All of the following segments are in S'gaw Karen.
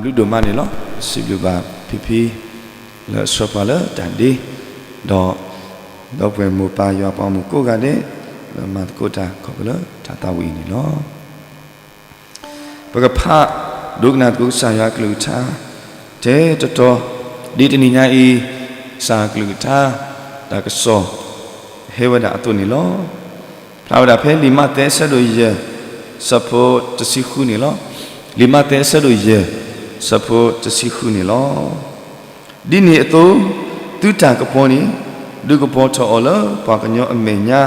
ဘျုးဒိၣ်မးန့ၣ်လီၤ. စံးဘျုးဘၣ်ဖံဖံ လၢအဆှၢပှၤလၢတၢ်ဒ့, ဒီး ဒီပုၢ်ဝဲၢ်မိၢ်ပၢ်ယွၤပှၤမုၣ်ကိးဂၤဒဲး လၢမၤသကိးတၢ်ခီဖျိလၢတၢ်သးဝံၣ်အံၤန့ၣ်လီၤ. ပကဖးဒိကနၣ်သကိးကစၢ်ယွၤအကလုၢ်ကထါ ထဲတတီၤ ဒ်တနံၤညါအံၤ ကစၢ်အကလုၢ်ကထါ တၢ်ကစီၣ် ဟဲဝဲဒၣ်အသိးန့ၣ်လီၤ. ဖျါဝဲဒၣ်ဖဲလံာ်မးသဲအဆၢဒိၣ်ယဲၢ် ဆၢဖိတဆံဃုန့ၣ်လီၤ. လံာ်မးသဲအဆၢဒိၣ်ယဲၢ် ဆၢဖိတဆံဃုန့ၣ်လီၤ. ဒ်န့ၣ်အသိး သုတၢ်ကပီၤန့ၣ် ဒုးကပီၤထီၣ်အီၤလၢပှၤကညီအမဲာ်ညါ,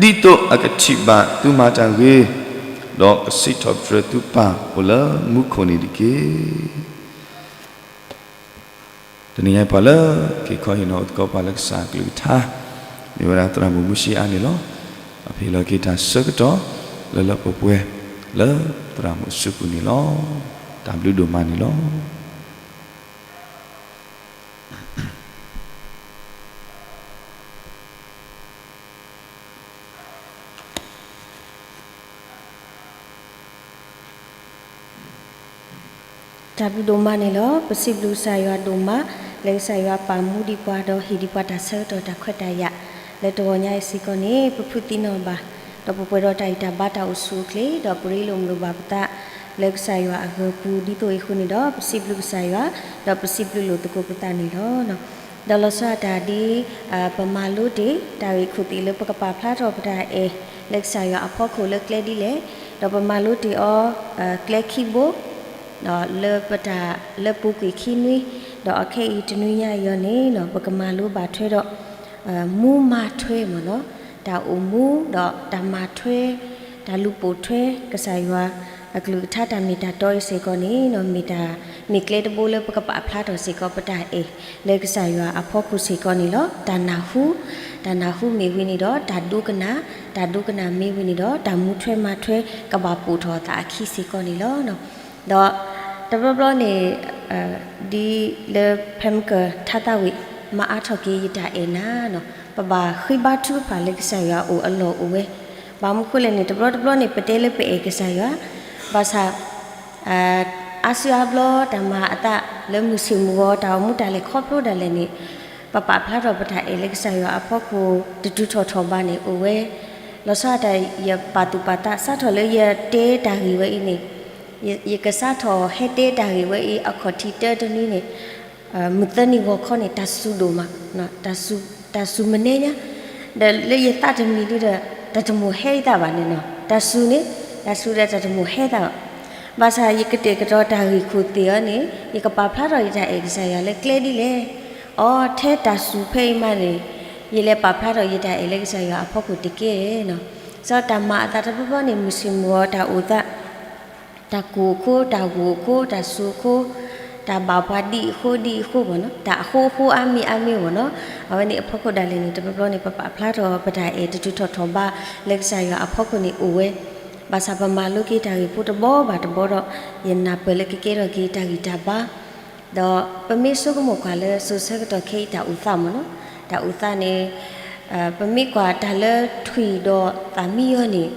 ဒ်သိးအကထံၣ်ဘၣ်သုမၤတၢ်ဂ့ၤ, ဒီးကစံးထီၣ်ပတြၢၤသုပၢ်အိၣ်လၢမူခိၣ်န့ၣ်တက့ၢ်. တနံၤညါပှၤလၢက့ၤခီဟ့ၣ်နီၤအိၣ်သကိးပှၤလၢကစၢ်အကလုၢ်ကထါ မ့ၢ်ဝဲဒၣ်သရၣ်မုၣ်မုၢ်ဆံအါန့ၣ်လီၤ. အဟ့ၣ်လီၤက့ၤတၢ်ဆၢကတီၢ် လၢလၢပှဲၤပှဲၤ လၢသရၣ်မုၣ်အစုပူၤန့ၣ်လီၤ. တၢ်ဘျုးဒိၣ်မးန့ၣ်လီၤ. တၢ်ဘျုးဒိၣ်မးန့ၣ်လီၤ. ပစံးဘျုးကစၢ်ယွၤဒိၣ်မး လၢကစၢ်ယွၤပာ်မူဒံးပှၤ ဒီးဟ့ၣ်ဒံးပှၤတၢ်ဆၢကတီၢ်တၢ်ခွဲးတၢ်ယာ် လၢတဂီၤညါအံၤစ့ၢ်ကီးန့ၣ် ပဖုးသံနီၢ်ဘၣ် ဒီးပပှဲၤဒီးတၢ်ဂံၢ်တၢ်ဘါတၢ်အိၣ်ဆူၣ်အိၣ်ချ့ ဒီးပရ့လိာ်မုာ်လိာ်ဘၣ်ပသး လၢကစၢ်ယွၤအဂၢၤပူၤ ဒ်သိးအံၤအဃိန့ၣ်ဒီး ပစံးဘျုးကစၢ်ယွၤ ဒီးပစံးဘျုးလိာ်သကိးပသးန့ၣ်လီၤ. ဒီးလီၤဆီဒၣ်တၢ်ဒ် ပမၤလိတ့ၢ် တၢ်ဂ့ၢ်ခိၣ်သ့ၣ်လၢပကပာ်ဖျါထီၣ်ပတၢ်အဲၣ် လၢကစၢ်ယွၤအဖီခိၣ်လၢကျဲဒ်လဲၣ်, ဒီးပမၤလိတ့ၢ်အီၤ ကျဲခံဘိ လၢပတၢ်လၢပူၤကွံာ်ခံနွံ, ဒီးအခဲအံၤတနွံညါအံၤအီၤန့ၣ် ပကမၤလိဘၣ်ထွဲဒီး မူမၤထွဲမ့ၢ်နီၤ, တၢ်အိၣ်မူ ဒီးတၢ်မၤထွဲ တၢ်လူၤပိာ်ထွဲ ကစၢ်ယွၤအကလုၢ်ကထါတၢ်မ့ၢ်တၢ်တီအံၤစ့ၢ်ကီးန့ၣ် မ့ၢ်တၢ် မ့ၢ်ကျဲတဘိလၢပကပာ်ဖျါထီၣ်စ့ၢ်ကီးပတၢ်အဲၣ် လၢကစၢ်ယွၤအဖီခိၣ်စ့ၢ်ကီးန့ၣ်လီၤ. တၢ်နၢ်ဟူ, တၢ်နၢ်ဟူမ့ၢ်ဝံၤန့ၣ်ဒီး တၢ်ဒိကနၣ်, တၢ်ဒိကနၣ်မ့ၢ်ဝံၤန့ၣ်ဒီး တၢ်မူထွဲမၤထွဲ ကဘၣ်ပိာ်ထီၣ်အသးအခံစ့ၢ်ကီးန့ၣ်လီၤ. ဒီးတဘျီဘျီန့ၣ် ဒ်လၢဖဲမုၢ်ကၢထါသးဝံၣ် မၤအါထီၣ်က့ၤယတၢ်အဲၣ်နၤနီၤ, ပဘၣ်ဃ့ဘါထုကဖၣ်လၢကစၢ်ယွၤအအိၣ်အလီၢ်အိၣ်ဝဲ, ဘၣ်မနုၤဃိလဲၣ်န့ၣ် တဘျီတဘျီန့ၣ် ပတဲလၢပအဲၣ်ကစၢ်ယွၤ, ဘၣ်ဆၣ် အါစုအါဘျီတၢ်မၤအသးလၢမုၢ်ဆ့ၣ်မုၢ်ဂီၤ တၢ်အိၣ်မူတၢ်လဲၤခီဖျိဒၣ်လဲာ်န့ၣ် ပပာ်ဖျါထီၣ်ပတၢ်အဲၣ်လၢကစၢ်ယွၤအဖီခိၣ် တတုၤထီၣ်ထီၣ်ဘၣ်န့ၣ် အိၣ်ဝဲ, လီၤဆီဒၣ်တၢ်ယပာ်သူၣ်ပာ်သး စးထီၣ်လၢယတဲတၢ်ဂ့ၢ်ဝဲအံၤန့ၣ်, ယကစးထီၣ်ဟဲတဲတၢ်ဂ့ၢ်ဝဲအံၤ အခီၣ်ထံးတၢတနွံန့ၣ် မုၢ်သၢနံၤဂီၤခီန့ၣ် တၢ်စူၤဒိၣ်မး, တၢ်စူၤမနုၤညါ, ဒီးလၢယသးတမံၤဒုဒီး တၢ်တမိၣ်ဟဲသးဘၣ်န့ၣ်နီၤ, တၢ်စူၤန့ၣ်, တၢ်စူၤဒီးတၢ်တမိၣ်ဟဲသးဘၣ်. ဘၣ်ဆၣ်ယကတဲာ်ကတီၤတၢ်ဂ့ၢ်ခိၣ်သ့ၣ်အီၤန့ၣ် ယကပာ်ဖျါထီၣ်ယတၢ်အဲၣ်ကစၢ်ယွၤလၢကျဲဒ်လဲၣ်. အိ ထဲတၢ်စူၤဖဲအံၤမးန့ၣ် ယလဲၤပာ်ဖျါထီၣ်ယတၢ်အဲၣ်လၢကစၢ်ယွၤအဖီခိၣ်တက့ၢ်နီၤ. စီၤတၢ်မၤအသးတဘျီဘျီန့ၣ် မုၢ်ဆ့ၣ်မုၢ်ဂီၤတၢ်အိၣ်သး တၢ်ကူၣ်အဃိ, တၢ်ဂိၢ်အဃိ, တၢ်စူၤအဃိ, တၢ်ဘၣ်ပှၤဒ်အဃိဒ်အဃိမ့ၢ်နီၤ, တၢ်အဃိအဃိအါမံၤအါမံၤမ့ၢ်နီၤ, အဝဲန့ၣ်အဖီခိၣ်ဒၣ်လဲာ်န့ၣ် တဘျီဘျီန့ၣ် ပပာ်ဖျါထီၣ်ပတၢ်အဲၣ်တတုၤထီၣ်ထီၣ်ဘၣ်လၢကစၢ်ယွၤအဖီခိၣ်န့ၣ်အိၣ်ဝဲ, ဘၣ်ဆၣ်ပမၤလိက့ၤတၢ်ဂ့ၢ်ဖိတဘီဘၣ်တဘီဒီး ယနၢ်ပၢၢ်လၢကကဲထီၣ်က့ၤတၢ်ဂံၢ်တၢ်ဘါ ဒီးပမ့ၢ်ဆိကမိၣ်ကွၢ်လၢစိၤဆၢကတီၢ်ခဲအံၤတၢ်အိၣ်သးမ့ၢ်နီၤ, တၢ်အိၣ်သးန့ၣ် ပမ့ၢ်ကွၢ်တၢ်လၢထွံၣ်ဒီးသၣ်မံယီၤန့ၣ်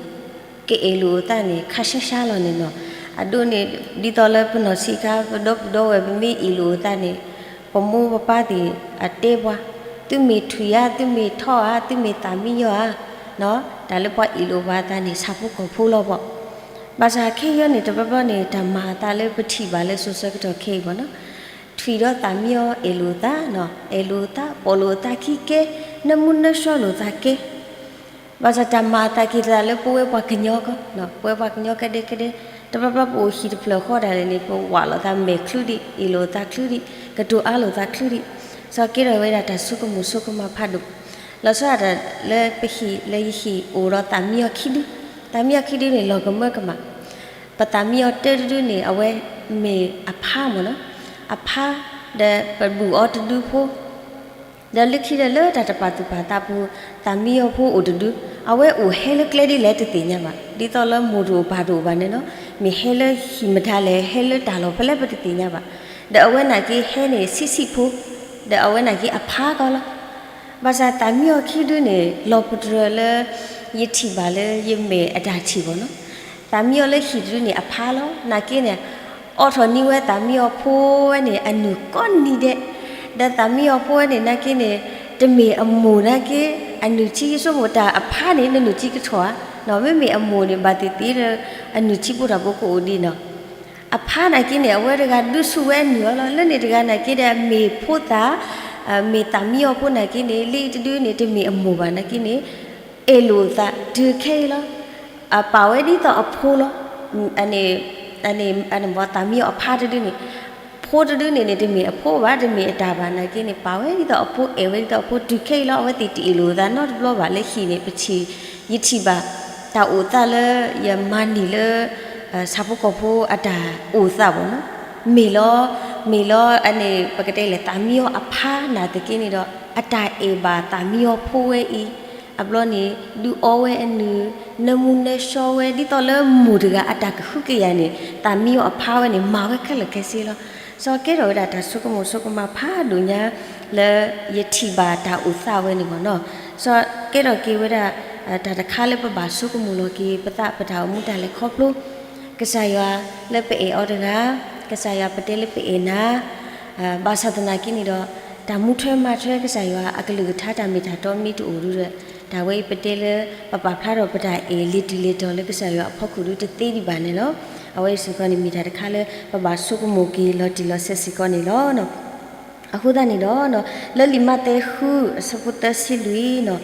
ကအဲၣ်လိာ်အသးန့ၣ် ခါဆါဆါလီၤန့ၣ်နီၤ, အဒိန့ၣ် ဒ်သိးလၢပနီၢ်ဆံးခါ ပဒီပုၢ်ဒီဝဲၢ် ပမ့ၢ်အ့ၣ်လိာ်အသးန့ၣ် ပမိၢ်ပပၢ်သ့ၣ်အတဲပှၤ သုမ့ၢ်ထွံၣ်ဧါ, သုမ့ၢ်ထီဧါ, သုမ့ၢ်သၣ်မံယီၤဧါ, တၢ်လၢပှၤအ့ၣ်လိာ်ပှၤအသးန့ၣ် ဆၣ်ဖိကီၢ်ဖိလီၤဘၣ်. ဘၣ်ဆၣ်ခဲအံၤန့ၣ် တဘျီဘျီန့ၣ် တၢ်မၤအသးလၢပထံၣ်ဘၣ်လၢစိၤဆၢကတီၢ်ခဲအံၤမ့ၢ်နီၤ, ထွံၣ်ဒီးသၣ်မံယီၤအဲၣ်လိာ်အသး, အဲၣ်လိာ်အသး ပိာ်လိာ်အသးခံကဲ, နၢမူနၢဆှီလိာ်သးကဲ ဘၣ်ဆၣ်တၢ်မၤအသးက့ၤသးလၢပဝဲပှၤကညီကီး, ပဝဲပှၤကညီကဒဲကဒဲ, တဘျီဘျီပအိၣ်ဟံၣ်တဖျၢၣ်ဃီဒၣ်လဲာ်န့ၣ် ပဝးလိာ်သးမဲာ်ချုးဒံး, အ့ၣ်လိာ်သးချုးဒံး, ကတိၤအါလိာ်သးချုးဒံး, စီၤကဲထီၣ်ဝဲဒၣ်တၢ်ဆိကမိၣ်ဆိကမးဖးဒိၣ်, လီၤဆီဒၣ်တၢ်လၢပဟံၣ်လၢယဟံၣ်အိၣ်ဒီးသၣ်မံယီၤခံဒု, သၣ်မံယီၤခံဒုန့ၣ် လီၤကမၢကမၣ်, ပသၣ်မံယီၤတၢတဒုန့ၣ် အဝဲမ့ၢ်အဖါမ့ၢ်နီၤ, အဖါ, ဒီးပဘူၣ်အီၤတဒုဖိ ဒီးလၢခံဒီးလၢတၢ်တပာ်သူၣ်ပာ်သးပူၤ သၣ်မံယီၤဖိအိၣ်တဒု, အဝဲအိၣ်ဟဲလၢကျဲဒ်လဲၣ်တသ့ၣ်ညါဘၣ်, ဒ်သိးလၢမိၢ်တအိၣ်ပၢ်တအိၣ်ဘၣ်န့ၣ်နီၤ, မ့ၢ်ဟဲလၢဟံၣ်မတၤလဲၣ် ဟဲလၢတၢ်လီၢ်ဖဲလဲၣ်ပတသ့ၣ်ညါဘၣ်, ဒီးအဝဲနာ်က့ဟဲန့ၣ်ဆံးဆံးဖိ, ဒီးအဝဲနာ်က့အဖါကီးလီၤ. ဘၣ်ဆၣ်သၣ်မံယီၤခံဒုန့ၣ် လီၤပတြၢၤလၢ ယထံၣ်ဘၣ်လၢယမဲာ်အတၢ်ထံၣ်ဘၣ်နီၤ, သၣ်မံယီၤလၢဟံၣ်တဒုန့ၣ်အဖါလီၤ, နာ်က့န့ၣ် အိးထီၣ်န့ၢ်ဝဲသးမံအီၤဖိဝဲန့ၣ် အနုၢ်ကိးနံၤဒဲး, ဒီးသးမံအီၤဖိဝဲန့ၣ်နာ်က့န့ၣ် တမ့ၢ်အမိၢ်နာ်က့, အနုၢ်ဆံးဆိကမိၣ်တၢ်အဖါန့ၣ် နနုၢ်ဆံးကထီၣ်ဧါ, မ့မ့ၢ်အမိၢ်န့ၣ် ဘၣ်သ့ၣ်သ့ၣ်ဒီး အနုၢ်ဆံးဖိတၢ်ဖိကအိၣ်ဒံးနီၤ. အဖါနာ်က့န့ၣ် အဝဲတဂၤဒုးဆူၣ်ဝဲအနုၢ်အီၤလီၤ. လၢန့ၣ်တဂၤနာ်က့ဒီး မ့ၢ်ဖိသၣ်, မ့ၢ်သးမံအီၤဖိနာ်က့န့ၣ် လၢအံၤတဒုန့ၣ် တမ့ၢ်အမိၢ်ဘၣ်နာ်က့န့ၣ် အဲၣ်လိာ်သးတုၤခဲအံၤလီၤ. ပာ်ဝဲဒ်သိးအဖိလီၤ. သးမံအီၤအဖါတဒုန့ၣ်, ဖိတဒုန့ၣ်န့ၣ် တမ့ၢ်အဖိဘၣ်, တမ့ၢ်အတၢ်ဘၣ်နာ်က့န့ၣ် ပာ်ဝဲဒ်သိးအဖိ အဲၣ်ဝဲဒ်သိးအဖိတုၤခဲအံၤလီၤ. အဝဲသ့ၣ်တအဲၣ်လိာ်သးနီတဘျီဘၣ်. လၢဟံၣ်န့ၣ် ပထံၣ်, ယထံၣ်ဘၣ် တၢ်အိၣ်သးလၢ ယမၤန့ၢ်လၢ ဆၣ်ဖိကီၢ်ဖိအတၢ်အိၣ်သးဘၣ်နီၤ. မ့ၢ်လီၤ, မ့ၢ်လီၤ အန့ၣ် ပကတဲလဲၣ် သးမံအီၤအဖါနာ်သက့န့ၣ်ဒီး အတၢ်အဲၣ်ဘၣ်သးမံအီၤဖိဝဲအံၤ, အဘျီန့ၣ် ဒုးအီဝဲအနုၢ်, နၢမူနၢဆှီဝဲ ဒ်သိးလၢမိၢ်တဂၤအတၢ်ကဟုကယာ်န့ၣ် သးမံအီၤအဖါဝဲန့ၣ် မၤဝဲခဲလၢာ်ခဲဆ့လီၤ. စီၤကဲထီၣ်ဝဲဒၣ်တၢ်ဆိကမိၣ်ဆိကမးဖးဒိၣ်ညါ လၢယထံၣ်ဘၣ်တၢ်အိၣ်သးဝဲန့ၣ်မ့ၢ်နီၤ. စီၤကဲထီၣ်က့ၤဝဲဒၣ် တၢ်တခါလၢပဘၣ်ဆိကမိၣ်လီၤက့ၤ ပသးပတၢ်အိၣ်မူတၢ်လဲၤခီဖျိ ကစၢ်ယွၤလၢပအဲၣ်အီၤတဂၤ, ကစၢ်ယွၤပတဲလၢပအဲၣ်နၤ, ဘၣ်ဆၣ်သနာ်က့န့ၣ်ဒီး တၢ်မူထွဲမၤထွဲကစၢ်ယွၤအကလုၢ်ကထါတၢ်မ့ၢ်တၢ်တီမ့ၢ်တအိၣ်ဒုဒီး တၢ်ဝဲအံၤပတဲလၢ ပပာ်ဖျါထီၣ်ပတၢ်အဲၣ်လ့ၤတုၤလ့ၤတီၤလၢကစၢ်ယွၤအဖီခိၣ်ဒုတသ့ဒံးဘၣ်န့ၣ်လီၤ. အဝဲအံၤစ့ၢ်ကီးန့ၣ်မ့ၢ်တၢ်တခါလၢ ပဘၣ်ဆိကမိၣ်က့ၤလီၤတံၢ်လီၤဆဲးစ့ၢ်ကီးန့ၣ်လီၤ. အဃိသတးန့ၣ်ဒီး လၢလံာ်မးသဲဃု အဆၢဖိသၢဆံလွံၢ်နီၤ,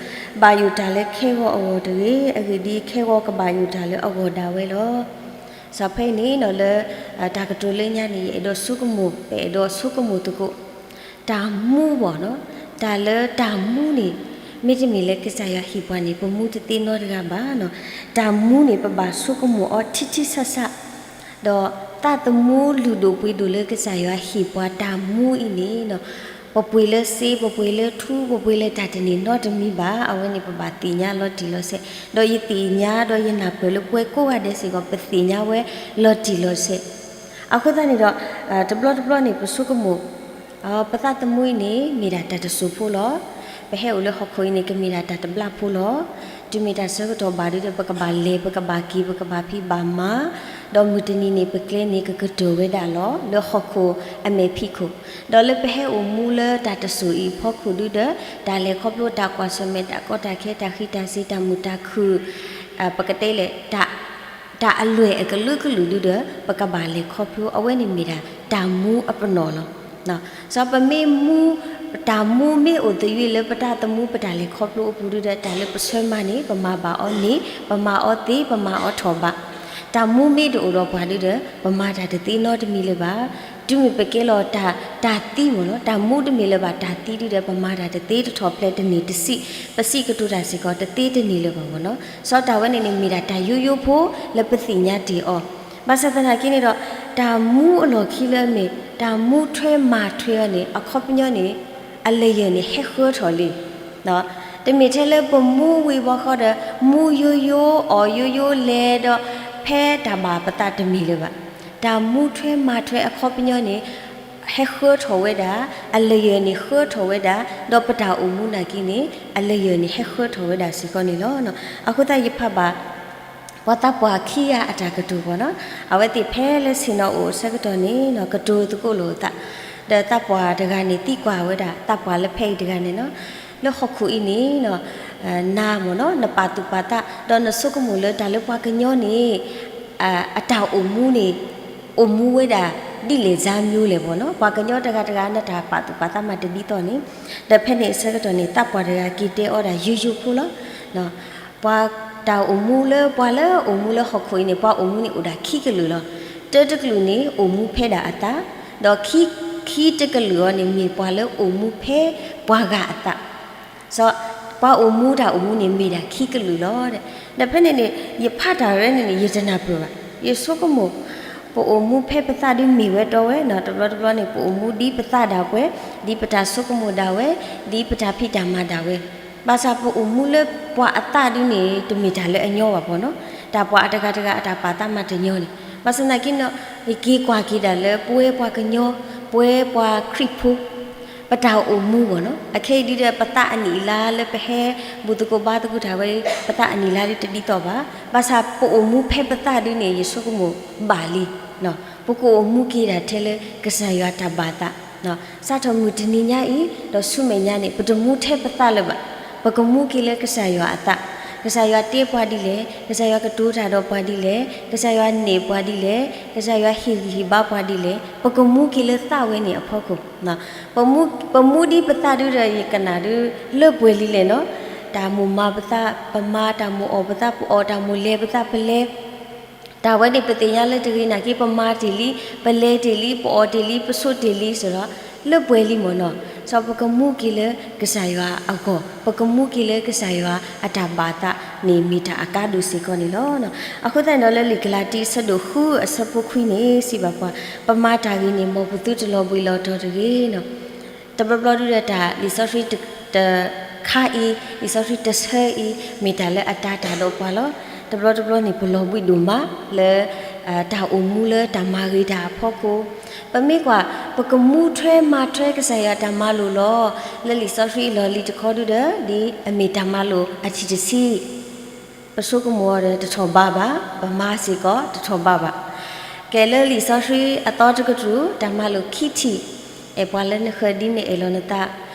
ဘၣ်ယိၣ်တၢ်လၢခဲဂီၤအဂီၢ်တဂ့ၤ, အဂ့ၢ်ဒ်အံၤ, ခဲဂီၤကဘၣ်ယိၣ်တၢ်လၢအဂီၢ်ဒၣ်ဝဲလီၤ. စီၤဖဲအံၤန့ၣ်နီၤ လၢ တၢ်ကတိၤလၢညါန့ၣ် ယအဲၣ်ဒိးဆိကမိၣ် ပအဲၣ်ဒိးဆိကမိၣ်သကိး တၢ်မူဘၣ်နီၤ, တၢ်လၢတၢ်မူန့ၣ် မ့တမ့ၢ်လၢကစၢ်ယွၤဟ့ၣ်ပှၤန့ၣ် ပမူတသ့နီတဂၤဘၣ်နီၤ. တၢ်မူန့ၣ် ပဘၣ်ဆိကမိၣ်အီၤထံထံဆးဆး ဒီးသးသမူလုၢ်ဒိၣ်ပှ့ၤဒိၣ်လၢကစၢ်ယွၤဟ့ၣ်ပှၤတၢ်မူအံၤန့ၣ်နီၤ, ပပှ့ၤလၢစ့ ပပှ့ၤလၢထူ ပပှ့ၤလၢတၢ်တန့ၢ်နီတမံၤဘၣ်. အဝဲန့ၣ်ပဘၣ်သ့ၣ်ညါလီၤတံၢ်လီၤဆဲး, ဒီးယသ့ၣ်ညါဒီးယနၢ်ပၢၢ်လၢပဝဲကိးဂၤဒဲးစ့ၢ်ကီး ပသ့ၣ်ညါဝဲလီၤတံၢ်လီၤဆဲး. အဃိသတးန့ၣ်ဒီး တဘျီတဘျီန့ၣ် ပဆိကမိၣ် ပသးသမူအံၤန့ၣ် မ့ၢ်ဒၣ်တၢ်တစိၤဖိလီၤ. ပဟဲအိၣ်လၢဟီၣ်ခိၣ်အံၤန့ၣ် ကမ့ၢ်ဒၣ်တၢ်တဘျၣ်ဖိလီၤ. တုၤမ့ၢ်တၢ်ဆၢကတီၢ်ဘၣ်ဒုဒီး ပကဘၣ်လဲၤ ပကဘၣ်က့ၤ ပကဘၣ်ဖံးဘၣ်မၤ, ဒီးမုၢ်တနံၤန့ၣ် ပကျဲန့ၣ်ကကတၢၢ်ဝဲဒၣ်လီၤ လၢဟီၣ်ခိၣ်အမဲာ်ဖံးခိၣ်, ဒီးလၢပဟဲအိၣ်မူလၢတၢ်တစိၤအံၤအဖီခိၣ်ဒုဒီး တၢ်လဲၤခီဖျိတၢ်ကွၢ်ဆၢၣ်မဲာ် တၢ်ကီတၢ်ခဲ တၢ်ဃံးတၢ်စ့ၤ တၢ်မုာ်တၢ်ခုၣ် ပကတဲလဲၣ် တၢ်အလွဲၢ်အကလုာ်ကလုာ်ဒုဒီး ပကဘၣ်လဲၤခီဖျိ အဝဲန့ၣ်မ့ၢ်ဒၣ်တၢ်မူအပနီၣ်လီၤ. စီၤပမ့ၢ်မူ တၢ်မူမ့ၢ်အိၣ်သယုၢ်လၢပသးသမူ ပတၢ်လဲၤခီဖျိအပူၤဒုဒီး တၢ်လၢပဆၢမၤန့ၣ် ပမၤဘၣ်အီၤန့ၣ် ပမၤအီၤသ့ ပမၤအီၤထီၣ်ဘး, တၢ်မူမ့ၢ်တအိၣ်ဒီးပှၤဒုဒီး ပမၤတၢ်တသ့နီတမံၤလၢၤဘၣ်. တုၤမ့ၢ်ပကဲလီၤတၢ် တၢ်သံမ့ၢ်နီၤ, တၢ်မူတမ့ၢ်လၢၤဘၣ်တၢ်သံဒုဒီး ပမၤတၢ်တသ့တထီၣ်ဖျဲးတန့ၢ်တစံး, ပစံးကတိၤတၢ်စ့ၢ်ကီးတသ့တန့ၢ်လၢၤဘၣ်မ့ၢ်နီၤ. စီၤတၢ်ဝဲန့ၣ်န့ၣ် မ့ၢ်ဒၣ်တၢ်ယိယိဖိလၢပသ့ၣ်ညါတ့ၢ်အီၤ, ဘၣ်ဆၣ်သနာ်က့န့ၣ်ဒီး တၢ်မူအလီၢ်ခံလၢအမ့ၢ် တၢ်မူထွဲမၤထွဲအီၤန့ၣ် အခီပညီန့ၣ် အလၢယၢၢ်န့ၣ် ဟဲဃၢထီၣ်လံ တမ့ၢ်ထဲလၢပမူဝံၤဘီဃီဒီး မူယိယိ အီၣ်ယိယိလဲၤဒီး ဖဲတၢ်ဘၣ်ပသးတမ့ၢ်လၢၤဘၣ်. တၢ်မူထွဲမၤထွဲအခီပညီန့ၣ် ဟဲဃၢထီၣ်ဝဲဒၣ်, အလၢယၢၢ်န့ၣ်ဃၢထီၣ်ဝဲဒၣ်, ဒီးပတၢ်အိၣ်မူနာ်က့န့ၣ် အလၢယၢၢ်န့ၣ်ဟဲဃၢထီၣ်ဝဲဒၣ်စ့ၢ်ကီးန့ၣ်လီၤ. အဃိသတးယဖးဘၣ် ပှၤသးပှၢ်ခံဂၤအတၢ်ကတိၤဘၣ်နီၤ, အဝဲသ့ၣ်ဖဲလၢဆ့ၣ်နီၤအိၣ်အဆၢကတီၢ်န့ၣ် ကတိၤသကိးလိာ်အသး, ဒီးသးပှၢ်တဂၤန့ၣ်သံကွၢ်ဝဲဒၣ် သးပှၢ်လၢဖဲအံၤတဂၤန့ၣ်နီၤ, လၢဟီၣ်ခိၣ်အံၤန့ၣ် နၤမ့ၢ်နီၤ နပာ်သူၣ်ပာ်သး ဒီးနဆိကမိၣ်လၢတၢ်လၢပှၤကညီန့ၣ် အတၢ်အိၣ်မူန့ၣ် အိၣ်မူဝဲဒၣ်ဒ်လဲၣ်စါမံၤလဲၣ်ဘၣ်နီၤ, ပှၤကညီတဂၤတဂၤ နတၢ်ပာ်သူၣ်ပာ်သးမးတဒ်သိးန့ၣ်, ဒီးဖဲန့ၣ်အဆၢကတီၢ်န့ၣ် သးပှၢ်တဂၤက့ၤတဲအီၤဒၣ်ယိယိဖိလီၤ. ပှၤတၢ်အိၣ်မူလၢ ပှၤလၢအိၣ်မူလၢဟီၣ်ခိၣ်အံၤန့ၣ် ပှၤအိၣ်မူန့ၣ်အိၣ်ဒၣ်ခံကလုာ်လီၤ. တၢတကလုာ်န့ၣ် အိၣ်မူဖဲဒၣ်အသး, ဒီးခံ ခံတကလုာ်အံၤန့ၣ် မ့ၢ်ပှၤလၢအိၣ်မူဖဲပှၤဂၤအသး စီၤ ပှၤအိၣ်မူတၢ်အိၣ်မူန့ၣ်မ့ၢ်ဒၣ်ခံကလုာ်လီၤ. ဒီးဖဲန့ၣ်န့ၣ် ယဖးတၢ်ရဲၣ်န့ၣ်န့ၣ် ယတနၢ်ပၢၢ်ဘၣ်. ယဆိကမိၣ် ပအိၣ်မူဖဲပသးဒုမ့ၢ်ဝဲတီဝဲနီၤ, တဘျီတဘျီန့ၣ် ပအိၣ်မူဒ်ပသးဒၣ်ဝဲ, ဒ်ပတၢ်ဆိကမိၣ်ဒၣ်ဝဲ, ဒ်ပတၢ်ဖံးတၢ်မၤဒၣ်ဝဲ, ဘၣ်ဆၣ်ပအိၣ်မူလၢပှၤအသးဒုန့ၣ် တမ့ၢ်တၢ်လၢအညီဘၣ်ဘၣ်နီၤ, တၢ်ပှၤအတဂၤတဂၤအတၢ်ပာ်သးမးတညီန့ၣ်, ဘၣ်ဆၣ်သနာ်က့နီၤ ယက့ၤကွၢ်က့ၤဒၣ်လၢပဝဲပှၤကညီ ပဝဲပှၤခရံာ်ဖိ ပတၢ်အိၣ်မူဘၣ်နီၤ, အခဲအံၤဒုဒီး ပသးအနံၣ်အလါလၢပဟဲ ဘူၣ်သကိးဘါသကိးတၢ်ဝဲ ပသးအနံၣ်လါဒုတဒ်သိးဘၣ်, ဘၣ်ဆၣ်ပအိၣ်မူဖဲပသးဒုန့ၣ် ယဆိကမိၣ်ဘၣ်လံနီၤ, ပကအိၣ်မူက့ၤဒၣ်ထဲလၢကစၢ်ယွၤတၢ်ဘၣ်သး, စးထီၣ်မုၢ်တနံၤညါအံၤ ဒီးဆူမဲာ်ညါန့ၣ် ပတမူထဲပသးလၢၤဘၣ်. ပကမူက့ၤလၢကစၢ်ယွၤအသး, ကစၢ်ယွၤတ့ပှၤဒ်လဲၣ်, ကစၢ်ယွၤကတိၤတၢ်ဒီးပှၤဒ်လဲၣ်, ကစၢ်ယွၤန့ၢ်ပှၤဒ်လဲၣ်, ကစၢ်ယွၤဟ့ၣ်ဂံၢ်ဟ့ၣ်ဘါပှၤဒ်လဲၣ်, ပကမူက့ၤလၢသးဝဲန့ၣ်အဖီခိၣ် ပမူ, ပမူဒ်ပသးဒုဒီးယကနၣ်ဒု လၢပှဲၤလံလဲၣ်နီၤ, တၢ်မိၣ်မၤပသးပမၤ, တၢ်မိၣ်အီၣ်ပသးပအီၣ်, တၢ်မိၣ်လဲၤပသးပလဲၤ, တၢ်ဝဲန့ၣ်ပသ့ၣ်ညါလၢတဂ့ၤနာ်က့ ပမၤတ့ၢ်လံ, ပလဲၤတ့ၢ်လံ, ပအီၣ်တ့ၢ်လံ, ပဆိးတ့ၢ်လံစ့ၢ်ဒီး လၢပှဲၤလံမ့ၢ်နီၤ. စီၤပကမူက့ၤလၢကစၢ်ယွၤအဂီၢ်, ပကမူက့ၤလၢကစၢ်ယွၤအတၢ်ဘၣ်သးန့ၣ်မ့ၢ်တၢ်အကါဒိၣ်စ့ၢ်ကီးန့ၣ်လီၤ. အဃိသတးန့ၣ်ဒီးလၢလံာ်ကလၤတံအဆၢဒိၣ်ဃုအဆၢဖိခွံန့ၣ် စံးဘၣ်ပှၤ, ပမၤတၢ်ဂ့ၤန့ၣ် မ်ပသုတလီၤဘှံးလီၤတီၤတဂ့ၤနီၤ. တဘျီဘျီဒုဒီးတၢ်လံာ်စီဆှံတခါအံၤ, လံာ်စီဆှံတဆၢအံၤ မ့ၢ်တၢ်လၢအတၤတၢ်ဒီးပှၤလီၤ. တဘျီတဘျီန့ၣ် ပလီၤဘှံးဒိၣ်မးလၢ တၢ်အိၣ်မူလၢတၢ်မၤဂ့ၤတၢ်အဖီခိၣ်, ပမ့ၢ်ကွၢ် ပကမူထွဲမၤထွဲကစၢ်ယွၤတၢ်မၤလိာ်လီၤ. လၢလံာ်စီဆှံအလီၢ်လံၤတခီဒုဒီး ဒ်အမ့ၢ်တၢ်မၤလိာ်အထံၣ်တဆံ ပဆိကမိၣ်အီၤဒီးတထီၣ်ဘးဘၣ်, ပမၤစ့ၢ်ကီးတထီၣ်ဘးဘၣ်. ကဲလၢလံာ်စီဆှံအသီတကတြူၢ် တၢ်မၤလိာ်ခံထံၣ်, အဲၣ်ပှၤလၢနဃၢၤဒ်နအဲၣ်လီၤနသး,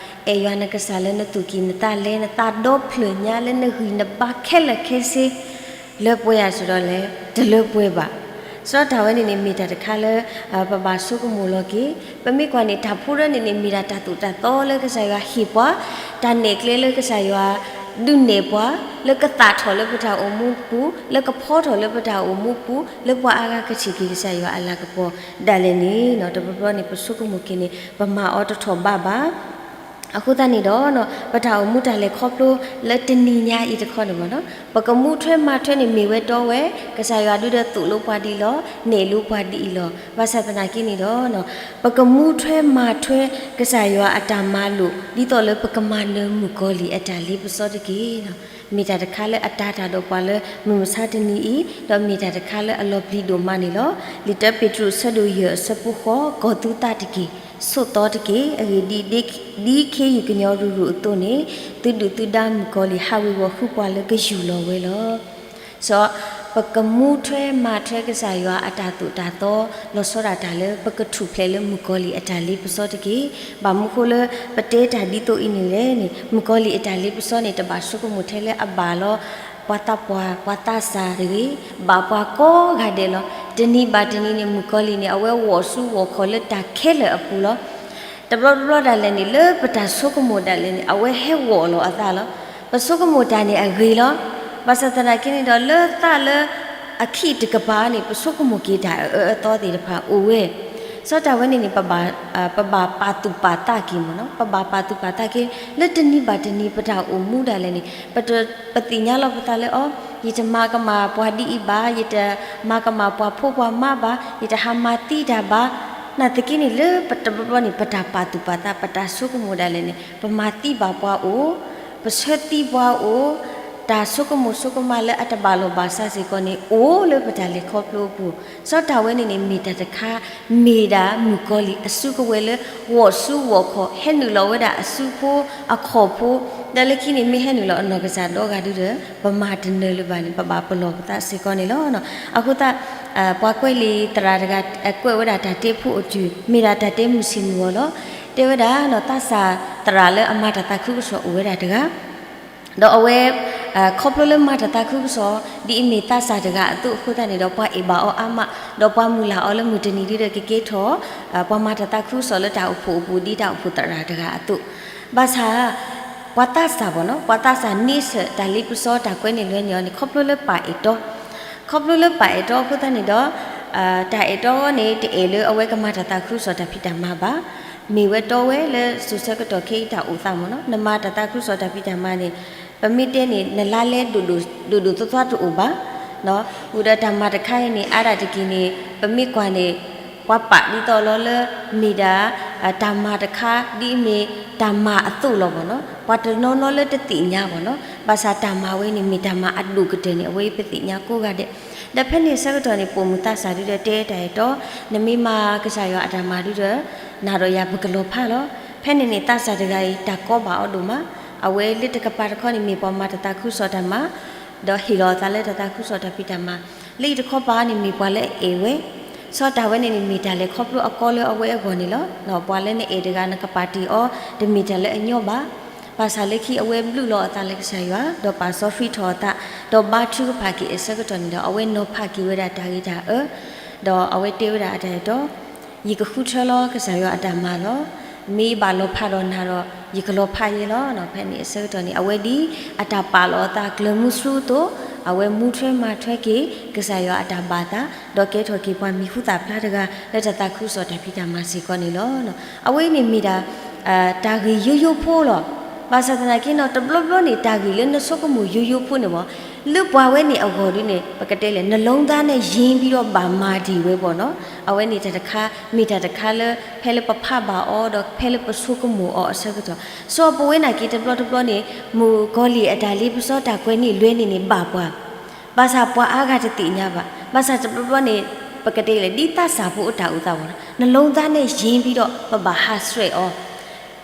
အဲၣ်ယွၤနကစၢ်လၢနသူၣ်ကံၢ်နသးလဲ, နသးဒီဖျၢၣ်ညါလၢနဂံၢ်နဘါခဲလၢာ်ခဲဆ့, လၢပှဲၤဧါစ့ၢ်ဒီးလဲၣ်, တလၢပှဲၤဘၣ်. စးထီၣ်တၢ်ဝဲန့ၣ်န့ၣ် မ့ၢ်တၢ်တခါလၢ ပဘၣ်ဆိကမိၣ်လီၤက့ၤ. ပမ့ၢ်ကွၢ်န့ၣ် တၢ်ဖိတၢ်န့ၣ်န့ၣ် မ့ၢ်ဒၣ်တၢ်သိၣ်တၢ်သီလၢကစၢ်ယွၤဟ့ၣ်ပှၤ, တၢ်နဲၣ်ကျဲလၢကစၢ်ယွၤဒုးနဲၣ်ပှၤ, လၢကသၣ်ထီၣ်လၢပတၢ်အိၣ်မူပူၤ, လၢကဖီထီၣ်လၢပတၢ်အိၣ်မူပူၤ, လၢပှၤအါဂၤကထံၣ်က့ၤကစၢ်ယွၤအလၤကပီၤဒၣ်လဲာ်န့ၣ် တဘျီဘျီန့ၣ် ပဆိကမိၣ်က့ၤန့ၣ် ပမၤအီၤတထီၣ်ဘးဘၣ်. အဃိသတးန့ၣ်ဒီး ပတၢ်အိၣ်မူတၢ်လဲၤခီဖျိလၢတနံၤညါအံၤတခီန့ၣ်မ့ၢ်နီၤ, ပကမူထွဲမၤထွဲန့ၣ်မ့ၢ်ဝဲတီဝဲ, ကစၢ်ယွၤဒုဒီးသိၣ်လိပှၤဒ်အံၤလီၤ, နဲၣ်လိပှၤဒ်အံၤလီၤ. ဘၣ်ဆၣ်သနာ်က့န့ၣ်ဒီး ပကမူထွဲမၤထွဲကစၢ်ယွၤအတၢ်မၤလိာ် ဒ်သိးလၢပကမၤနၢၤမုၣ်ကီၤလံၢ်အတၢ်လ့ပစီတက့ၢ်. မ့ၢ်တၢ်တခါလၢအတၤတၢ်ဒီးပှၤလၢမုၢ်မဆါတနံၤအံၤ, ဒီးမ့ၢ်တၢ်တခါလၢအလီၤပျံၤဒိၣ်မးန့ၣ်လီၤ. လံာ်တၢပ့းတရူးအဆၢဒိၣ်ယဲၢ်အဆၢဖိဃိး, ကီၤသူသးတက့ၢ်, ဆိးသီတက့ၢ်, အဂ့ၢ်ဒ်အံၤ, ဒ်ခ့ယုၢ်ကညီၤရုၢ်ရုၢ်အသိးန့ၣ်, သုဒုၣ်သုဒါမုၣ်ကီၤလံၢ်ဟးဝ့ၤဝီၤဃုပှၤလၢကယူၢ်လီၤဝဲလီၤ. စီၤ, ပကမူထွဲမၤထွဲကစၢ်ယွၤအတၢ်သိၣ်တၢ်သီ လီၤဆီဒၣ်တၢ်လၢ ပကထူၣ်ဖျဲးလၢမုၣ်ကီၤလံၢ်အတၢ်လ့ပစီတက့ၢ်. ဘၣ်မနုၤဃိလၢပတဲတၢ်ဒ်သိးအံၤန့ၣ်လဲၣ်န့ၣ်, မုၣ်ကီၤလံၢ်အတၢ်လ့ပစီန့ၣ် တဘၣ်ဆိကမိၣ်ထဲလၢအဘၣ်လီၤ ပှၤသးပှၢ် ပှၤသးစၢ်တဂ့ၤ, ဘၣ်ပှၤကိးဂၤဒဲးလီၤ. တနံၤဘၣ်တနံၤန့ၣ် မုၣ်ကီၤလံၢ်န့ၣ် အဝဲဂီၢ်ဆူဂီၢ်ခီၣ်လၢတၢ်ခဲလၢာ်အပူၤလီၤ. တဘျီတဘျီဒၣ်လဲာ်န့ၣ် လၢပတၢ်ဆိကမိၣ်ဒၣ်လဲာ်န့ၣ် အဝဲဟဲဂီၢ်လီၤအသးလီၤ. ပဆိကမိၣ်တၢ်န့ၣ်အဂ့ၤလီၤ. ဘၣ်ဆၣ်သနာ်က့န့ၣ်ဒီး လၢသးလၢအခံးတကပၤန့ၣ် ပဆိကမိၣ်က့ၤတၢ်အအၢအသီသ့ၣ်တဖၣ်အိၣ်ဝဲ. စီၤတၢ်ဝဲန့ၣ်န့ၣ် ပဘၣ်, ပဘၣ်ပာ်သူၣ်ပာ်သးက့ၤမ့ၢ်နီၤ, ပဘၣ်ပာ်သူၣ်ပာ်သးက့ၤ လၢတနံၤဘၣ်တနံၤပတၢ်အိၣ်မူဒၣ်လဲာ်န့ၣ် ပတ, ပသ့ၣ်ညါလီၤပသးလၢအီၤ, ယတမၤကမၣ်ပှၤဒ်အံၤဘၣ်, ယတမၤကမၣ်ပှၤဖိပှၤမါဘၣ်, ယတဟးမၤသံတၢ်ဘၣ်. နာ်သက့န့ၣ် လၢပတဘျီဘျီန့ၣ် ပတၢ်ပာ်သူၣ်ပာ်သး ပတၢ်ဆိကမိၣ်ဒၣ်လဲာ်န့ၣ် ပမၤသံဘၣ်ပှၤအိၣ်, ပဆၢသံပှၤအိၣ်, တၢ်ဆိကမိၣ်ဆိကမးလၢအတဘၣ်လီၢ်ဘၣ်စးစ့ၢ်ကီးန့ၣ် အိၣ်လၢပတၢ်လဲၤခီဖျိအပူၤ. စီၤတၢ်ဝဲန့ၣ်န့ၣ် မ့ၢ်တၢ်တခါ မ့ၢ်ဒၣ်မုၣ်ကီၤလံၢ်အစုကဝဲၤလၢ ဂီၢ်ဆူဂီၢ်ခီၣ် ဟဲနုာ်လီၤဝဲဒၣ်အစုဖိအခီၣ်ဖိ, ဒီးလၢခံန့ၣ် မ့ၢ်ဟဲနုာ်လီၤအနီၢ်ကစၢ်ဒီဂၤဒုဒီး ပမၤတနၢၤလၢၤဘၣ်န့ၣ် ပဘၣ်ပလီၢ်ပသးစ့ၢ်ကီးန့ၣ်လီၤ. အဃိသတး ပှၤကွဲးလံာ်သရၣ်တဂၤ ကွဲးဝဲဒၣ်တၢ်တဲဖိအတုၤ မ့ၢ်ဒၣ်တၢ်တဲမုာ်ဆ့ၣ်မုာ်ဂီၤလီၤ. တဲဝဲဒၣ် သးစၢ်သရၣ်လၢအမၤတၢ်သးခုကစီၣ်အိၣ်ဝဲဒၣ်တဂၤ ဒီးအဝဲ ခီဖျိလၢမၤတၢ်သးခုကစီၣ် ဒ်အမ့ၢ်သးစၢ်တဂၤအသိးအဃိသတးန့ၣ်ဒီး ပှၤအဲၣ်ဘၣ်အီၤအါမး, ဒီးပှၤမုၢ်လၢ်အီၤလၢမုၢ်တနံၤဒုဒီးကကဲထီၣ် ပှၤမၤတၢ်သးခုကစီၣ်လၢတၢ်အိၣ်ဖှိၣ်အပူၤ ဒ်တၢ်အိၣ်ဖှိၣ်သရၣ်တဂၤအသိး. ဘၣ်ဆၣ် ပှၤသးစၢ်ဘၣ်နီၤ, ပှၤသးစၢ်န့ဆၢၣ် တၢ်လ့ပစီတၢ်ကွဲးန့ၢ်လွဲန့ၢ်အီၤန့ၣ် ခီဖျိလၢပၢ်အဲၣ်တီ, ခီဖျိလၢပၢ်အဲၣ်တီအဃိသတးန့ၣ်ဒီး တၢ်အဲၣ်တီအီၤန့ၣ် တအဲၣ်လၢအဝဲကမၤတၢ်သးခုကစီၣ်တၢ်ဖံးတၢ်မၤဘၣ်. မ့ၢ်ဝဲတီဝဲလၢစိၤဆၢကတီၢ်ခဲအံၤတၢ်အိၣ်သးမ့ၢ်နီၤ, နမၤတၢ်သးခုကစီၣ်တၢ်ဖံးတၢ်မၤန့ၣ် ပမ့ၢ်တဲန့ၣ် နလါလဲဒိၣ်ဒိၣ်သွါသွါတအိၣ်ဘၣ်. ဝံၤဒီးတၢ်မၤတခါအံၤန့ၣ် အါဒၣ်တက့ၢ်န့ၣ် ပမ့ၢ်ကွၢ်န့ၣ် ပှၤပာ်ဒ်သိးလီၤလၢ မ့ၢ်ဒၣ် တၢ်မၤတခါ ဒ်အမ့ၢ်တၢ်မၤအသိးလီၤမ့ၢ်နီၤ, ပှၤတနီၤနီၤလၢတသ့ၣ်ညါမ့ၢ်နီၤ, ဘၣ်ဆၣ်တၢ်မၤဝဲန့ၣ် မ့ၢ်တၢ်မၤအဒိၣ်ကတၢၢ်န့ၣ် အဝဲအံၤပသ့ၣ်ညါကိးဂၤဒဲး. ဒီးဖဲန့ၣ်အဆၢကတီၢ်န့ၣ် ပိာ်မုၣ်သးစၢ်ဒုဒီးတဲတၢ်အဲၣ်တီ, နမ့ၢ်မၤကစၢ်ယွၤအတၢ်မၤဒုဒီး နၤဒီးယၤပကလီၤဖးလီၤ. ဖဲန့ၣ်န့ၣ် သးစၢ်တဂၤအံၤ တၢ်ကီဘၣ်အီၤဒိၣ်မး, အဝဲလၢတကပၤတခီန့ၣ် မ့ၢ်ပှၤမၤတၢ်သးခုကစီၣ်တၢ်မၤ, ဒီးဟ့ၣ်လီၤအသးလၢတၢ်သးခုကစီၣ်တၢ်ဖံးတၢ်မၤ, လၢအံၤတခီပၤန့ၣ် မ့ၢ်ပှၤလၢအအဲၣ်ဝဲ, စီၤတၢ်ဝဲန့ၣ်န့ၣ်မ့ၢ်တၢ်လဲၤခီဖျိအကီလၢအဝဲအဂီၢ်န့ၣ်လီၤ. ပှၤလၢနအဲၣ်တဂၤနကပာ်တ့ၢ်အီၤ တမ့ၢ်တၢ်လၢအညီဘၣ်. ဘၣ်ဆၣ်လၢခံအဝဲဘျုးလီၤအသးလၢကစၢ်ယွၤ ဒီးပာ်စီဆှံထီၣ်အသး ဒီးဘါထုကဖၣ်က့ၤအဆၢကတီၢ်န့ၣ်ဒီး အဝဲနီၤဖးက့ၤဝဲဒၣ်တၢ်ဂ့ၤတၢ်အၢ ဒီးအဝဲတဲဝဲဒၣ်အတၢ်အဲၣ်တီ ယကဃုထၢလီၤကစၢ်ယွၤအတၢ်မၤလီၤ. မ့ၢ်ဘၣ်လီၤဖးဒီးနၤဒီး ယကလီၤဖးယဲလီၤ. ဖဲန့ၣ်အဆၢကတီၢ်န့ၣ် အဝဲဒ်အတၢ်ပာ်လီၤအသးကျၢၤမုဆူအသိး အဝဲမူထွဲမၤထွဲက့ၤ ကစၢ်ယွၤအတၢ်ဘၣ်သး ဒီးကဲထီၣ်က့ၤပှၤမံၤဟူသၣ်ဖျါတဂၤ လၢတၢ်သးခုကစီၣ်တၢ်ဖံးတၢ်မၤစ့ၢ်ကီးန့ၣ်လီၤ. အဝဲအံၤန့ၣ်မ့ၢ်ဒၣ် တၢ်ဂ့ၢ်ယိယိဖိလီၤ. ဘၣ်ဆၣ်သနာ်က့နီၤ တဘျီဘျီန့ၣ် တၢ်ဂ့ၢ်လၢနဆိကမိၣ်ယိယိဖိန့ၣ်မ့ၢ် လၢပှၤဝဲန့ၣ်အဂီၢ်ဒ်န့ၣ် ပကတဲလဲၣ် နလိသးန့ၣ်ယ့ၤဘံဒီးဘၣ်မၤဒံးဝဲဘၣ်နီၤ. အဝဲန့ၣ်တၢ်တခါ မ့ၢ်တၢ်တခါလၢ ဖဲလၢပဖးဘၣ်အီၤ ဒီးဖဲလၢပဆိကမိၣ်အီၤအဆၢကတီၢ် စီၤပဝဲနာ်က့တဘျီတဘျီန့ၣ် မုၣ်ကီၤလံၢ်အတၢ်လ့ပစီတၢ်ကွဲးန့ၢ်လွဲန့ၣ်န့ၣ် ဘၣ်ပှၤ ဘၣ်ဆၣ်ပှၤအါဂၤတသ့ၣ်ညါဘၣ်. ဘၣ်ဆၣ်တဘျီဘျီန့ၣ် ပကတဲလဲၣ် ဒ်သးစၢ်ဖိအတၢ်အိၣ်သးဘၣ်နီၤ နလိသးန့ၣ်ယ့ၤဘံဒီး ပဘၣ်ဟးဆှဲး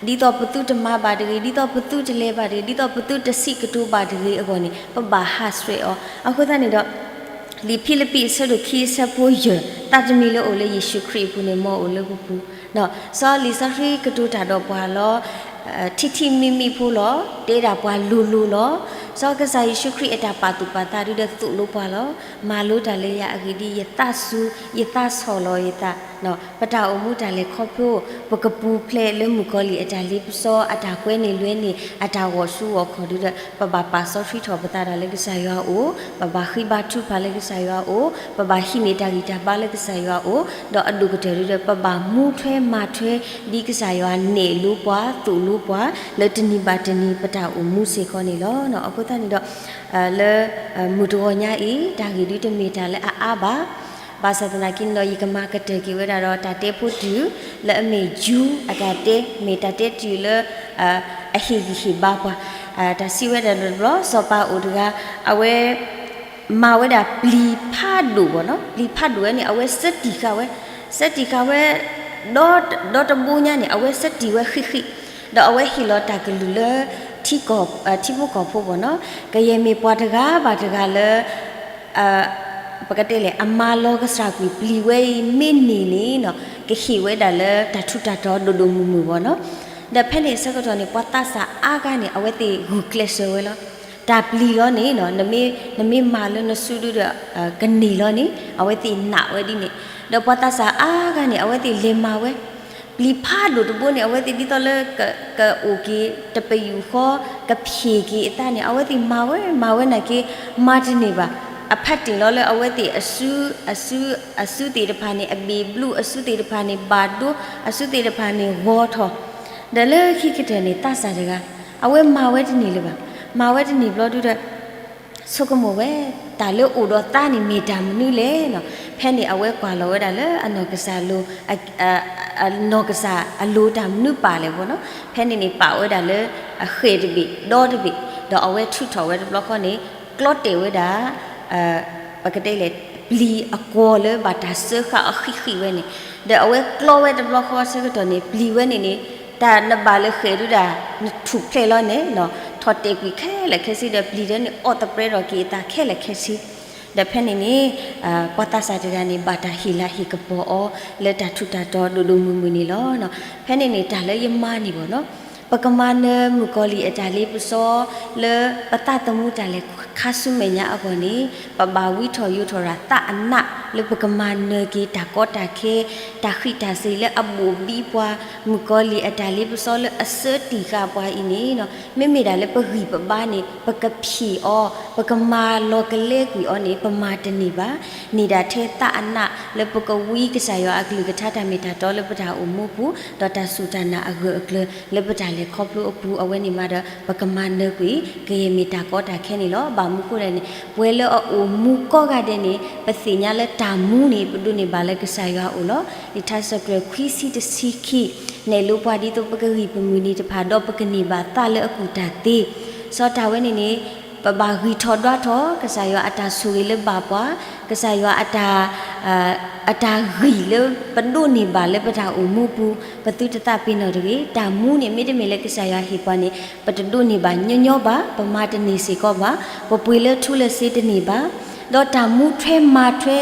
အီၤ ဒ်သိးပသုတမၤဘၣ်တဂ့ၤ, ဒ်သိးပသုတလဲၤဘၣ်တဂ့ၤ, ဒ်သိးပသုတစံးကတိၤဘၣ်တဂ့ၤအဂီၢ်န့ၣ် ပဘၣ်ဟးဆှဲးအီၤ. အဃိသတးန့ၣ်ဒီး လံာ်ဖံလံးပံးအဆၢဒိၣ်ခံအဆၢဖိယဲၢ် သးတမံၤလၢအိၣ်လၢယ့ၣ်ၡူးခရံာ်အပူၤန့ၣ် မ်အအိၣ်လၢပပူၤ, စီၤလံာ်စီဆှံကတိၤတၢ်ဒီးပှၤလီၤ ထံထံမံမံဖိလီၤ, တဲဒၣ်ပှၤလိၤလိၤလီၤ. စီၤကစၢ်ယ့ၣ်ၡူးခရံာ်အတၢ်ပာ်သူၣ်ပာ်သးဒုဒီးသိၣ်လိပှၤလီၤ. မၤလိတၢ်လၢယၤအဂ့ၢ်ဒ်အံၤ, ယသးစူၤ ယသးဆီၣ်လီၤယသး, ပတၢ်အိၣ်မူတၢ်လဲၤခီဖျိ ပကပူၤဖျဲးလၢမုၣ်ကီၤလံၢ်အတၢ်လ့ပစီ အတၢ်ကွဲးန့ၢ်လွဲန့ၢ် အတၢ်ဂီၤဆူဂီၤခီၣ်ဒုဒီး ပဘၣ်ပာ်စီဆှံထီၣ်ပသးဒီးလၢကစၢ်ယွၤအအိၣ်, ပဘၣ်ဃ့ဘါထုကဖၣ်လၢကစၢ်ယွၤအအိၣ်, ပဘၣ်ဟံးန့ၢ်တၢ်ဂံၢ်တၢ်ဘါလၢကစၢ်ယွၤအအိၣ်, ဒီးအဒိၣ်ကတၢၢ်ဒုဒီး ပဘၣ်မူထွဲမၤထွဲ ဒ်ကစၢ်ယွၤနဲၣ်လိပှၤ သိၣ်လိပှၤ လၢတနံၤဘၣ်တနံၤပတၢ်အိၣ်မူစ့ၢ်ကီးန့ၣ်လီၤ. အဃိသတးန့ၣ်ဒီး လၢ မုၢ်တဂီၤညါအံၤ တၢ်ဂ့ၢ်ဒုတမ့ၢ်တၢ်လၢအအါဘၣ်. ဘၣ်ဆၣ်သနာ်က့န့ၣ်ဒီး ယကမၤကတၢၢ်က့ၤဝဲဒၣ်ဒီး တၢ်တဲဖိတုၤ လၢအမ့ၢ် ယူ အတၢ်တဲ မ့ၢ်တၢ်တဲတုၤလၢ အဟ့ၣ်ဂံၢ်ဟ့ၣ်ဘါပှၤ, တၢ်စံးဝဲဒၣ်တဘျီ စီၤပၤအိၣ်တဂၤ အဝဲ မၤဝဲဒၣ်ပျံၤဖးဒိၣ်ဘၣ်နီၤ, ပျံၤဖးဒိၣ်ဝဲန့ၣ် အဝဲစၢတံၢ်ဃာ်ဝဲ, စၢတံၢ်ဃာ်ဝဲ ဒီ ဒီတဘိညါန့ၣ် အဝဲစၢတံၢ်ဝဲဃံးဃံး, ဒီးအဝဲဟ့ၣ်လီၤတၢ်ကလုၢ်လၢ ထံဖိကီၢ်ဖိဘၣ်နီၤ, ကယဲၢ်မ့ၢ်ပှၤတဂၤဘၣ်တဂၤလၢ ပကတဲလဲၣ် အမၤလီၤကစၢ်ကွံာ်ပျံၤဝဲအံၤမ့ၢ်န့ၢ်န့ၣ်နီၤ ကဟ့ၣ်ဝဲဒၣ်လၢတၢ်ထူးတၢ်တီၤဒိၣ်ဒိၣ်မုၢ်မုၢ်ဘၣ်နီၤ. ဒီးဖဲန့ၣ်အဆၢကတီၢ်န့ၣ် ပှၤသးစၢ်အါဂၤန့ၣ် အဝဲသ့ၣ်ဂုာ်ကျဲးစၢးဝဲလီၤ. တၢ်ပျံၤလီၤန့ၣ်နီၤ နမ့ၢ်မၤလၢနစုဒုဒီး ကန့ၢ်လီၤန့ၣ် အဝဲသ့ၣ်နာ်ဝဲဒ်န့ၣ်, ဒီးပှၤသးစၢ်အါဂၤန့ၣ် အဝဲသ့ၣ်လဲၤမၤဝဲ ပျံၤဖးဒိၣ်တဘိန့ၣ် အဝဲသ့ၣ်ဒ်သိးလၢ ကအိၣ်က့ၤတပယူာ်ဃီ ကဖံးက့ၤအသးန့ၣ် အဝဲသ့ၣ်မၤဝဲ မၤဝဲနာ်က့ မၤတန့ၢ်ဘၣ်. အဖးတ့ၢ်လီၤလၢအဝဲသ့ၣ်အစု အစု အစုသ့ၣ်တဖၣ်န့ၣ် အဘ့ၣ်ဘျူး အစုသ့ၣ်တဖၣ်န့ၣ် ဘၣ်ဒိ အစုသ့ၣ်တဖၣ်န့ၣ် ဂီၤထီၣ်, ဒီးလၢခံကတၢၢ်န့ၣ် သးစၢ်တဂၤ အဝဲမၤဝဲတန့ၢ်လၢၤဘၣ်. မၤဝဲတန့ၢ်ဘျီဒုဒီး ဆိကမိၣ်ဝဲ တၢ်လၢအိၣ်ဒီးသးန့ၣ်မ့ၢ်တၢ်မနုၤလဲၣ်နီၤ. ဖဲန့ၣ်အဝဲကွၢ်လီၤဝဲဒၣ်လၢအနီၢ်ကစၢ်လိၤ အနီၢ်ကစၢ်အလိၤတၢ်မနုၤပာ်လဲၣ်ဘၣ်နီၤ. ဖဲန့ၣ်န့ၣ် ပာ်ဝဲဒၣ်လၢအဃဲၢ်တဘ့ၣ် ဒီတဘ့ၣ်, ဒီးအဝဲထုးထီၣ်ဝဲတဘျီဃီန့ၣ် ကျီတဲာ်ဝဲဒၣ် ပကတဲလဲၣ် ပျံၤအကွီၤလၢဘၣ်တၢ်စၢဃာ်အီၤဃံးဃံးဝဲန့ၣ်, ဒီးအဝဲကျီဝဲတဘျီဃီဆၢကတီၢ်န့ၣ် ပျံၤဝဲန့ၣ်န့ၣ် တၢ်နဘၣ်လၢဃဲၢ်ဒုဒၣ် နထူၣ်ဖျဲးလီၤန့ၣ်နီၤ ထီၣ်တဲာ်ကွံာ်ခဲလၢာ်ခဲဆ့ဒီး ပျံၤဒၢန့ၣ် အီၣ်သပှဲၤထီၣ်က့ၤအသးခဲလၢာ်ခဲဆ့ ဒီးဖဲန့ၣ်န့ၣ် ပှၤသးစၢ်တဂၤန့ၣ် ဘၣ်တၢ်ဟ့ၣ်လၤဟ့ၣ်ကပီၤအီၤ လၢတၢ်ထူးတၢ်တီၤဒိၣ်ဒိၣ်မုၢ်မုၢ်န့ၣ်လီၤ. ဖဲန့ၣ်န့ၣ်တၢ်လၢယမၤန့ၣ်ဘၣ်နီၤ ပကမၤနၢၤမုၣ်ကီၤလံၢ်အတၢ်လ့ပစီ လၢပသးသမူတၢ်လဲၤခါဆူမဲာ်ညါအဂီၢ်န့ၣ် ပဘၣ်ဝံထီၣ်ယိာ်ထီၣ်ဒၣ်သးအနးလၢပကမၤနၢၤက့ၤတၢ်ကီတၢ်ခဲ တၢ်ဃံးတၢ်စ့ၤလၢအဘိၣ်ဘံပှၤ မုၣ်ကီၤလံၢ်အတၢ်လ့ပစီလၢအစၢတံၢ်ဃာ်ပှၤအံၤန့ၣ်နီၤ မ့မ့ၢ်ဒၣ်လၢပဂံၢ်ပဘါန့ၣ် ပကဖံးအီၤ ပကမၤလီၤကလဲကွံာ်အီၤန့ၣ် ပမၤတန့ၢ်ဘၣ်. န့ၣ်ဒၣ်ထဲသးအနးလၢပကဝံကစၢ်ယွၤအကလုၢ်ကထါတၢ်မ့ၢ်တၢ်တီလၢပတၢ်အိၣ်မူပူၤ ဒီးတၢ်စူၢ်တၢ်နာ်အဂၢၢ်အကျၢၤလၢပတၢ်လဲၤခီဖျိအပူၤ အဝဲန့ၣ်မးဒီး ပကမၤနၢၤကွံာ် ကယဲၢ်မ့ၢ်တၢ်ကီတၢ်ခဲန့ၣ်လီၤ. ဘၣ်မနုၤဃိလဲၣ်န့ၣ် ပှၤလၢအအိၣ်မူကိးဂၤဒဲးန့ၣ် ပသ့ၣ်ညါလၢတၢ်မူန့ၣ် ပဒိးန့ၢ်ဘၣ်လၢကစၢ်ယွၤအအိၣ်လီၤ. လံာ်ထါစံးပတြၢၤခွံဆံတဆံခံ နဲၣ်လိပှၤဒ်သိးပကဂံၢ်ပမုၢ်နံၤတဖၣ် ဒီးပကန့ၢ်ဘၣ်သးလၢအကူၣ်တၢ်သ့ စီၤတၢ်ဝဲန့ၣ်န့ၣ် ပဘၣ်ဂံၢ်ထီၣ်ဒွးထီၣ် ကစၢ်ယွၤအတၢ်ဆိၣ်ဂ့ၤလၢဘၣ်ပှၤ, ကစၢ်ယွၤအတၢ် အတၢ်ဂံၢ်လၢပဒိးန့ၢ်ဘၣ်လၢပတၢ်အိၣ်မူပူၤ ပသုတသးပ့ၤနီၣ်တဂ့ၤ. တၢ်မူန့ၣ် မ့တမ့ၢ်လၢကစၢ်ယွၤဟ့ၣ်ပှၤန့ၣ် ပတဒိးန့ၢ်ဘၣ်ညီညီဘၣ်, ပမၤတန့ၢ်စ့ၢ်ကီးဘၣ်, ပပှ့ၤလၢထူလၢစ့တန့ၢ်ဘၣ်. ဒီးတၢ်မူထွဲမၤထွဲ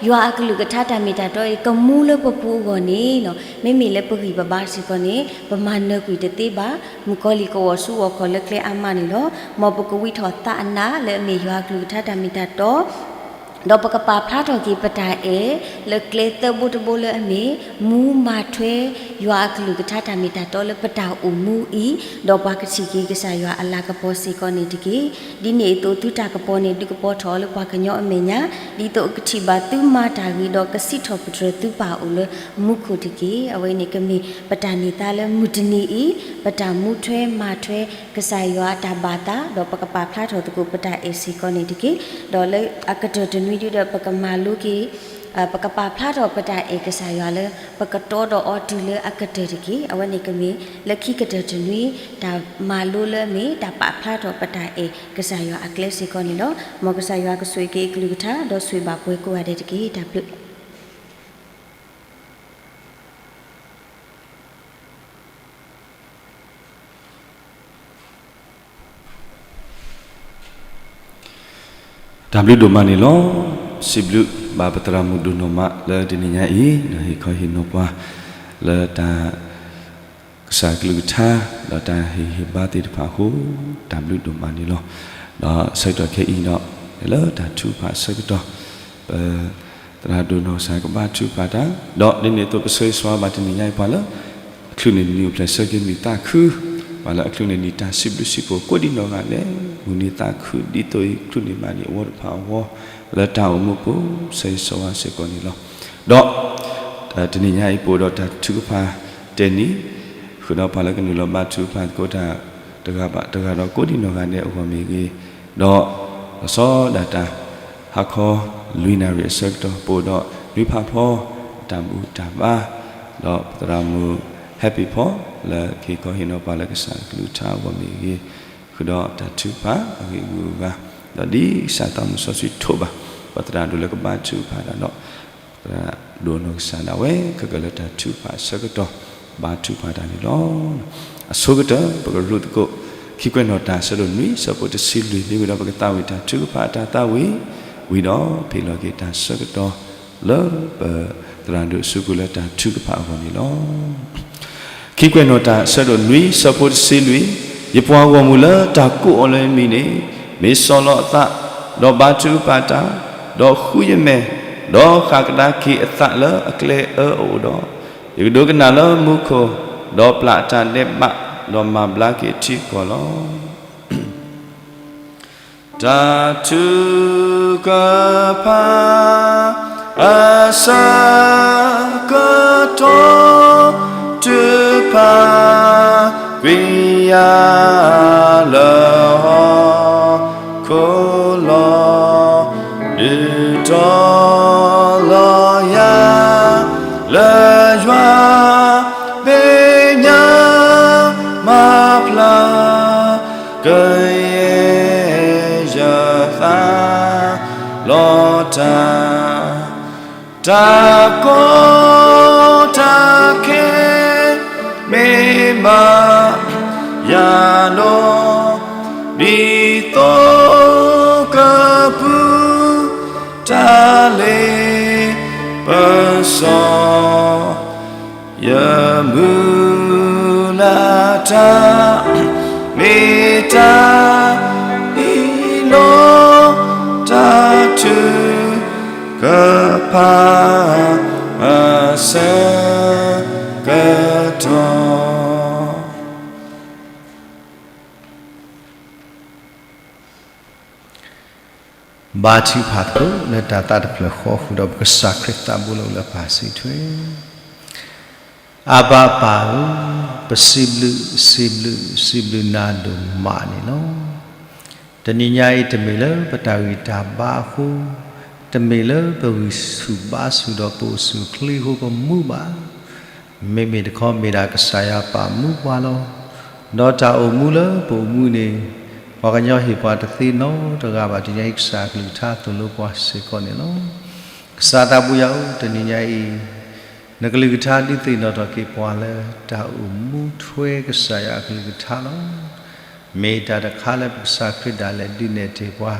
ယွၤအကလုၢ်ကထါတၢ်မ့ၢ်တၢ်တီအံၤ ကမူလၢပပူၤအဂီၢ်န့ၣ်လီၤ. မ့မ့ၢ်လၢပဂံၢ်ပဘါစ့ၢ်ကီးန့ၣ် ပမၤနၢၤကွံာ်တသ့ဘၣ်. မုၣ်ကီၤလံၢ်ကဝီၤဆူဝီၤခီၣ်လၢကျဲအါမးန့ၣ်လီၤ. မ်ပကဝံထီၣ်သးအနးလၢအမ့ၢ်ယွၤအကလုၢ်ကထါတၢ်မ့ၢ်တၢ်တီ ဒီးပကပာ်ဖျါထီၣ်က့ၤပတၢ်အဲၣ် လၢကျဲသၢဘိတဘိလၢအမ့ၢ် မူမၤထွဲ ယွၤအကလုၢ်ကထါတၢ်မ့ၢ်တၢ်တီလၢပတၢ်အိၣ်မူအံၤ, ဒီးပှၤကထံၣ်က့ၤကစၢ်ယွၤအလၤကပီၤစ့ၢ်ကီးန့ၣ်တက့ၢ်. ဒ်န့ၣ်အသိးသုတၢ်ကပီၤန့ၣ် ဒုးကပီၤထီၣ်အီၤလၢပှၤကညီအမဲာ်ညါ, ဒ်သိးကထံၣ်ဘၣ်သုမၤတၢ်ဂ့ၤ ဒီးကစံးထီၣ်ပတြၢၤသုပၢ်အိၣ်လၢမူခိၣ်တက့ၢ်. အဝဲန့ၣ်ကမ့ၢ်ပတၢ်န့ၢ်သါလၢမုၢ်တနံၤအံၤ, ပတၢ်မူထွဲမၤထွဲ ကစၢ်ယွၤအတၢ်ဘၣ်သး, ဒီးပကပာ်ဖျါထီၣ်သကိးပတၢ်အဲၣ်စ့ၢ်ကီးန့ၣ်တက့ၢ်. ဒီးလၢအကတၢၢ်တနွံဒုဒီး ပကမၤလိက့ၤ ပကပာ်ဖျါထီၣ်ပတၢ်အဲၣ်ကစၢ်ယွၤလၢ ပကတီဒီးအီၤတုၤလၢအကတၢၢ်တက့ၢ်. အဝဲန့ၣ်ကမ့ၢ်လၢခံကတၢၢ်တနွံ တၢ်မၤလိလၢအမ့ၢ်တၢ်ပာ်ဖျါထီၣ်ပတၢ်အဲၣ်ကစၢ်ယွၤအကျဲစ့ၢ်ကီးန့ၣ်လီၤ. မ်ကစၢ်ယွၤကဆိၣ်ဂ့ၤက့ၤအကလုၢ်ကထါ ဒီးဆိၣ်ဂ့ၤဘၣ်ပှၤကိးဂၤဒဲးတက့ၢ်. တၢ်ဘျုး တၢ်ဘျုးဒိၣ်မးန့ၣ်လီၤ. စံးဘျုးဘၣ်ပသရၣ်မုၣ်ဒိၣ်နီၢ်မးလၢတနံၤညါအံၤ ဒီးဟ့ၣ်ခီဟ့ၣ်နီၤပှၤ လၢတၢ် ကစၢ်ကလုၢ်ကထါ ဒီးတၢ်ဟ့ၣ်ဂံၢ်ဟ့ၣ်ဘါသ့ၣ်တဖၣ်အဃိ တၢ်ဘျုးဒိၣ်မးန့ၣ်လီၤ. ဒီးဆၢကတီၢ်ခဲအံၤဒီး လၢတၢ်ထုကဖၣ်အဆၢကတီၢ် ပ သရၣ်ဒိၣ်နီၢ်ကစၢ်ကဘါထုကဖၣ်တၢ်, ဒီးဒ်န့ၣ်အသိးပဆၢဂ့ၤဆၢဝါဘၣ်တနံၤညါအံၤပှၤလၢ အချုးန့ၣ်နံၤအိၣ်ဖျဲၣ်ဆၢက့ၤမုာ်သးခု, ပှၤလၢအချုးန့ၣ်နံၤတၢ်စံးဘျုးစံးဖှိၣ်ကိးဒံနီၢ်ဂၤဒဲး, မုၢ်နံၤသးခုဒ်သိးအံၤ ချုးန့ၢ်ဘၣ်ဒံးအဝီတဖၣ်အဂီၢ်, လၢတၢ်အိၣ်မူပူၤ ဆၢဂ့ၤဆၢဝါစ့ၢ်ကီးန့ၣ်လီၤ. ဒီး တနံၤညါအံၤ ပအိၣ်ဒီးတၢ်ထုကဖၣ်တဲာ်နံၤ, ဃုာ်ဒီးပှၤလၢကနုာ်လီၤဘါထုကဖၣ်သကိးတၢ် တဂၤဘၣ်တဂၤဒီးကိးဒံနီၢ်ဂၤဒဲးအဂီၢ်မ့ၢ်ဂ့ၤ, ဒီး လီၤဆီဒၣ်တၢ် ဟါခီလွံၢ်နၣ်ရံၣ်အဆၢကတီၢ် ပအိၣ်ဒီးနွံဖးဖီ တၢ်ဘူၣ်တၢ်ဘါ, ဒီးပသရၣ်မုၣ် Happy ဖီ လၢကဟ့ၣ်ခီဟ့ၣ်နီၤပှၤလၢကစၢ်ကလုၢ်ကထါအဂီၢ်မ့ၢ်ဂ့ၤ, ဃုာ်ဒီးတၢ်ထုကဖၣ်အဂ့ၢ်အဂုၤအဂၤ, ဒီးဒ်ကစၢ်သးမုၢ်စီဆှံထိးဘၣ် ပသရၣ်ဒိၣ်လၢကဘါထုကဖၣ်တၢ်ဒီး သရၣ်ဒိၣ်နီၢ်ကစၢ်ဒၣ်ဝဲ ခဲကၢၢ်လၢတၢ်ထုကဖၣ်အဆၢကတီၢ် ဘါထုကဖၣ်တၢ်န့ၣ်လီၤ. အဆိကတၢၢ် ပကရူၢ်သကိး ခံကွဲးနီၣ်တၢ်အဆၢဒိၣ်နွံ ဆၢဖိတဆံလွံၢ် မ့ၢ်ဝံၤဒီးပကသးဝံၣ်တၢ်ထုကဖၣ်အတၢ်သးဝံၣ်, ဝံၤဒီးဖ့ၣ်လီၤက့ၤတၢ်ဆၢကတီၢ် လၢပသရၣ်ဒိၣ်အစုပူၤလၢတၢ်ထုကဖၣ်အဂီၢ်န့ၣ်လီၤ. ခံကွဲးနီၣ်တၢ်အဆၢဒိၣ်နွံ ဆၢဖိတဆံလွံၢ်, ယပှၤဂီၢ်မုၢ်လၢတၢ်ကိးအီၤလၢယမံၤန့ၣ် မ့ၢ်ဆီၣ်လီၤအသး, ဒီးဘါထုကဖၣ်တၢ်, ဒီးဃုယမဲာ်, ဒီးဃၣ်ကဒါက့ၤအသးလၢအကျဲအၢအအိၣ်ဒီး, ယကဒိကနၣ်လၢမူခိၣ်, ဒီးပျၢ်အတၢ်ဒဲးဘး, ဒီးမၤဘျါက့ၤအထံအကီၢ်လီၤ. တၢ်ထုကဖၣ်အဆၢကတီၢ် ထုကဖၣ်ကွံာ်ယၤလၢ ဟီၣ်ခိၣ်လီၤ. ဒုးတီၤလီၤယၤ လၢယွၤမဲာ်ညါ မၤဖျါ ကယဲၢ်ယသးလီၤတၢ် တၢ်ကီတၢ်ခဲ မ့ၢ်ဘၣ်ယၤဒီး ဒ်သိးကပူၤ တၢ်လ့ပစီ ယမုၢ်လၢ်တၢ် မ့ၢ်တၢ်အံၤလီၤ. တၢ်ထုကဖၣ်အဆၢကတီၢ် ဘါထုကဖၣ်သကိးလၢတၢ်သးတဖျၢၣ်ဃီ ဃုာ်ဒီးပကစၢ်ခရံာ်သးဘိလၢအိၣ်လၢပၢ်စံးထွဲ, အၢဘၤပၢ်ဧၢ, ပစံးဘျုး, စံးဘျုး, စံးဘျုးနၤဒိၣ်မးန့ၣ်လီၤ. တနံၤညါအံၤ တမ့ၢ်လၢပတၢ်ဂံၢ်တၢ်ဘါအဃိ, တမ့ၢ်လၢပဂံၢ်ဆူၣ်ဘါဆူၣ်ဒီးပအိၣ်ဆူၣ်အိၣ်ချ့အဃိပမူဘၣ်. မ့မ့ၢ်တခီ မ့ၢ်ဒၣ်ကစၢ်ယွၤပာ်မူပှၤလီၤ. ဒီးတၢ်အိၣ်မူလၢပအိၣ်မူန့ၣ် ပှၤကညီဟ့ၣ်ပှၤတသ့နီတဂၤဘၣ်. တနံၤညါအံၤ ကစၢ်အကလုၢ်ကထါသိၣ်လိပှၤစ့ၢ်ကီးန့ၣ်လီၤ. ကစၢ်သးဘိယွၤဧၢ, တနံၤညါအံၤ နကလုၢ်ကထါဒုးသ့ၣ်နီၣ်ထီၣ်က့ၤပှၤလၢ တၢ်အိၣ်မူထွဲကစၢ်ယွၤအကလုၢ်ကထါလီၤ. မ့ၢ်တၢ်တခါလၢပကစၢ်ခရံာ်ဒၣ်လဲာ်ဒုးနဲၣ်တ့ၢ်ပှၤ,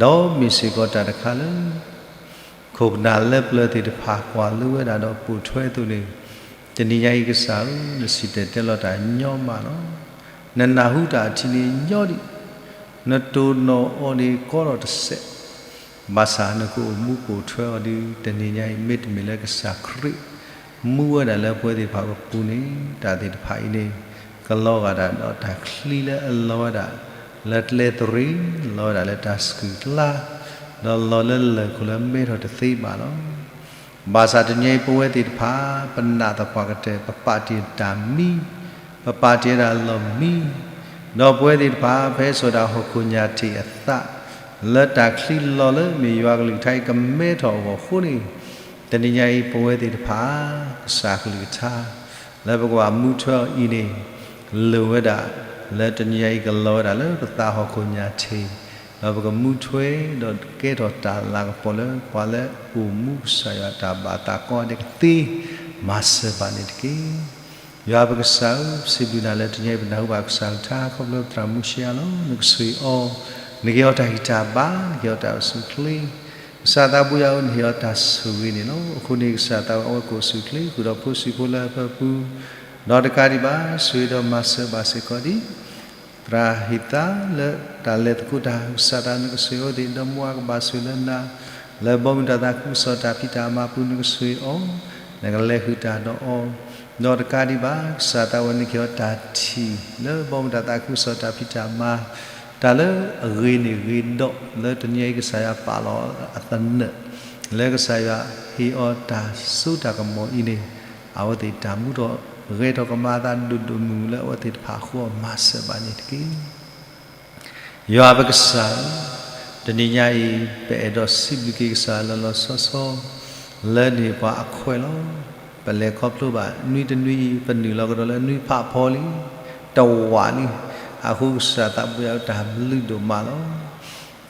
ဒီးမ့ၢ်စ့ၢ်ကီးတၢ်တခါလၢ ခိၣ်ပနၢ်လၢပျၢၤသ့ၣ်တဖၣ်ကွၢ်လၢဝဲဒၣ်ဒီးပိာ်ထွဲအသိးန့ၣ်, တနံၤညါအံၤကစၢ်ဧၢ, နစံၣ်တဲၤတဲလီၤတၢ်ညီမးလီၤ. နနၢ်ဟူတၢ်အထံးန့ၣ်ညီဒံး, နတိၢ်နီၣ်အီၤန့ၣ်ကီထီၣ်တစဲး, ဘၣ်ဆၣ်နကအိၣ်မူပိာ်ထွဲအီၤဒီး တနံၤညါအံၤ မ့တမ့ၢ်လၢကစၢ်ခရံာ်မူဝဲဒၣ်လၢပဝဲသ့ၣ်တဖၣ်အပူၤန့ၣ် တၢ်သ့ၣ်တဖၣ်အံၤန့ၣ် ကလီၤဂာ်ဒၣ်ဒီးတၢ်ချံလၢအလီၤဝဲဒၣ် လၢကျဲသရံး, လီၤဝဲဒၣ်လၢတၢ်စကူၣ်ကျါ, ဒီးလီၤလၢလၢၢ်ခိၣ်လၢမဲထီၣ်တသ့ဘၣ်လီၤ. ဘၣ်ဆၣ်တနံၤအံၤပဝဲသ့ၣ်တဖၣ် ပနာ်သပှၢ်ကတၢၢ် ပပာ်တ့ၢ်တၢ်မံ, ပပာ်တ့ၢ်ဝဲဒၣ်လီၢ်မံ, ဒီးပဝဲသ့ၣ်တဖၣ် ပဟဲစိာ်တၢ်ဟီၣ်ခိၣ်ညၣ်ထံးအသး လၢတၢ်ချံလီၤလၢမ့ၢ်ယွၤကလုၢ်ကထါအံၤကမဲထီၣ်အဂီၢ်အဃိန့ၣ်, တနံၤညါအံၤပဝဲသ့ၣ်တဖၣ် ကစၢ်ကလုၢ်ကထါ လၢပကဘၣ်မူထွဲအီၤအံၤန့ၣ် လိၣ်ဝဲဒၣ် လၢတနံၤညါအံၤကလီၤဝဲဒၣ်လၢပသးဟီၣ်ခိၣ်ညၣ်ထံး, ဒီးပကမူထွဲ ဒီးကဲထီၣ်တၢ်လၤကပီၤလၢပှၤလၢအိၣ်မူကစၢ်ယွၤတၢ်ဘၣ်သးကိးဂၤဒဲးကသ့, မၤစၢၤဘၣ်န့ၣ်တက့ၢ်. ယွၤပကစၢ်ဧၢ, ပစံးဘျုးနၤလၢတနံၤအံၤပနၢ်ဟူဘၣ်ကစၢ်ကလုၢ်ကထါ ခီဖျိပသရၣ်မူၡ့အလီၢ်, နကဆိၣ်ဂ့ၤအီၤ, နကဟ့ၣ်အီၤတၢ်ဂံၢ်တၢ်ဘါ, နကဟ့ၣ်အီၤတၢ်အိၣ်ဆူၣ်အိၣ်ချ့, ကစၢ်သးဘိယွၤဧၢ, နဟ့ၣ်အီၤတၢ်ဆိၣ်ဂ့ၤန့ၣ်လီၤ. အဃိန့ၣ် ကစၢ်သးဘိယွၤ အဝဲကအိၣ်ဆူၣ်အိၣ်ချ့ ဃုာ်ဒီးဖိဆံးဖိလၢအပူၤ, ဒီးတကးဒံးဘၣ် ဆိၣ်ဂ့ၤဒီးမၤစၢၤဘၣ်စ့ၢ်ကီးဒံး သရၣ်ဟ့ၣ်သါလၢတၢ်လဲၤသကိးတၢ် ကစၢ်သးဘိယွၤ နကဆိၣ်ဂ့ၤအဝဲသ့ၣ် ဒီးမိၢ်အကဘၣ်ဆိၣ်ဂ့ၤလၢနၤ, လၢဘီမုၢ်တၢ်သးခုကစီၣ်တၢ်ဖံးတၢ်မၤအပူၤ နကဆိၣ်ဂ့ၤအီၤ, နကလဲၤဃုာ်တၢ်ဒီးအီၤ, ဒီးတကးဒံးဘၣ် ကစၢ်သးဘိယွၤ နကဟ့ၣ်အီၤတၢ်ထံၣ် လၢဘီမုၢ်တၢ်သးခုကစီၣ်တၢ်ဖံးတၢ်မၤ တၢ်လၢအဂ့ၤန့ၢ်ဂ့ၤဒီး လၢတနံၤအံၤကစၢ်ယွၤပာ်လီၤအသနၢၣ် လၢကစၢ်ယွၤဟ့ၣ်အီၤတၢ်စိတၢ်ကမီၤအံၤန့ၣ်, အဝဲသ့ၣ်တၢ်မူထီၣ်ဂဲၤထီၣ်ကမၤအသးဒိၣ်ဒိၣ်မုၢ်မုၢ်လၢအဝဲသ့ၣ်တဖၣ်အဃိ မၤစၢၤဘၣ်န့ၣ်တက့ၢ်. ယွၤပကစၢ်ဧၢ, တနံၤညါအံၤ ပအဲၣ်ဒိးစံးဘျုးက့ၤကစၢ်လီၤလီၤဆီဆီ လၢန့ၢ်ပှၤအခွဲးလီၤ. ပလဲၤခီဖျိဘၣ်နွံတနွံအံၤ ပနုာ်လီၤကဒီးလၢနွံဖးဖီလံ, တဝာ်လံ. အဃိကစၢ်သးဘိယွၤ တၢ်ဘျုးဒိၣ်မးလီၤ.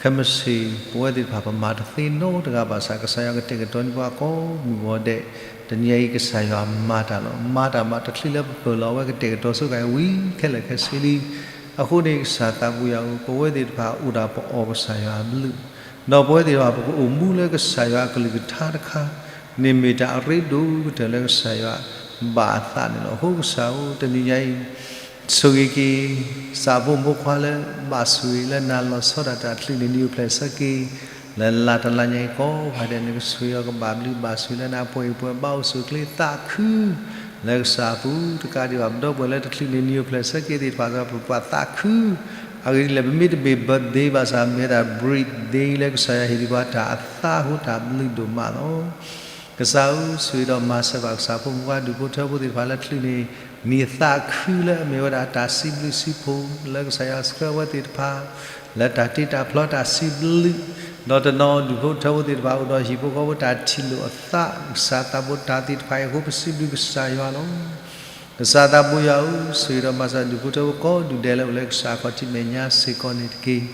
ခဲမုၢ်ဆ့ၣ် ပဝဲသ့ၣ်တဖၣ် ပမၤတသ့နီတဂၤဘၣ်ဆၣ် ကစၢ်ယွၤကတဲာ်ကတီၤန့ၢ်ပှၤကိးမုၢ်ဂီၤဒဲး, တနံၤအံၤကစၢ်ယွၤမၤတၢ်လီၤ. မၤတၢ်မးတချုးလၢပပၢၢ်လီၤ အဝဲကတဲာ်ကတီၤဆိကမိၣ်ဝံၤခဲလၢာ်ခဲဆ့လံ. အဃိန့ၣ် ကစၢ်သးဘိယွၤဧၢ, ပဝဲသ့ၣ်တဖၣ်အိၣ်ဒၣ်ပအီၣ်ကစၢ်ယွၤအဘျုး, ဒီးပဝဲသ့ၣ်တဖၣ် ပကအိၣ်မူလၢကစၢ်ယွၤအကလုၢ်ကထါတခါန့ၣ် မ့ၢ်တၢ်အရ့ဒိၣ်ကတၢၢ်လၢကစၢ်ယွၤဘၣ်အသးန့ၣ်လီၤ. အဃိကစၢ်ဧၢ, တနံၤညါအံၤ ဆိၣ်ဂ့ၤက့ၤ ဆၣ်ဖိမူခွါလၢဘၣ်ဆိၣ်ဂ့ၤလၢနၤလီၤဆီဒၣ်တၢ် ချုးန့ၣ်နံၤအိၣ်ဖျဲၣ်ဆၢက့ၤ လၢလၢတလါညါအံၤကိးဂၤဒဲး နကဆိၣ်ဂ့ၤအီၤကဘၣ်ဘျုးဘၣ်ဆိၣ်လၢနၤ ပှဲၤအံၤပှဲၤဘၣ်အိၣ်ဆူၣ်အိၣ်ချ့သးခု လၢကစၢ်အပူၤ တကးဒံးဘၣ် ပဒီပုၢ်ဝဲၢ်လၢတချုးန့ၣ်နံၤအိၣ်ဖျဲၣ်ဆၢက့ၤသ့ၣ်တဖၣ် ပပှၤသးခု အဂ့ၢ်ဒ်လဲၣ် ပမ့တမ့ၢ် birthday ဘၣ်ဆၣ် မ့ၢ်ဝဲဒၣ် breathday လၢကစၢ်ယွၤဟ့ၣ်ဒံးပှၤတၢ်အသးအဃိတၢ်ဘျုးဒိၣ်မးလီၤ. ကစၢ်ဧၢ, ဆိၣ်ဂ့ၤဒီးမၤစၢၤဘၣ်ကစၢ်ဖိမုၣ်ဖိခွါဒူၣ်ဖိထၢဖိသ့ၣ်တဖၣ်လၢချုးန့ၣ် နံၤသးခုလၢအမ့ၢ်ဝဲဒၣ်တၢ်စံးဘျုးစံးဖှိၣ် လၢကစၢ်ယွၤဆှၢဝဲသ့ၣ်တဖၣ် လၢတၢ်တ့တၢ်ဖျီတၢ်စံးဘျုး, ဒီးတနီၤဒူၣ်ဖိထၢဖိသ့ၣ်တဖၣ် အိၣ်ဒီးဟံၣ်ဖိဃီဖိတၢ်ထံၣ်လိာ်အသး ကစၢ်သးဘိတၢ်သ့ၣ်တဖၣ်အံၤအဃိ ပစံးဘျုးကစၢ်ယွၤလီၤ. ကစၢ်သးဘိယွၤဧၢ, ဆိၣ်ဂ့ၤဒီးမၤစၢၤဒူၣ်ဖိထၢဖိကိးဒူၣ်ဒဲးလၢအိၣ်လၢကစၢ်ခီၣ်ထံးမဲာ်ညါစ့ၢ်ကီးန့ၣ်တက့ၢ်.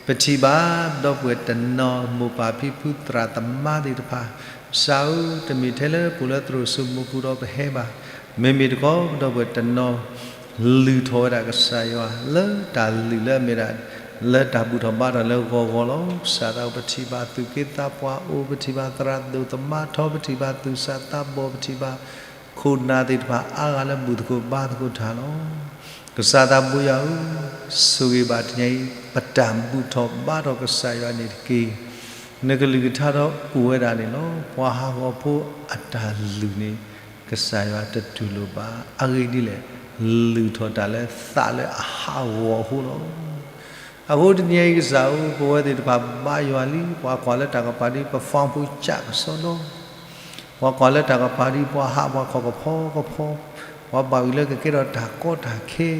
ပထံၣ်ဘၣ်ပဒီပုၢ်ဝဲၢ်တနီၤ မိၢ်ပၢ်ဖံဖုသရၣ်သမါသ့ၣ်တဖၣ်, ကစၢ်ဧၢ, တမ့ၢ်ထဲလၢပအိၣ်လၢသရိာ်စိမိၤပူၤဒီးပဟဲဘၣ်, မ့မ့ၢ်တခီပဒီပုၢ်ဝဲၢ်တနီၤ လုၢ်ထီၣ်ဝဲဒၣ်ကစၢ်ယွၤ လၢတၢ်လုၢ်လၢအမ့ၢ်ဒၣ် လၢတၢ်ဘူၣ်ထီၣ်ဘါထီၣ်လၢဂီၤဂီၤလီၤ. ကစၢ်သးဘိ ပထံၣ်ဘၣ်သူၣ်က့သးပှၢ်အိၣ်, ပထံၣ်ဘၣ်သရၣ်ဒိၣ်သမါထီ, ပထံၣ်ဘၣ်သူၣ်စၢ်သးဘီၣ်, ပထံၣ်ဘၣ်ခိၣ်နၢ်သ့ၣ်တဖၣ်အါဂၤလၢဘူၣ်သကိးဘါသကိးတၢ်လီၤ. ကစၢ်သးဘိယွၤဧၢ, ဆိၣ်ဂ့ၤဘၣ်တနံၤအံၤ ပတၢ်ဘူၣ်ထီၣ်ဘါထီၣ်ကစၢ်ယွၤန့ၣ်တက့ၢ်. နကလုၢ်ကထါဒီးအိၣ်ဝဲဒၣ်န့ၣ်လီၤ. ပှၤဟးဂီၤဖိအတၢ်လုၢ်န့ၣ် ကစၢ်ယွၤတတူၢ်လိာ်ဘၣ်. အဂ့ၢ်ဒ်လဲၣ်, လုၢ်ထီၣ်တၢ်လၢသးလၢအဟးဂီၤအဃိလီၤ. အဃိတနံၤအံၤကစၢ်ဧၢ, ပဝဲသ့ၣ်တဖၣ်ဘါယွၤလံ, ပှၤကွၢ်လၢတၢ်ကပၤဒ်ပ phone ဖိကၢ်ကစီဒီ, ပှၤကွၢ်လၢတၢ်ကပၤဒ်ပှၤဟးပှၤခီၣ်ကဖီကဖီ, ပှၤဘၣ်ဝံၤလၢကကဲထီၣ်တၢ်ကီတၢ်ခဲ,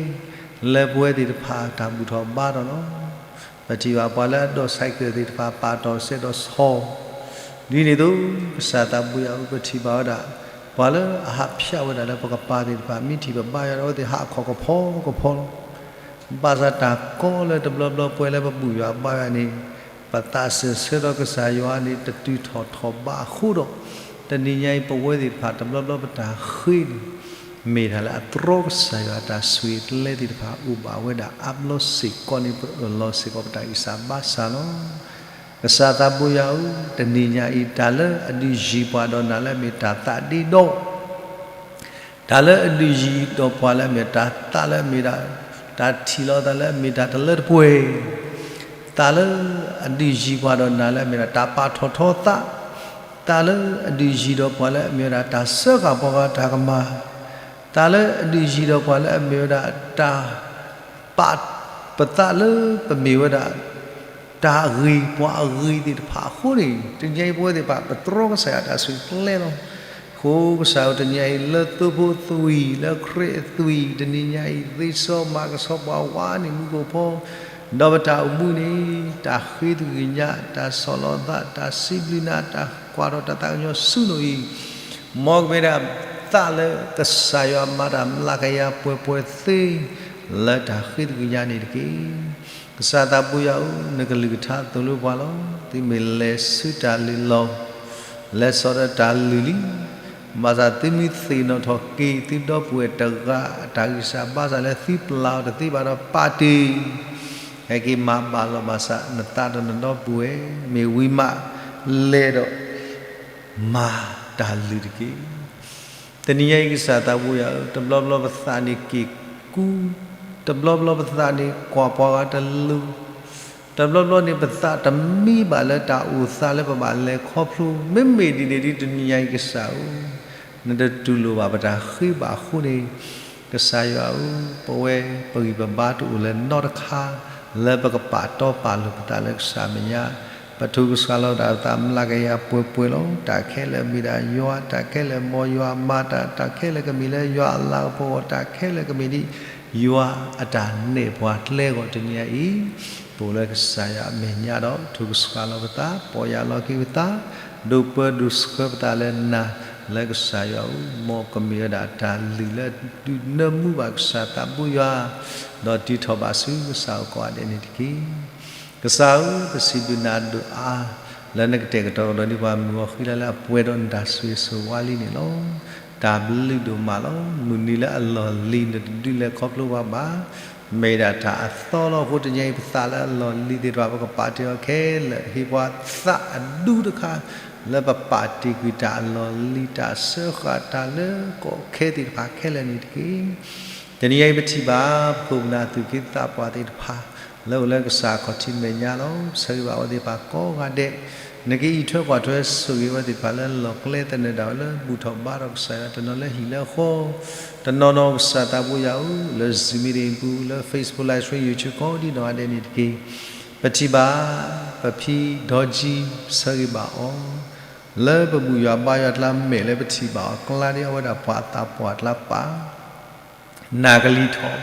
လၢပဝဲသ့ၣ်တဖၣ်တၢ်ဘူၣ်ထီၣ်ဘါထီၣ်လီၤ. ပထံၣ်ဘၣ်ပှၤလၢအဒိး cycle သ့ၣ်တဖၣ် ပာ်တီၢ်စဲဒီးဆီၣ် ဒ်န့ၣ်အသိး ကစၢ်သးဘိယွၤဧၢ, ပထံၣ်ဘၣ်ဝဲဒၣ် ပှၤလၢအဟးဖၠးဝဲဒၣ်လၢပကပၤသ့ၣ်တဖၣ် မ့ၢ်ထံၣ်ပဘါယွၤဒီး အဝဲသ့ၣ်ဟးအခီၣ်ကဖီကဖီလီၤ. ဘၣ်ဆၣ်တၢ်ကီလၢတဘျီဘျီပှဲၤလၢပဘူၣ်ယွၤဘါယွၤန့ၣ် ပသးစၢၢ်ဆၢဒီးကစၢ်ယွၤန့ၣ် တတုၤထီၣ်ထီၣ်ဘးအဃိဒီး တနံၤညါအံၤပဝဲသ့ၣ်တဖၣ်တဘျီဘျီပတၢ်ဃ့န့ၣ် မ့ၢ်တၢ်လၢအတြီကစၢ်ယွၤအတၢ်ဆိၣ်ဂ့ၤကျဲသ့ၣ်တဖၣ်အိၣ်ဘၣ်ဝဲဒၣ်အါဘျီစ့ၢ်ကီးန့ၣ် ပအၢၣ်လီၤစ့ၢ်ကီးပတၢ်ဂံၢ်စၢ်ဘါစၢ်လီၤ. ကစၢ်သးဘိယွၤဧၢ, တနံၤညါအံၤ တၢ်လၢအဒုးယံၤပှၤဒီးနၤလၢအမ့ၢ်တၢ်သးဒ့ဒီ, တၢ်လၢအဒုးယံၤဒီးပှၤလၢအမ့ၢ်တၢ်သးလၢအမ့ၢ်ဒၣ် တၢ်ထံၣ်လီၤသးလၢအမ့ၢ်တၢ်တလၢတပှဲၤ, တၢ်လၢအဒုးယံၤပှၤဒီးနၤလၢအမ့ၢ်ဒၣ်တၢ်ပာ်ထီၣ်ထီသး, တၢ်လၢအဒုးယံၤဒီးပှၤလၢအမ့ၢ်ဝဲဒၣ်တၢ်စၢဃာ်ပှၤဂၤတၢ်ကမၤ, တၢ်လၢအဒုးယံၤဒီးပှၤလၢအမ့ၢ်ဝဲဒၣ်တၢ် ပာ်ပသးလၢပမ့ၢ်ဝဲဒၣ် တၢ်အဂ့ၤပှၤအဂ့ၤသ့ၣ်တဖၣ်အဃိန့ၣ် တနံၤညါအံၤပဝဲသ့ၣ်တဖၣ် ပတြီကစၢ်ယွၤတၢ်ဆိၣ်ဂ့ၤကျဲလီၤ. အဃိကစၢ်ဧၢ တနံၤညါအံၤ လၢသိဖိသွံၣ် လၢခရံာ်အသွံၣ် တနံၤညါအံၤ သ့စီမၤကဆှီပှၤဝါန့ၢ်မူခိၣ်ဖီ ဒီးပတၢ်အိၣ်မူန့ၣ် တၢ်ဃ့သကွံာ်ကညး တၢ်ဆီၣ်လီၤသး တၢ်စံးဘျုးနၤ တၢ်ကွၢ်ထီၣ်တၢ်သးကညီၤဆူနအိၣ်အံၤ မ်ကမ့ၢ်ဒၣ်သးလၢကစၢ်ယွၤမၤတၢ်မျးကယၤပှဲၤပှဲၤသ့ လၢတၢ်ဃ့သကွံာ်ကညးန့ၣ်တက့ၢ်. ကစၢ်သးဘိယွၤဧၢ, နကလုၢ်ကထါသိၣ်လိပှၤလီၤ. သုမ့ၢ်လဲၤဆူတၢ်လုၢ်လီၢ်, လဲၤစိာ်ဒီးတၢ်လုၢ်လံ, ဘၣ်ဆၣ်သုမ့ၢ်သ့ၣ်နီၣ်ထီၣ်က့ၤ သုဒီပုၢ်ဝဲၢ်တဂၤအတၢ်ဂံၢ်စၢ် ဘၣ်ဆၣ်လၢသုပျၢ်အီၤတသ့ဘၣ်ဒီး ပာ်တ့ၢ် ဟဲက့ၤမၤဘၣ်လီၤဘၣ်ဆၣ် နသးဒီးနဒီပုၢ်ဝဲၢ် မ့ၢ်ဝံၤမး လဲၤဒီး မၤတၢ်လုၢ်တက့ၢ်. တနံၤညါအံၤ ကစၢ်သးဘိယွၤဧၢ, တဘျီဘျီပသးန့ၣ်က့ၤကူ, တဘျီဘျီပသးန့ၣ်ကွၢ်ပှၤဂၤတလိၤ, တဘျီဘျီန့ၣ် ပသးတမံဘၣ်လၢတၢ်အိၣ်သးလၢပဘၣ်လဲၤခီဖျိ, မ့မ့ၢ်ဒ်န့ၣ်ဒ်တနံၤညါအံၤ ကစၢ်ဧၢ, နတတူၢ်လိာ်ဘၣ်ပတၢ်ဃ့ဘၣ်အဃိန့ၣ် ကစၢ်ယွၤဧၢ, ပဝဲပဂံၢ်ပဘါတအိၣ်လၢၤနီတခါ လၢပကပာ်တီပာ်လိၤပသးလၢကစၢ်အမဲာ်ညါ, ပထုးကဆှီလီၤဒၣ်ပသးမျးကယၤပှဲၤပှဲၤလီၤ. တၢ်ခဲလၢာ်မ့ၢ်ဒၣ်ယွၤ, တၢ်ခဲလၢာ်မ်ယွၤမၤတၢ်, တၢ်ခဲလၢာ်ကမ့ၢ်လၢယွၤအလၤကပီၤအဂီၢ်, တၢ်ခဲလၢာ်ကမ့ၢ်ဒ်ယွၤအတၢ်နဲၣ်ပှၤကျဲအဂီၢ် တနံၤညါအံၤ ပအိၣ်လၢကစၢ်ယွၤအမဲာ်ညါဒီး ထုးကဆှီလီၤပသး, ပီၢ်ယၢ်လီၤက့ၤပသး, ဒိးပၢဒိးဆှၢပသးလၢနၤ, လၢကစၢ်ယွၤဧၢ, မ်ကမ့ၢ်ဝဲဒၣ်တၢ်လုၢ်လၢဒုးနၢမူဘၣ်ကစၢ်သးဘိယွၤ, ဒီးတ့ထီၣ်ဘၣ်ဆူကစၢ်အအိၣ်ကိးဂၤဒဲးန့ၣ်တက့ၢ်. ကစၢ်ဧၢ, ပစံးဘျုးနၤဒိၣ်အါ လၢနကတဲာ်ကတီၤကဒီးန့ၢ်ပှၤမုၢ်ဂီၤဃံလၤလၢအပှဲၤဒီးနတၢ်ဆိၣ်ဂ့ၤဆိၣ်ဝါလံန့ၣ်လီၤ. တၢ်ဘျုးဒိၣ်မးလီၤ. မုၢ်နံၤလၢအလီၢ်လံၤ နတဒုးလဲၤခီဖျိပှၤဘၣ်. မ့ၢ်ဒၣ်တၢ်အသီလီၤ. အဃိတနံၤအံၤ ပသးလၢအလီၢ်လံၤသ့ၣ်တဖၣ် ပကပာ်တ့ၢ်အီၤခဲလၢာ် ဟ့ၣ်ပှၤသးအဒူတခါ လၢပပာ်တ့ၢ်ကွံာ်တၢ်အလီၢ်လံၤ တၢ်စၢဃာ်တၢ်လၢကီၢ်ခဲသ့ၣ်တဖၣ်ခဲလၢာ်န့ၣ်တက့ၢ်. တနံၤအံၤပထံၣ်ဘၣ် ပခိၣ်ပနၢ်သူၣ်က့သးပှၢ်သ့ၣ်တဖၣ် လၢအိၣ်လၢကစၢ်ခီၣ်ထံးမဲာ်ညါလီၤ. ပဆၢဂ့ၤဘၣ်အဝဲသ့ၣ်တဖၣ်ကိးဂၤဒဲး, နကအံးထွဲကွၢ်ထွဲဆိၣ်ဂ့ၤအဝဲသ့ၣ်တဖၣ်လၢလီၢ်ကျဲ သနၢၣ်ဒၣ်ဝဲလၢဘူၣ်ထီၣ်ဘါထီၣ်ကစၢ်ယွၤ တနီၤလၢဟံၣ်လၢဃီ, တနီၤနီၤကစၢ်သးဘိယွၤဧၢ, လၢ Zoom meeting ပူၤ လၢ Facebook Live Stream YouTube ကိးဒ်နီၢ်ဂၤဒဲးန့ၣ်တက့ၢ်. ပထံၣ်ဘၣ် ပဖံဒီကံ ပဆၢဂ့ၤဘၣ်အီၤ လၢပဘူၣ်ယွၤဘါယွၤအကျါ မဲာ်လၢပထံၣ်ဘၣ်အီၤကျါဒ်အဝဲဒၣ်ပှၤအသးပှၢ်အကျါပာ် နၢ်ကလံၤထီၣ်,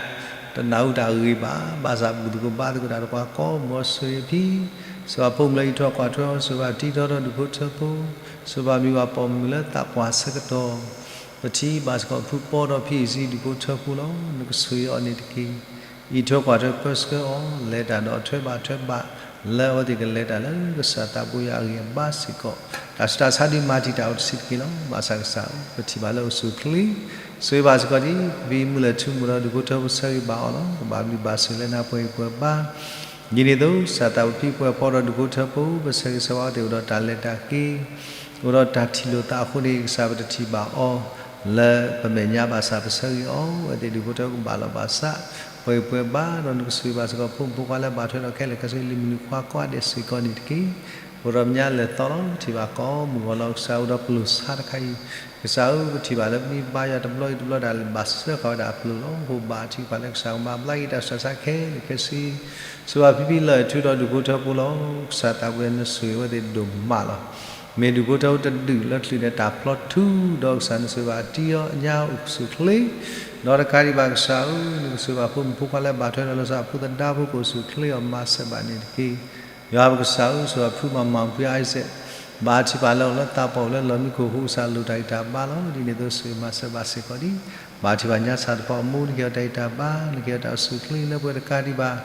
တနၢ်ဟူတၢ်ဂ့ၢ်ဘၣ်, ဘၣ်ဆၣ်ဘူၣ်သကိးဘါသကိးတၢ်ဒီးပှၤကိးမုၢ်အီၤဆိၣ်ဂ့ၤအဖံ, ဆိၣ်ဂ့ၤဖိမုၣ်လၢအံးထွဲကွၢ်ထွဲအီၤ, ဆိၣ်ဂ့ၤဘၣ်တံထီဒီးဒူၣ်ဖိထၢဖိ, ဆိၣ်ဂ့ၤဘၣ်မုၢ်ဂၤပှၤဆၢကတီၢ်, ပထံၣ်ဘၣ်စ့ၢ်ကီးဖုပီဒီးဖံအံၤစံဒူၣ်ဖိထၢဖိလီၤ. နကဆိၣ်ဂ့ၤအီၤန့ၣ်တက့ၢ်. အံးထွဲကွၢ်ထွဲပၢဆှၢအီၤ, လဲၤတၢ်ဒီးထွဲဘၣ်ထွဲဘၣ် လၢအဝဲသ့ၣ်ကလဲၤတၢ်လၢကစၢ်သးဘိယွၤအဂံၢ်အဘါစ့ၢ်ကီး, တၢ်ဆူးတၢ်ဆါဒုးမၤတံာ်တာ်အိၣ်တဆံးတက့ၢ်လီၤ. ဘၣ်ဆၣ်ကစၢ်ဧၢ, ပထံၣ်ဘၣ်လၢအိၣ်ဆူၣ်အိၣ်ချ့, ဆိၣ်ဂ့ၤဘၣ်စ့ၢ်ကီးဒ် ဖံမုၢ်လၢၢ်ထူမုၢ်ဒီးဒူၣ်ဖိထၢဖိဆၢဂ့ၤဘၣ်အီၤလီၤ. ကဘၣ်ဘျုးဘၣ်ဆိၣ်လၢနၤပှဲၤဂံၢ်ပှဲၤဘါ ဒ်န့ၣ်အသိး ကစၢ်သးဝံၣ်ဖံပှဲၤဖီဒီးဒူၣ်ဖိထၢဖိ ပဆၢဂ့ၤဆၢဝါအဝဲသ့ၣ်အိၣ်ဒီးတၢ်လဲၤတၢ်က့ၤ, အိၣ်ဒီးတၢ်ထံၣ်လိာ်သးအဃိန့ၣ် ကစၢ်ပတထံၣ်ဘၣ်အီၤ လၢပမဲာ်ညါဘၣ်ဆၣ် ပဆၢဂ့ၤအီၤ အဝဲသ့ၣ်ဒူၣ်ဖိထၢဖိကဘၣ်လီၤဘၣ်စး ပှဲၤဂံၢ်ပှဲၤဘါ ဒီးနကဆိၣ်ဂ့ၤဘၣ်စ့ၢ်ကီး ဖိမုၣ်ဖိခွါလၢအဘၣ်ထွဲဒီးခဲလၢာ်ခဲဆ့ လံၤမုၢ်နံၤခွါကိးဂၤဒဲးစ့ၢ်ကီးန့ၣ်တက့ၢ်. ပအိၣ်ဒီးမဲာ်ညါလဲၤသီလီၤ. ပထံၣ်ဘၣ်ကိးမုၢ်ဂီၤလီၤ. ကစၢ်အိၣ်ဒီးပလီၢ်ဆါတခါအံၤ, ကစၢ်ဧၢ ပထံၣ်ဘၣ်လၢပမ့ၢ်ဘါယွၤတဘျီဂ့ၤတဘျီ တၢ်ဘၣ်စၢဃာ်ဝဲဒၣ်အပျိာ်လီၤ. အဃိဘၣ်ထံကပၤလၢကစၢ်ကဘၣ်ဘျါက့ၤတၢ်ဆူးတၢ်ဆါခဲလၢာ်ခဲဆ့ ဆိၣ်ဂ့ၤဘၣ်ဖံဖံလၢၢ်ထူဒီးဒူၣ်ဖိထၢဖိလီၤ. ကစၢ်သးဝံၣ်နဆိၣ်ဂ့ၤအဝဲသ့ၣ်ဒိၣ်မးလီၤ. မ့ၢ်ဒူၣ်ဖိထၢဖိတဒူၣ်လၢချုးန့ၣ် တၢ်ဖျီထူဒီးကစၢ်နဆိၣ်ဂ့ၤဘၣ်တံၢ်အီၤအညါအိၣ်ဆူၣ်အိၣ်ချ့, ဒီးတကးဒံးဘၣ်ကစၢ်ဧၢ နကဆိၣ်ဂ့ၤဘၣ်ဖိမုၣ်ဖိခွါလၢဘၣ်ထွဲဒီးလီၤစၢ်အဖိသဒါဖိကအိၣ်ဆူၣ်အိၣ်ချ့အီၤမၤစၢၤဘၣ်န့ၣ်တက့ၢ်. ယွၤပကစၢ်ဧၢ ဆိၣ်ဂ့ၤဘၣ်ဖုမၤမၤဖုအါစဲး ဘၣ်ထံၣ်ဘၣ်လၢအိၣ်လၢသးပှၢ်အိၣ်လၢလီၢ်မံခိၣ်ဟူကစၢ်လိၣ်တၢ်ဂံၢ်တၢ်ဘါလီၤ. ဒ်န့ၣ်အသိးဆိၣ်ဂ့ၤမၤစၢၤဘၣ်စ့ၢ်ကီးဒ် ဘါထုကဖၣ်ညါစှၤတဖီအမိၢ် နကဟ့ၣ်အီၤတၢ်ဂံၢ်တၢ်ဘါ နကဟ့ၣ်အီၤတၢ်အိၣ်ဆူၣ်အိၣ်ချ့လၢပှဲၤတကးဒံးဘၣ်.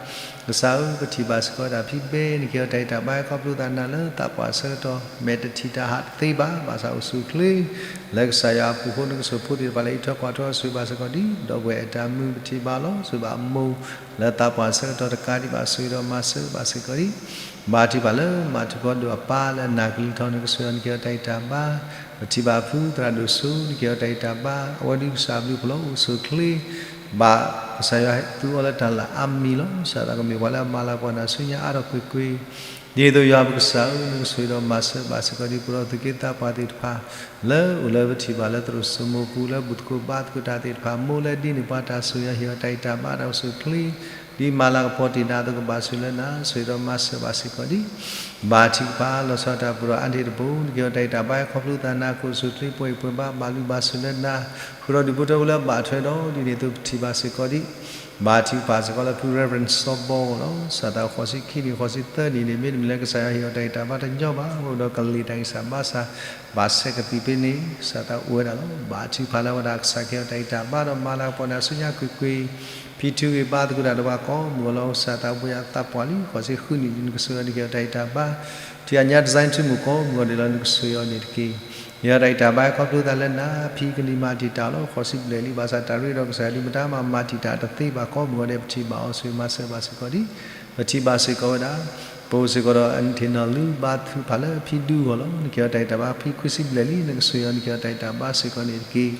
ကစၢ်ဧၢ ပထံၣ်ဘၣ်စ့ၢ်ကီးဝဲဒၣ်ဖံဘဲ နကဟ့ၣ်အီၤတၢ်ဂံၢ်တၢ်ဘါ ခီဖျိသးနၤလၢသးပှၢ်ဆၢကတီၢ် မဲာ်တထံၣ်တၢ်ဟးတသ့ဘၣ် ဘၣ်ဆၣ်အိၣ်ဆူၣ်အိၣ်ချ့ လၢကစၢ်ယွၤအပူၤအဃိ နကစၢၢ်ဖိသ့ၣ်တဖၣ်လၢအံးထွဲကွၢ်ထွဲအီၤ ဆိၣ်ဂ့ၤဘၣ်စ့ၢ်ကီးဒံး ဒီပုၢ်ဝဲၢ်အတၢ်မုာ် ပထံၣ်ဘၣ်လီၤ ဆိၣ်ဂ့ၤဘၣ်အမိၢ်လၢသးပှၢ်ဆၢကတီၢ်တကးဒံးဘၣ် ဆိၣ်ဂ့ၤဒီးမၤစၢၤဘၣ်စ့ၢ်ကီးဒံး ဘါထုကဖၣ်လၢမၤထူၣ်ကီၢ်ဒိၣ်အပၢ်လၢအနၢ်ကလံၤထီၣ် နကစၢ်ယွၤ နကဟ့ၣ်အီၤတၢ်ဂံၢ်တၢ်ဘါ ပထံၣ်ဘၣ်ဖုသရၣ်ဒိၣ်စိ နကဟ့ၣ်အီၤတၢ်ဂံၢ်တၢ်ဘါ အဝဲဒုးကစၢ်ဘျုးဖှိၣ်လီၤ အိၣ်ဆူၣ်အိၣ်ချ့ ဘၣ်ကစၢ်ယွၤသူအီၤလၢတၢ်လၢအမံၤလီၤ. စးထီၣ်ကမ့ၢ်ပှၤလၢအမၤလၤကပီၤနၤဆူညါအါထီၣ်ကွ့ၢ်ကွ့ၢ် ဒ်သိးယွၤပကစၢ်ဧၢ နကဆိၣ်ဂ့ၤဒီးမၤစၢၤဘၣ်စ့ၢ်ကီးဒံး ပဒီပုၢ်ဝဲၢ်သ့ၣ်တဖၣ် လၢအိၣ်လၢပထံၣ်ဘၣ်လၢသရိာ်စိမိၤပူၤ လၢဘူၣ်သကိးဘါသကိးတၢ်သ့ၣ်တဖၣ် မိၢ်လၢဒ်န့ၣ်ပှၤတၢ်ဆိၣ်ဂ့ၤ ဟ့ၣ်အီၤတၢ်ဂံၢ်တၢ်ဘါတၢ်အိၣ်ဆူၣ်အိၣ်ချ့ ဒ်မၤလၤကပီၤတ့ၢ်နၤအသိး ကဘၣ်ဆိၣ်ဂ့ၤလၢနၤ ဆိၣ်ဂ့ၤဒီးမၤစၢၤဘၣ်စ့ၢ်ကီးဒံး ဘါထုကဖၣ် လီၤဆီဒၣ်တၢ်ပၢၢ်ဒီးအါန့ၢ်တဘိ နကဟ့ၣ်အီၤတၢ်ဂံၢ်တၢ်ဘါ ခီဖျိသးနၤ ကအိၣ်ဆူၣ်အိၣ်ချ့ပှဲၤအံၤပှဲၤဘါ ဘၣ်လုၢ်ဘၣ်စၢၤလၢနၤ ဃုာ်ဒီးဒူၣ်ဖိထၢဖိလၢအဘၣ်ထွဲဒီး ဒ်န့ၣ်အသိးပထံၣ်ဘၣ်စ့ၢ်ကီးဒံး ဘါထုကဖၣ်စ့ၢ်ကီးလၢဖု Reverend စီၤဘီအဂီၢ်လီၤ. စးထီၣ်ဃိးဆံခံနံၣ် ဃိးဆံသၢနံၣ်န့ၣ် မ့တမ့ၢ်လၢကစၢ်ယွၤဟ့ၣ်အီၤတၢ်ဂံၢ်တၢ်ဘါတညီဘၣ် အိၣ်ဒီးကလံၤတၢ်ဂံၢ်စၢ်ဘါစၢ် ဘၣ်ဆဲးကသံၣ်ဖဲန့ၣ် စးထီၣ်အိၣ်ဝဲဒၣ်လီၤ. ဘါထုကဖၣ်လၢအဝဲဒၣ်ကစၢ်ကဟ့ၣ်အီၤတၢ်ဂံၢ်တၢ်ဘါဒီးမၤလၤကပီၤနၤဆူညါကွ့ၢ်ကွ့ၢ် ဖံထုဂ့ၤဘါသကိးတၢ်ဒီးပှၤကိးမုၢ်ဂီၤလီၤ. ကစၢ်သးပှၢ်ယွၤသးပှၢ်လံ ဃိးဆံဃုနံၣ်ဒ်နကဆိၣ်ဂ့ၤအီၤ နကဟ့ၣ်အီၤတၢ်ဂံၢ်တၢ်ဘါ ထံၣ်အညါ design ထံမုၢ်ကိးမုၢ်ဂီၤဒဲးလီၤ နကဆိၣ်ဂ့ၤအီၤန့ၣ်တက့ၢ်. ဟ့ၣ်အီၤတၢ်ဂံၢ်တၢ်ဘါခီဖျိသးလၢနၤ ဖံကလံၤမၤတံာ်တာ်လီၤ ဃိးဆံဘျဲၣ်လံ ဘၣ်ဆၣ်တၢ်ရ့ဒီးကစၢ်ယွၤဒုးမတၤမၤမၤတံာ်တာ်တသ့ဘၣ်ကိးမုၢ်ဂီၤဒဲး ပထံၣ်ဘၣ်အီၤ ဆိၣ်ဂ့ၤမၤစၢၤဘၣ်စ့ၢ်ကီးဒံး ပထံၣ်ဘၣ်စ့ၢ်ကီးဝဲဒၣ် ပအိၣ်စ့ၢ်ကီးဒီး အထံၣ်နီၢ်လံ ဘါထုကဖၣ်လၢဖံဒူအဂီၢ်လီၤ. နကဟ့ၣ်အီၤတၢ်ဂံၢ်တၢ်ဘါ ဖံခွံဆံဘျဲၣ်လံ နကဆိၣ်ဂ့ၤအီၤ နကဟ့ၣ်အီၤတၢ်ဂံၢ်တၢ်ဘါစ့ၢ်ကီးန့ၣ်တက့ၢ်.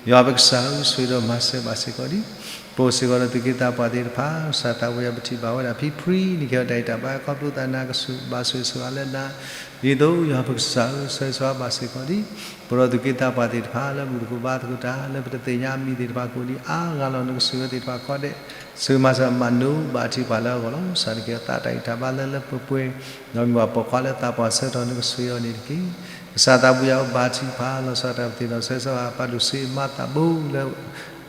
ယွၤပကစၢ်ဧၢ ဆိၣ်ဂ့ၤဒီးမၤစၢၤဘၣ်စ့ၢ်ကီးဒံး ပအိၣ်စ့ၢ်ကီးဒီးသူၣ်က့သးပှၢ်သ့ၣ်တဖၣ် ကစၢ်သးပှၢ်ယွၤ ပထံၣ်ဘၣ်ဝဲဒၣ်ဖံဖှံ နကဟ့ၣ်အီၤတၢ်ဂံၢ်တၢ်ဘါ ခီဖျိသးနၤ ကစၢ်ဘၣ်ဆိၣ်ဂ့ၤဆိၣ်ဝါလၢနၤ ဒ်သိးယွၤပကစၢ်ဧၢ ဆိၣ်ဂ့ၤဆိၣ်ဝါဘၣ်စ့ၢ်ကီးဒံး ပဒီးသူၣ်က့သးပှၢ်သ့ၣ်တဖၣ် လၢဘူၣ်သကိးဘါသကိးတၢ် လၢပတသ့ၣ်ညါအမံၤသ့ၣ်တဖၣ် ကအိၣ်ဒံးအါဂၤလီၤ နကဆိၣ်ဂ့ၤသ့ၣ်တဖၣ်ကိးဂၤဒဲး ဆိၣ်ဂ့ၤမၤစၢၤမၤနၢၤ ဘါထုကဖၣ်လၢအဂီၢ်လီၤ. ကစၢ်နကဟ့ၣ်အီၤသးတၢ်ဂံၢ်တၢ်ဘါလၢလၢပှဲၤပှဲၤ ဒီးမ့ၢ်ပှၤပိာ်ခွါလၢသးပှၢ်ဆၢကတီၢ် နကဆိၣ်ဂ့ၤအီၤန့ၣ်တက့ၢ်. ကစၢ်သးပှၢ်ယွၤဧၢ ဘါထုကဖၣ် လီၤဆီဒၣ်တၢ်ပသ့ၣ်နီၣ်ဆၢဂ့ၤဆၢဝါ ပၢ်ဒိၣ်စ့မၤသးဘိလၢ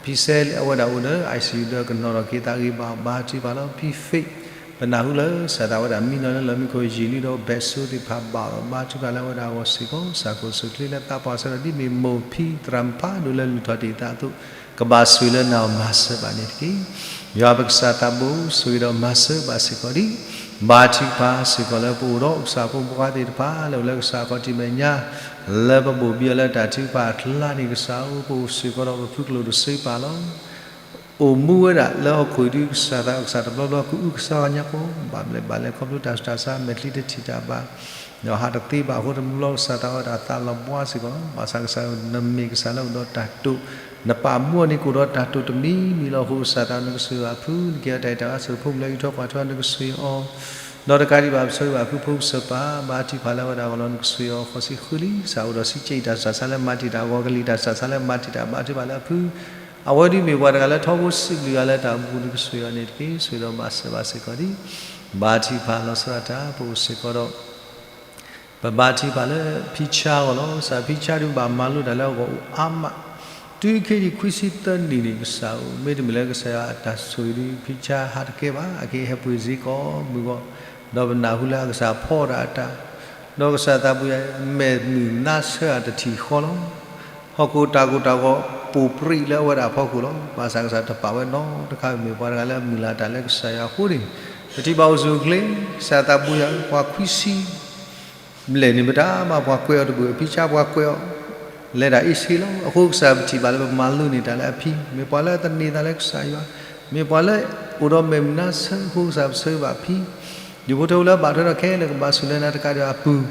ဖံစဲအဝဲဒၣ်အိၣ်ဒီး ICU ဒီးကနီၤထီၣ်က့ၤသးဂ့ၤဘၣ် ဘါထုကဖၣ်လီၤ. ဖံ faith ပနၢ်ဟူလၢ ကစၢ်သးဝဲဒၣ်မံနီၤလၢလီၢ်မံခိၣ်ယံာ်လံဒီး ဘဲးစိသ့ၣ်တဖၣ်ဘၣ်အီၤ ဘါထုကဖၣ်လၢအဝဲဒၣ်အဂီၢ်စ့ၢ်ကီး ကစၢ်ကအိၣ်ဆူၣ်အိၣ်ချ့လၢသးပှၢ်ဆၢကတီၢ် ဒ်မ့ၢ်မိၢ်ဖံသရၣ်မုၣ်ဖးဒိၣ်လၢလုၢ်ထီၣ်တ့ၢ်သးအသိး ကဘၣ်ဆိၣ်ဂ့ၤလၢနၤအီၤ မၤစၢၤဘၣ်န့ၣ်တက့ၢ်. ယွၤပကစၢ်သးဘိ ဆိၣ်ဂ့ၤဒီးမၤစၢၤဘၣ်စ့ၢ်ကီးဒံး ဘါထုကဖၣ်စ့ၢ်ကီးလၢပအိၣ်ဒီးကစၢ်ဖိမုၣ်ဖိခွါသ့ၣ်တဖၣ် လၢအိၣ်လၢကစၢ်ခီၣ်ထံးမဲာ်ညါ လၢပဘိၣ်ဘံအီၤလၢတၢ်ထုကဖၣ်အကျါန့ၣ် ကစၢ်ဧၢ ပအိၣ်စ့ၢ်ကီးဒီးပဖုကလိာ်တစ့ပာ်လီၤ. အိၣ်မူဝဲဒၣ်လၢဟီၣ်ခိၣ်အံၤဒုး ကစၢ်သးကစၢ်တဘျီဘျီ ကအုကစွါကညါကီး ဘၣ်ဘျဲၣ်ဘၣ်လဲၤခီဖျိတၢ်ဆူးတၢ်ဆါ မဲာ်ချံတထံၣ်တၢ်ဘၣ် ဒီးဟးတသ့ဘၣ်အဃိ တဘျီဘျီကစၢ်သးဝဲဒၣ်သးလီၤဘှါစ့ၢ်ကီးလီၤ. ဘၣ်ဆၣ်ကစၢ်နမ့ၢ်ကစၢ်လၢအိၣ်ဒီးတၢ်တိာ် နပာ်မူအီၤန့ၣ် ကအိၣ်ဒီးတၢ်တိာ်တမံၤမံၤလီၤ. အဃိကစၢ်သးနကဆိၣ်ဂ့ၤဘၣ်ဖု နကဟ့ၣ်အီၤတၢ်ဂံၢ်တၢ်ဘါ ဆိၣ်ဂ့ၤဖိမုၣ်လၢအံးထွဲကွၢ်ထွဲ နကဆိၣ်ဂ့ၤအီၤ ဒီးတကးဒံးဘၣ် ပဆိၣ်ဂ့ၤဘၣ်ဖုဖိကစၢ်ပၢ် ဘါထုကဖၣ်လၢအဝဲဒၣ်အဂီၢ်လီၤ. နကဆိၣ်ဂ့ၤအီၤဃိးဆံဃုလံ ကစၢ်အိၣ်ဒီးဆံးကဲအံၤတၢ်ဆူးတၢ်ဆါလၢမၤတံာ်တာ်အဂီၢ် ကလံၤတၢ်ဆူးတၢ်ဆါလၢမၤတံာ်တာ် ဘါထုကဖၣ်လၢအဖု အဝဲဒုးမ့ၢ်ပှၤတဂၤလၢထီဘိစံးဘျုးဂၤလၢတၢ်အိၣ်မူပူၤ နကဆိၣ်ဂ့ၤအီၤန့ၣ်တက့ၢ်. ဆိၣ်ဂ့ၤဒီးမၤစၢၤဘၣ်စ့ၢ်ကီး ဘါထုကဖၣ်လီၤဆီဒၣ်တၢ် ပအိၣ်စ့ၢ်ကီးဒီး ပဘါထုကဖၣ်လၢဖံဆါအဂီၢ်လီၤ. ကစၢ်ဖံဆါဒုးဘၣ်မၤလိတၢ်လၢအဂီၢ်အိၣ်အါမး တုၤခဲအံၤဒံးခွံဆံသၢနံၣ်န့ၣ် ကစၢ်ဧၢ မ့တမ့ၢ်လၢကစၢ်ယွၤအတၢ်ဆိၣ်ဂ့ၤဒုး ဖံဆါဟးတကဲဘၣ် အက့ၤဟဲပှ့ၤစ့ၢ်ကီးမုၢ်ဂီၢ် ဒီးပနၢ်ဟူလၢအကစၢ်ဖီတၢ်အတၢ် ဒီးကစၢ်သးပူၤယၤ မဲာ်မုာ်နါဆၢအတထံၣ်ဃီလီၤ. ဟီၣ်ခိၣ်တၢ်ကိၢ်တၢ်ဂီၤ ပိၢ်ပြံးလၢအဝဲဒၣ်အဖီခိၣ်လီၤ. ဘၣ်ဆၣ်ကစၢ်တပာ်ဝဲနီတခါ မ့ၢ်ပှၤတဂၤလၢအမုၢ်လၢ်တၢ်လၢကစၢ်ယွၤအဃိန့ၣ် ပထံၣ်ဘၣ်အိၣ်ဆူၣ်အိၣ်ချ့ ကစၢ်သးပူၤယၤ ပှၤခွံဆံ ဘျဲၣ်န့ၣ် မတၤမးပှၤကွဲးအီၤတဘၣ် ဖံဆါပှၤကွဲးအီၤ လဲၤတၢ်အ့ၣ်ဆ့လီၤ. အဃိကစၢ်ပထံၣ်ဘၣ်လၢ ပမၤလိန့ၢ်တၢ်လၢအဖံ မ့ၢ်ပှၤလၢအသန့ၤသးလၢကစၢ်ယွၤ မ့ၢ်ပှၤလၢအိၣ်ဒီးမဲာ်မုာ်နါဆၢ အဃိကစၢ်ပဆိၣ်ဂ့ၤဘၣ်ဖံ ဒူၣ်ဖိထၢဖိလၢအဘၣ်ထွဲဒီးခဲလၢာ် ကဘၣ်ဆိၣ်လၢနၤတကးဒံးဘၣ်အပူၤ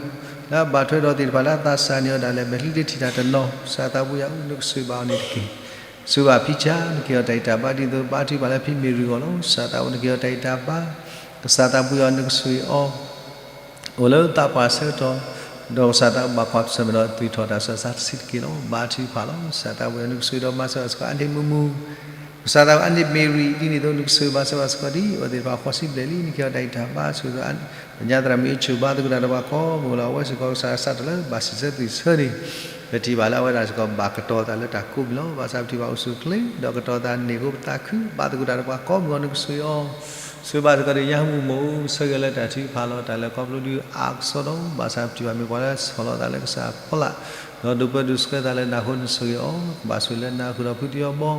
လၢအဘၣ်ထွဲဒီးသ့ၣ်တဖၣ်လၢအသးစၢ်န့ၢ်အီၤဒၣ်လဲာ် မဲာ်ချံတထံၣ်တၢ်တနီၤ ကစၢ်သးပူၤယၤ နကဆိၣ်ဂ့ၤဘၣ်အီၤန့ၣ်တက့ၢ်. ဆိၣ်ဂ့ၤဘၣ်ဖံဆါ နကဟ့ၣ်အီၤတၢ်ဂံၢ်တၢ်ဘါ ဒ်သိးဘါထုကဖၣ်လၢဖံမ့ၢ်ရံၣ်အဂီၢ်လီၤ. ကစၢ်သးပူၤ နကဟ့ၣ်အီၤတၢ်ဂံၢ်တၢ်ဘါ ကစၢ်သးပူၤယၤ နကဆိၣ်ဂ့ၤအီၤ အိၣ်လၢသးပှၢ်ဆၢကတီၢ် ဒီးကစၢ်သးဘၣ်ကွၢ်ဆၢၣ်မဲာ်ဒီး သွံၣ်ထီၣ်တၢ်ဆူးတၢ်ဆါတဆံးတက့ၢ်လီၤ. ဘါထုကဖၣ်လီၤ. ကစၢ်သးပူၤယၤ နကဆိၣ်ဂ့ၤဒီးမၤစၢၤဘၣ်စ့ၢ်ကီး အါန့ၢ်မုာ်မုာ် ကစၢ်သးပူၤ အါန့ၢ်မ့ၢ်ရံၣ် ဒ်န့ၣ်အသိး နကဆိၣ်ဂ့ၤမၤစၢၤဘၣ်စ့ၢ်ကီးဒ် အဝဲသ့ၣ်တဖၣ်ဃိးဆံဘျဲၣ်လံ နကဟ့ၣ်အီၤတၢ်ဂံၢ်တၢ်ဘါ ဆိၣ်ဂ့ၤဒီး ပညါသရၣ်မုၣ်အ့ၣ်ဆူၣ် ဘါသကိးတၢ်ဒီးပှၤကိးမုၢ်ဂီၢ်လီၤ. အဝဲစ့ၢ်ကီးကစၢ်ကစၢ်တၢ်လၢဘၣ်စံးဆၢသွံၣ်ဆၢန့ၣ် ပထံၣ်ဘၣ်လၢအဝဲဒၣ်စ့ၢ်ကီး ဘၣ်ကတီၤသးလၢတၢ်ကိးမုၢ်လီၤ. ဘၣ်ဆၣ်ပထံၣ်ဘၣ်အိၣ်ဆူၣ်အိၣ်ချ့ ဒီးကတီၤသးန့ၢ်အဃိ ပသးခု ဘါသကိးတၢ်ဒီးပှၤကိးမုၢ်ဂီၢ် နကဆိၣ်ဂ့ၤအီၤ ဆိၣ်ဂ့ၤဘၣ်စ့ၢ်ကီးဒီးညၣ်ဟူမူ ဆၢဂ့ၤလၢတၢ်ထုကဖၣ်လီၤ. တၢ်လဲၤခီဖျိဒုးအါကစီဒီး ဘၣ်ဆၣ်ပထံၣ်ဘၣ်မ့ၢ်ပှၤလၢဆီၣ်လီၤသးလၢကစၢ်ဖီလာ် ဒီးဒိးပၢဒိးဆှၢသးလၢနၢ်ဟူ နဆိၣ်ဂ့ၤအီၤ ကဘၣ်ဆိၣ်ဂ့ၤလၢနၢ်ဟူဒီးဖုတယီဘီ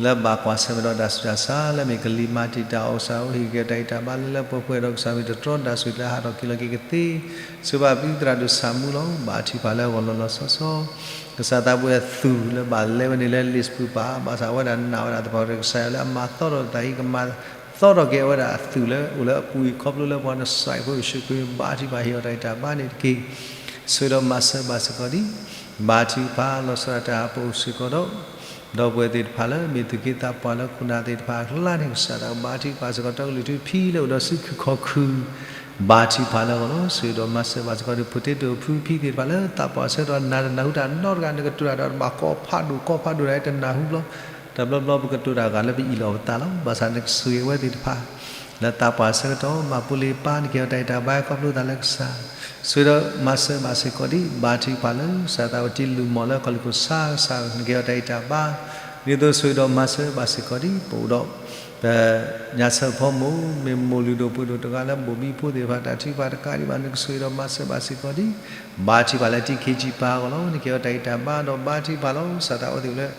လၢဘၣ်ကွၢ်ဆၢၣ်မဲာ်ဒီးတၢ်ဆူးတၢ်ဆါ လၢမ့ၢ်ကလံၤမၤတံာ်တာ်အီၤ ကစၢ်ဧၢ ဟ့ၣ်က့ၤတၢ်ဂံၢ်တၢ်ဘါလၢလၢပှဲၤပှဲၤဒီး ကစၢ်မ့ၢ်တတြီတၢ်ဆိၣ်ဂ့ၤလၢဟးထီၣ်က့ၤလီၤက့ၤကသ့ ဆိၣ်ဂ့ၤဘၣ်ပှၤသရၣ်ဒိၣ်ဆၣ်မူလီၤ. ဘါထုကဖၣ်လၢအဂီၢ်လီၤလီၤဆီဆီ ကစၢ်သးပှၢ်အသူၣ်လၢဘၣ်လဲဝဲန့ၣ်လၢ list ပူၤပာ် ဘၣ်ဆၣ်အဝဲဒၣ်နာ်ဝဲဒၣ်သပှၢ်တၢၢ် ကစၢ်ယွၤလၢအမၤသီထီၣ်တၢ်အံၤ ကမၤသီထီၣ်က့ၤအဝဲဒၣ်အသူၣ်လၢအိၣ်လၢအပူၤအံၤ ခီဖျိလၢပှၤနစဲးဖိယ့ၣ်ၡူးခရံာ် ဘါထုကဖၣ်ဟ့ၣ်အီၤတၢ်ဂံၢ်တၢ်ဘါန့ၣ်တက့ၢ်. ဆိၣ်ဂ့ၤဒီးမၤစၢၤဘၣ်စ့ၢ်ကီးဒံး ဘါထုကဖၣ်လီၤဆီဒၣ်တၢ် ပအိၣ်စ့ၢ်ကီးဒီး ဒီပုၢ်ဝဲၢ်သ့ၣ်တဖၣ်လၢမ့ၢ်သူၣ်က့သးပှၢ်လၢခိၣ်နၢ်သ့ၣ်တဖၣ်အကျါန့ၣ် ကစၢ်သးဘါထုကဖၣ်စ့ၢ်ကီး ဒီကလုာ်ထူဖံလၢအိၣ်ဒီးစုခုခီၣ်ခုၣ် ဘါထုကဖၣ်လၢအဂီၢ်လီၤ. ဆိၣ်ဂ့ၤဒီးမၤစၢၤဘၣ်စ့ၢ်ကီးဒီး potato ဖုဖံသ့ၣ်တဖၣ်လၢသးပှၢ်ဆၢကတီၢ် နၤတနၢ်ဟူတၢ်နီတဂၤ နကတိၤတၢ်ဒီးတဘၣ်ကီဖးဒိၣ်ကီဖးဒိၣ်ဒၣ် တနၢ်ဟူဘျီ တဘျီဘျီပကတိၤတၢ်ဂၤလၢပအ့ၣ်လိာ်ပသးလီၤ. ဘၣ်ဆၣ်နကဆိၣ်ဂ့ၤအဝဲသ့ၣ်တဖၣ် လၢသးပှၢ်ဆၢကတီၢ် မၤပူၤလ့ၤပၢ် နကဟ့ၣ်အီၤတၢ်ဂံၢ်တၢ်ဘါခီဖျိသးလၢကစၢ် ဆိၣ်ဂ့ၤဒီးမၤစၢၤဘၣ်စ့ၢ်ကီးဒံး ဘါထုကဖၣ်လၢ ကစၢ်သးဝဲတံလူၢ်မီၢ်လၢကီၢ်လံၢ်ခိၣ်ဆါ ကစၢ် နကဟ့ၣ်အီၤတၢ်ဂံၢ်တၢ်ဘါ ဒ်သိးဆိၣ်ဂ့ၤဒီးမၤစၢၤဘၣ်စ့ၢ်ကီးဒံး ပအိၣ်ဒီး ပညၣ်ဆၢဖီမိၢ် မ့ၢ်မိၢ်လုၢ်ဒိၣ်ပှ့ၤဒိၣ်တဂၤလၢဘိၣ်ဘံဖိသ့ၣ်တဖၣ် တၢ်ထုကဖၣ်တကးဒံးဘၣ် နကဆိၣ်ဂ့ၤဒီးမၤစၢၤဘၣ်စ့ၢ်ကီးဒံး ဘါထုကဖၣ်လၢတံခံကံပၢ်အဂီၢ်လီၤ. နကဟ့ၣ်အီၤတၢ်ဂံၢ်တၢ်ဘါဒီးဘါထုကဖၣ်လီၤ. ကစၢ်သးဝဲသ့ၣ်လၢ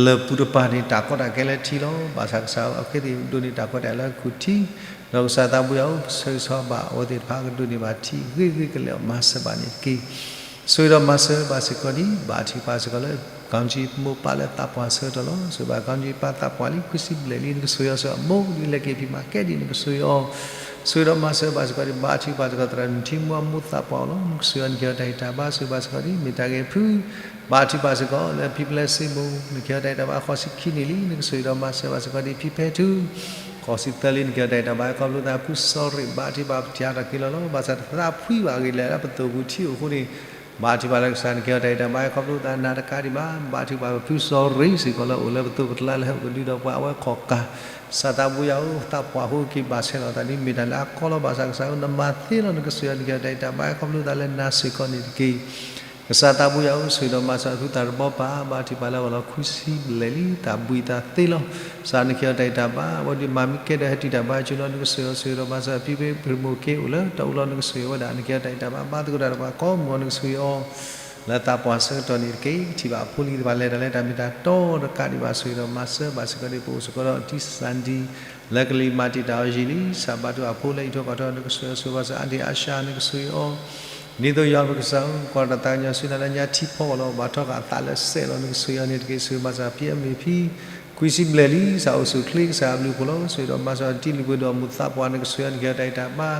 လၢၢ်ပူၤတပၤန့ၣ် တၢ်ကီတၢ်ခဲလၢထံလီၤ. ဘၣ်ဆၣ်ကစၢ်အခဲသ့ၣ် ဒိးန့ၢ်တၢ်ခွဲးတၢ်ယာ်လၢအခိၣ်ထံး ဒီးကစၢ်သးပှၢ်ယွၤဧၢ ပဆၢဂ့ၤဆၢဝါဘၣ်အဝဲသ့ၣ်တဖၣ် ကဒိးန့ၢ်ဘၣ်ထံဂ့ၤဂ့ၤကလဲာ်အီၤ မၤစၢၤဘၣ်န့ၣ်တက့ၢ်. ဆိၣ်ဂ့ၤဒီးမၤစၢၤဘၣ်စ့ၢ်ကီးဒံး ဘါထုကဖၣ်စ့ၢ်ကီးလၢ ကီၢ်ကၠံမိၢ်ပၢ်လၢသးပှၢ်ဆၢကတီၢ်လီၤ. ဆိၣ်ဂ့ၤဘၣ်ကီၢ်ကၠံပၢ်သးပှၢ်လံ ခွံဆံဘျဲၣ်လံ နကဆိၣ်ဂ့ၤအီၤ ဆိၣ်ဂ့ၤအမိၢ်လံ လဲၤက့ၤဖံးမၤကဲဒံး နကဆိၣ်ဂ့ၤအီၤ ဆိၣ်ဂ့ၤဒီးမၤစၢၤဘၣ်စ့ၢ်ကီးဒံး ဘါထုကဖၣ်စ့ၢ်ကီး သရၣ်နုၢ်ထံမိၢ်အမိၢ်သးပှၢ်အီၤလီၤ. နကဆိၣ်ဂ့ၤအီၤ နကဟ့ၣ်အီၤတၢ်ဂံၢ်တၢ်ဘါ ဆိၣ်ဂ့ၤဘၣ်စ့ၢ်ကီးဒံး မ့ၢ်တၢ်ဂ့ၢ်ဖု ဘါထုကဖၣ်စ့ၢ်ကီးလၢ ဖံပျဲစ့မိၢ် နကဟ့ၣ်အီၤတၢ်ဂံၢ်တၢ်ဘါ ဃိးဆံခံနံၣ်လံ နကဆိၣ်ဂ့ၤဒီးမၤစၢၤဘၣ်စ့ၢ်ကီးဒံး ဖံဖဲထူ ဃိးဆံသၢလံ နကဟ့ၣ်အီၤတၢ်ဂံၢ်တၢ်ဘါ ခီဖျိသးဖုစီၤရ့း ဘါထုကဖၣ်ပထံၣ်အါထီၣ်က့ၤလီၤလီၤ. ဘၣ်ဆၣ်တသးဖှံဘၣ်အဂ့ၢ်လဲၣ် လၢပသိၣ်ပူၤထံအိၣ်အဃိန့ၣ် ဘါထုကဖၣ်လၢကစၢ် နကဟ့ၣ်အီၤတၢ်ဂံၢ်တၢ်ဘါ ခီဖျိသးနၤတကးဒံးဘၣ် ဘါထုကဖၣ်ပဖုစီၤရ့းစ့ၢ်ကီးလၢအိၣ်လၢပသိးပကျါလၢဟဲအိၣ်ကဒုဒီးပှၤအဝဲခီၣ်ကၢ် ကစၢ်သးပှၢ်ယွၤဧၢ သးပှၢ်ဖိက့ၤဘၣ်ဆဲးလီၤသးဒ်မ့ၢ်တၢ်လၢအကီလီၤ. ဘၣ်ဆၣ်ကစၢ်ဧၢ နမၤသ့လီၤ နကဆိၣ်ဂ့ၤအီၤ နကဟ့ၣ်အီၤတၢ်ဂံၢ်တၢ်ဘါ ခီဖျိသးလၢနၤစ့ၢ်ကီးန့ၣ်တက့ၢ်. ကစၢ်သးပှၢ်ယွၤဧၢ ဆိၣ်ဂ့ၤဒီးမၤစၢၤအီၤ ဖုသၣ်တဘီပၢ် ဘါထုကဖၣ်လၢအဂီၢ်လီၤ ခွံဆံဘျဲၣ်လံ သးဘှံးသးသ့လီၤ. ကစၢ် နကဟ့ၣ်အီၤတၢ်ဂံၢ်တၢ်ဘါ အဝဲဒုးမၤမံကဲဒီး ဟဲတုၤတၢ်ဘါကၠိလီၤ နကဆိၣ်ဂ့ၤအီၤ ဆိၣ်ဂ့ၤဒီးမၤစၢၤအီၤ ဖံဖဲပရ့ၤမိၢ်က့အိၣ်လၢတၢ်အိၣ်လီၤ နကဆိၣ်ဂ့ၤဝဲဒၣ် နကဟ့ၣ်အီၤတၢ်ဂံၢ်တၢ်ဘါ ဘါသကိးတၢ်ဒီးပှၤကိးမုၢ်ဂီၤ နကဆိၣ်ဂ့ၤအီၤ လၢသးပှၢ်ဆၢကတီၢ်န့ၣ်တက့ၢ်. ပထံၣ်ဘၣ်အဖိလံၤသ့ၣ်တဖၣ်လဲၤတၢ်လၢတၢ်မ့ၢ်တၢ်တီတကးဒံးဘၣ် ဆိၣ်ဂ့ၤဒီးမၤစၢၤဘၣ်စ့ၢ်ကီးဒံး ပအိၣ်စ့ၢ်ကီးဒီးတံၢ်စၢ်ဒံ လၢကလံၤမၤတံာ်တာ်အီၤယံာ်လံ စးဘါထုအဖိလၢအံးထွဲကွၢ်ထွဲ နကဆိၣ်ဂ့ၤအီၤ ဆိၣ်ဂ့ၤဘၣ်စ့ၢ်အါဒံၣ်အါရှါ နကဆိၣ်ဂ့ၤအီၤ ဒ်သိးယွၤပကစၢ်ဧၢ ကွၢ်တၢ်သးကညီၤဆူနၤလၢညါထံဖီအဂီၢ်လီၤ ဘၣ်ထီၣ်ဃာ်အသးလၢစဲးလီၤ နကဆိၣ်ဂ့ၤအီၤန့ၣ်တက့ၢ်. ဆိၣ်ဂ့ၤဘၣ်စ့ၢ်ဖံအမ့ၢ်ဖံ ခွံဆံဘျဲၣ်လံ စးအိၣ်ဆူၣ်ချ့ကစၢ်အဘျုးအဖှိၣ်လီၤ. ဆိၣ်ဂ့ၤဒီးမၤစၢ်အီၤတံၤလုၢ်ပှ့ၤဒိၣ်အမိၢ်သးပှၢ် နကဆိၣ်ဂ့ၤအီၤ နကဟ့ၣ်အီၤတၢ်ဂံၢ်တၢ်ဘါ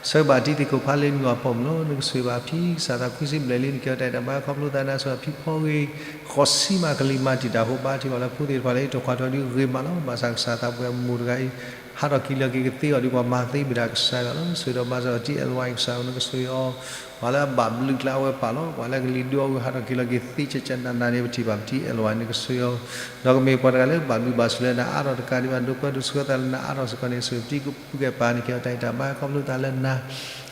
ဆှၢဘၣ်တံၤသကိးဖးလ့နုာ်အဖီၣ်မုၢ်လီၤ. နကဆိၣ်ဂ့ၤဘၣ်ဖံ ကစၢ်သးခွံဆံဘျဲၣ်လံ နကဟ့ၣ်အီၤတၢ်ဂံၢ်တၢ်ဘါ ခီဖျိသးနၤဆိၣ်ဂ့ၤဖံဖီဂ့ၤ ဃိးဆံမးကလံၤမၤတံာ်တာ်အဃိ ဘါထုကဖၣ်လၢဖိသ့ၣ်တဖၣ်လၢအံးထွဲကွၢ်ထွဲဒုးဂ့ၤမးလီၤ. ဘၣ်ဆၣ်ကစၢ်သးပှၢ်မိၢ်တဂၤအံၤ ဟးထီၣ်က့ၤလီၤက့ၤကသ့အီၤဒ်ပှၤမၤသ့ဘၣ်တၢ်ကစၢ်ယွၤလီၤ. ဆိၣ်ဂ့ၤဒီးမၤစၢ်အီၤတံၤ အဲလဝါအံၤ ကစၢ်ဧၢ နကဆိၣ်ဂ့ၤအီၤ ပှၤလၢအဘၣ်ဘျုးကျါအဝဲပာ်လီၤ ပှၤလၢကလံၤဒိအဝဲဟးထီၣ်က့ၤလီၤက့ၤသ့ကကနးနးန့ၣ် ပထံၣ်ဘၣ်ပတံၤအဲလဝါ နကဆိၣ်ဂ့ၤအီၤ ဒီးကမ့ၢ်ပှၤတဂၤလၢဘၣ်ဘျုးဘၣ်ဆိၣ်လၢနၤအါထီၣ်တကးဒံးဘၣ် ဒိးပၢဒိးဆှၢသးလၢနၤအါထီၣ်စ့ၢ်ကီးန့ၣ် ဆိၣ်ဂ့ၤပတံၤကပူၤကဲပၤ နကဟ့ၣ်အီၤတၢ်ဂံၢ်တၢ်ဘါ ခီဖျိသးလၢနၤ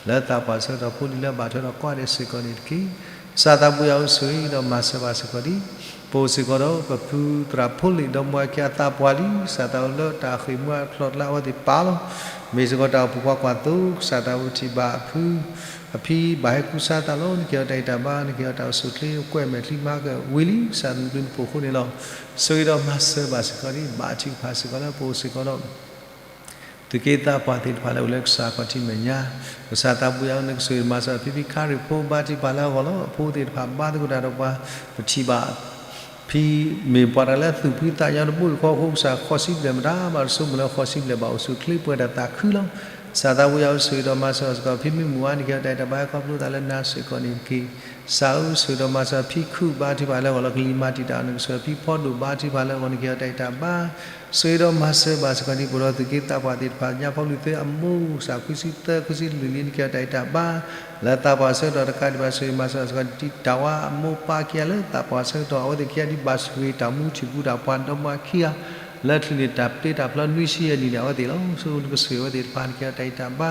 လၢသးပှၢ်ဆၢကတီၢ်ဖိလံၤလၢဘၣ်ထွဲဒီးကွၢ်ဒဲးစ့ၢ်ကီးန့ၣ်တက့ၢ်. ကစၢ်သးပှၢ်ယွၤဧၢ ဆိၣ်ဂ့ၤဒီးမၤစၢၤဘၣ်စ့ၢ်ကီးဒံး ပအိၣ်စ့ၢ်ကီးဒီးပဖုသရၣ်ဖိလ့ၣ်ဒီမါဝၤခံဂၤအသးပှၢ်လံ ကစၢ်သးအိၣ်လၢတၢ်ဃ့ၢ်မှံဟးဖျိးကျါအဝဲသ့ၣ်ပာ်လီၤ မ့ၢ်စ့ၢ်ကီးတၢ်အိၣ်ဖှိၣ်ဖီကွၢ်သိ ကစၢ်သးဝဲပထံၣ်ဘၣ်အဖု အဖံဘၣ်ဟဲကူစါသးလီၤ နကဟ့ၣ်အီၤတၢ်ဂံၢ်တၢ်ဘါ နကဟ့ၣ်အီၤတၢ်အိၣ်ဆူၣ်ချ့ကွဲးမဲာ်ချံမၤကဝံၤလံ ကစၢ်မ့ၢ်ဘျုးနဖိအဃိန့ၣ်လီၤ. ဆိၣ်ဂ့ၤဒီးမၤစၢၤဘၣ်စ့ၢ်ကီးဒံး ဘါထုကဖၣ်စ့ၢ်ကီးလၢပအိၣ်စ့ၢ်ကီးဒီး သူၣ်က့သးပှၢ်သ့ၣ်တဖၣ်လၢအိၣ်လၢကစၢ်ခီၣ်ထံးမဲာ်ညါ ကစၢ်သးပှၢ်ယွၤဧၢ နကဆိၣ်ဂ့ၤမၤစၢၤဖံဖံခါရံၣ်ဖိ ဘါထုကဖၣ်လၢအဂီၢ်လီၤ အဖိသ့ၣ်တဖၣ်ဘါသကိးတၢ်ဒီးပှၤ ပထံၣ်ဘၣ် ဖံမ့ၢ်ပှၤတဂၤလၢသူၣ်ဖှံသးညီတဘိယူၢ်ဃီအဃိ ကစၢ်ဃိးဆံဘျဲၣ်မတၤမၤတစိမိၢ်လၢဃိးဆံဘျဲၣ်ဘၣ်အိၣ်ဆူၣ်ချ့ပှဲၤဒီးသးခုလီၤ. ကစၢ်သးပှၢ်ယွၤဧၢ ဆိၣ်ဂ့ၤဒီးမၤစၢၤစ့ၢ်ကီး ဖံမ့ၢ်မုၢ်ဝါ နကဟ့ၣ်အီၤတၢ်ဂံၢ်တၢ်ဘါ ခီဖျိသးလၢနၤစ့ၢ်ကီးန့ၣ်တက့ၢ်. ကစၢ်ဧၢ ဆိၣ်ဂ့ၤဒီးမၤစၢၤဖံခုၣ် ဘါထုကဖၣ်လၢအဂီၢ်လီၤ ကလံၤမၤတံာ်တာ်အီၤ နကဆိၣ်ဂ့ၤဖံဖီဒိၣ် ဘါထုကဖၣ်လၢအဂီၢ် နကဟ့ၣ်အီၤတၢ်ဂံၢ်တၢ်ဘါ ဆိၣ်ဂ့ၤဒီးမၤစၢၤဘၣ်စ့ၢ်ကီးဒံး ပအိၣ်ဒီးသူၣ်က့သးပှၢ်သ့ၣ်တဖၣ် ညါဖီလူၤသ့အမိၢ် ကစၢ်ခွံဆံသၢ ခွံဆံလွံၢ်လံ နကဟ့ၣ်အီၤတၢ်ဂံၢ်တၢ်ဘါ လၢသးပှၢ်ဆၢကတီၢ်တကးဒံးဘၣ် ဆိၣ်ဂ့ၤမၤစၢၤစ့ၢ်ကီးဒံး တံၤတၢ်ဝါအမိၢ်ပၢ်ခံဂၤလၢသးပှၢ်ဆၢကတီၢ် အဝဲသ့ၣ်ခံဂၤဒံးဘၣ်ဆိၣ်ဂ့ၤတၢ်မူထံၣ်ပူၤတၢ်ပှၤဒီမါခံဂၤ လၢချုးန့ၢ်တၢ်ပျဲတၢ်ဖျီနွံဆံယဲၢ်နံၣ်န့ၣ် အဝဲသ့ၣ်လီၤ. ဆိၣ်ဂ့ၤနကဆိၣ်ဂ့ၤအဝဲသ့ၣ်တဖၣ် နကဟ့ၣ်အီၤတၢ်ဂံၢ်တၢ်ဘါ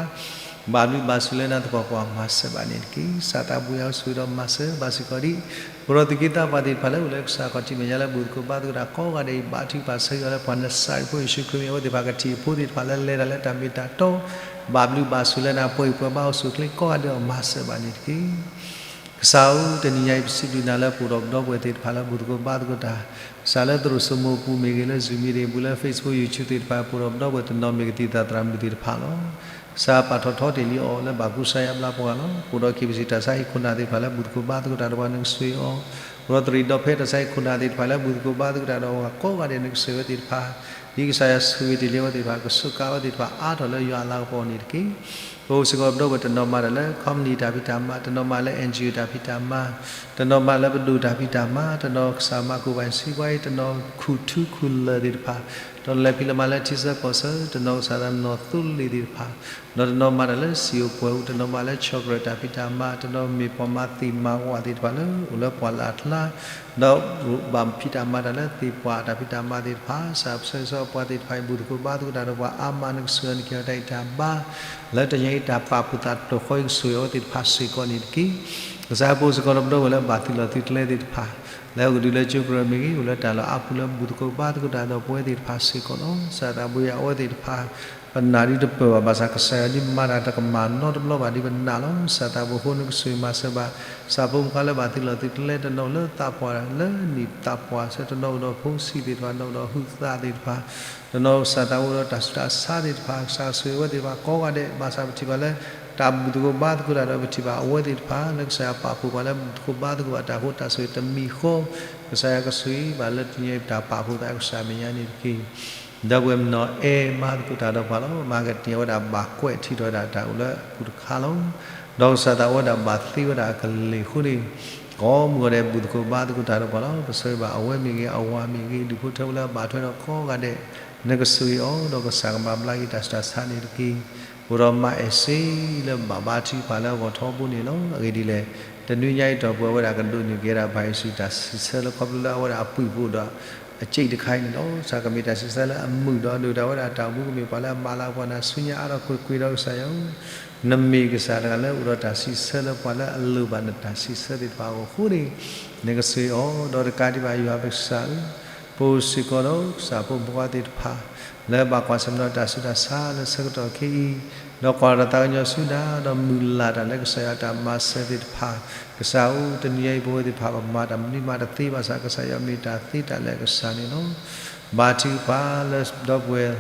ဘၣ်ဘျုးဘၣ်ဆိၣ်လၢနၤသပှၢ်ပှၢ် မၤစၢၤဘၣ်န့ၣ်တက့ၢ်. ကစၢ်သးပှၢ်ယွၤဧၢ ဆိၣ်ဂ့ၤဒီးမၤစၢၤဘၣ်စ့ၢ်ကီးဒံး အိၣ်ဒီးသူၣ်က့သးပှၢ်သ့ၣ်တဖၣ်လၢအိၣ်လၢကစၢ်ခီၣ်ထံးမဲာ်ညါလၢဘူၣ်သကိးဘါသကိးတၢ်ကိးဂၤဒဲးအံၤ ဘါထုကဖၣ်ဆၢဂ့ၤအီၤလၢပှၤနစၤရ့းဖိယ့ၣ်ၡူးခရံာ်မံၤ အဝဲသ့ၣ်တဖၣ်ကထံၣ်အဖိသ့ၣ်တဖၣ်လၢလဲၤတၢ်လၢတၢ်မ့ၢ်တၢ်တီ, ဘၣ်ဘျုးဘၣ်ဆိၣ်လၢနၤ ပှဲၤပှဲၤဘါအိၣ်ဆူၣ်အိၣ်ချ့ကိးဂၤဒဲးအဂီၢ် မၤစၢၤဘၣ်န့ၣ်တက့ၢ်. ကစၢ်ဧၢ, တနံၤညါအံၤ ပစံးဘျုးနၤလၢပအိၣ်ဒီးပဒီပုၢ်ဝဲၢ်သ့ၣ်တဖၣ်လၢဘူၣ်သကိးဘါသကိးတၢ်, ကစၢ်လၢသရိာ်စိမိၤအပူၤမ့ၢ်ဂ့ၤ, လၢ Zoom meeting အပူၤ, လၢ Facebook, YouTube သ့ၣ်တဖၣ် ပအိၣ်ဒီးပဒီပုၢ်ဝဲၢ်တနီၤမ့ၢ်ဂ့ၤ သံၣ်သရၣ်မုၣ်သ့ၣ်တဖၣ်လီၤ. ကစၢ်ပာ်ထီၣ်ထီတ့ၢ်လံအီၤလၢဘၣ်ကူစါယါဘျါပှၤဂၤလီၤ. ပအိၣ်ဒီး KBC တၢ်ဆါဟံၣ်ခိၣ်နၢ်သ့ၣ်တဖၣ်လၢဘူၣ်သကိးဘါသကိးတၢ်ဒီးပှၤ နကဆိၣ်ဂ့ၤအီၤ, ပအိၣ်ဒီးသရံးဒီဖဲတၢ်ဆါဟံၣ်ခိၣ်နၢ်သ့ၣ်တဖၣ်လၢဘူၣ်သကိးဘါသကိးတၢ်ဒီးပှၤကိးဂၤဒဲး နကဆိၣ်ဂ့ၤအဝဲသ့ၣ်တဖၣ်, ဒ်ကစၢ်ယွၤဆိၣ်ဂ့ၤတ့ၢ်လံအဝဲသ့ၣ်တဖၣ် ကစူးကါအဝဲသ့ၣ်တဖၣ်အါထီၣ်လၢယွၤအလၤကပီၤန့ၣ်တက့ၢ်. ပအိၣ်စ့ၢ်ကီးဒီးပဒီပုၢ်ဝဲၢ်တနီၤမးဒီးလၢ company တၢ်ဖံးတၢ်မၤ, တနီၤမးလၢ NGO တၢ်ဖံးတၢ်မၤ, တနီၤမးလၢပဒိၣ်တၢ်ဖံးတၢ်မၤ, တနီၤကစၢ်မၤကိၣ်ဘၣ်စံးပှၤအံၤ, တနီၤခူၣ်ထူခူၣ်လၢၢ်သ့ၣ်တဖၣ်, တနီၤလဲၤဖံးလဲၤမၤလၢထံဆၢကီၢ်ဆၢ, တနီၤကစၢ်သးနီၢ်သိလ့ၣ်သ့ၣ်တဖၣ်, ဒီးတနီၤမးဒီးလၢစံၣ်အိၣ်ပှဲၤအိၣ်, တနီၤမးလၢ chocolate တၢ်ဖံးတၢ်မၤ, တနီၤမ့ၢ်ပှၤမၤသ့ၣ်မၤဝၣ်သ့ၣ်တဖၣ်လၢ အိၣ်လၢပှၢ်လၢ်အကျါ ဒီးဘၣ်ဖံးတၢ်မၤတၢ်လၢသ့ၣ်ပှၢ်တၢ်ဖံးတၢ်မၤသ့ၣ်တဖၣ်, ကစၢ်ပဆၢဂ့ၤဆၢဝါပှၤသ့ၣ်တဖၣ်အံၤ ဘူၣ်သကိးဘါသကိးတၢ်ဒီးပှၤအါမး နကဆိၣ်ဂ့ၤအီၤ နကဟ့ၣ်အီၤတၢ်အံးတၢ်ဘါ, လၢတနံၤအံၤတၢ်ပာ်ဖှိၣ်သးတီၢ်ဃီအံၤ ကဆိၣ်ဂ့ၤအဝဲသ့ၣ်တဖၣ်စ့ၢ်ကီးန့ၣ်တက့ၢ်. ကစၢ်ပအိၣ်စ့ၢ်ကီးဒီးပဒီပုၢ်ဝဲၢ်လၢဘၣ်သုးလီၢ်သုးကျဲသ့ၣ်တဖၣ်, လၢအကဒုးလၢကၠိကရၢၢ်မ့ၢ်ဂ့ၤ, အိၣ်လၢတၢ်လီၢ်အါပူၤလၢ ဘူၣ်သကိးဘါသကိးတၢ်ဒီးပဝဲသ့ၣ်တဖၣ်စ့ၢ်ကီးလီၤ. ကစၢ်သးဘိယွၤ အဝဲသ့ၣ်တဖၣ် ပနာ်ဒ်တပၢၢ်ဘၣ်, ဘၣ်ဆၣ်ကစၢ်ယွၤဒ်မၤတၢ်တကမၣ်နီတဘျီဘၣ်ဒ်ပနာ်လီၤ. ကစၢ်သးဘိဃိ နကဆိၣ်ဂ့ၤမၤစၢၤဘၣ် ကစၢ်ဖိမုၣ်ဖိခွါလၢဘၣ်သုးလီၢ်သုးကျဲ, တနီၤအိၣ်လၢသးပှၢ်လၢနံၣ်သးပှၢ်ဆၢ, တနီၤအိၣ်ဒီးဖိဆံးသ့ၣ်တဖၣ်, တနီၤအိၣ်ဒီးဟုးသးသ့ၣ်တဖၣ်, တနီၤကစၢ်သးအိၣ်ဒီးတၢ်ဆူးတၢ်ဆါသ့ၣ်တဖၣ်, ကစၢ်ဆိၣ်ဂ့ၤအဝဲသ့ၣ်တဖၣ်ကိးဂၤဒဲး, ဘၣ်ဆၣ်ပထံၣ်ဘၣ်လၢ တၢ်ဘူၣ်သကိးဘါသကိးတၢ်ဒီး ပထံၣ်ဘၣ်အဝဲသ့ၣ်တဖၣ် လၢကစၢ်ယွၤပာ်ဖှိၣ်ပှၤလၢဘူၣ်သကိးဘါသကိးဘၣ်တၢ်အဃိ တၢ်ဆိၣ်ဂ့ၤတမံၤဃီ, ကစၢ်ယွၤကဆိၣ်ဂ့ၤဘၣ်လၢတနံၤအံၤတၢ်ပာ်ဖှိၣ်သးကစၢ်မဲာ်ညါန့ၣ်တက့ၢ်. ဒီပုၢ်ဝဲၢ်မနီၤအဲၣ်မၤသကိးတၢ်ဒီးပှၤလီၤ. မၤကတံာ်ဝဲဒၣ်ဘၣ်ကွဲးထံၣ်ထီၣ်ဝဲဒၣ်တၢ်အိၣ်လၢအပူၤတခါလီၤ. ဒီးကစၢ်သးအိၣ်ဝဲဒၣ်ဘၣ်သ့ဝဲဒၣ်အကလ့ၢ်အဃိန့ၣ်, ကိးမုၢ်ဂီၤဒဲး ဘူၣ်သကိးဘါသကိးတၢ်ဒီးပှၤလီၤ. ပဆၢဂ့ၤဘၣ်အဝဲမ့ၢ်ဂ့ၤ, အဝၤမ့ၢ်ဂ့ၤ, ဒူၣ်ဖိထၢဖိလၢအဘၣ်ထွဲဒီးကိးဂၤဒဲး, နကဆိၣ်ဂ့ၤအီၤ, ဒီးကစၢ်ကမၤဘျါက့ၤတၢ်ဆူးတၢ်ဆါန့ၣ်တက့ၢ်. အိၣ်ဒီးမၤအဲၣ်စ့လၢဘၣ်ဘါထုကဖၣ်လၢအဂီၢ်ထီဘိန့ၣ်လီၤ. အဂ့ၢ်ဒ်လဲၣ်, တနွံညါအံၤ တီၢ်ပှဲၤဝဲဒၣ်ကဒိးန့ၢ်က့ၤဝဲဒၣ် ဘၣ်ယ့ၣ်ၡူးတၢ်စံးဆၢလၢခီဖျိလၢအဝဲဒၣ်အပှ့ၤဖိဒီး အစ့းတခါအံၤန့ၣ်လီၤ. ကစၢ်ကမ့ၢ်တၢ်စံးဆၢလၢအမုာ်ဒီး ဒိၣ်တၢ်ဝဲဒၣ်တၢ်အိၣ်မူကမ့ၢ်ပှၤလၢအမၤလၤကပီၤနၤဆူညါအါထီၣ်ကွ့ၢ်ကွ့ၢ်ဒီးကစၢ်ယွၤဧၢ, နမ့ၢ်ကစၢ်တဂၤလၢအိၣ်ဒီးတၢ်စံးဆၢလၢပှၤလၢအလိၣ်ဘၣ်နတၢ်စံးဆၢသ့ၣ်တဖၣ်အဂီၢ်အဃိန့ၣ်, နကဆိၣ်ဂ့ၤအီၤ, ဒီးတကးဒံးဘၣ်ယွၤပကစၢ်ဧၢ, ပအိၣ်စ့ၢ်ကီးဒီးကစၢ်ဖိမုၣ်ဖိခွါသ့ၣ်တဖၣ် လၢဘၣ်ကွၢ်ဆၢၣ်မဲာ်ဒီးတၢ်ဆူးတၢ်ဆါလၢဆၢကတီၢ်ခဲအံၤ, ဒီးကွၢ်လီၤတၢ်သးကညီၤဆူနၤ, ဒီးမုၢ်လၢ်တၢ်လၢကစၢ်ယွၤတၢ်မၤစၢၤသ့ၣ်တဖၣ်, ကစၢ်ဧၢ, တနံၤညါအံၤပဝဲသ့ၣ်တဖၣ် ပမၤတၢ်မနုၤမးတသ့ဘၣ်ဆၣ် ကစၢ်ယွၤမ့ၢ်တၢ်သ့တၢ်လၢအကစၢ်န့ၣ်လီၤ. ဘါထုကဖၣ်လၢဒီပုၢ်ဝဲၢ်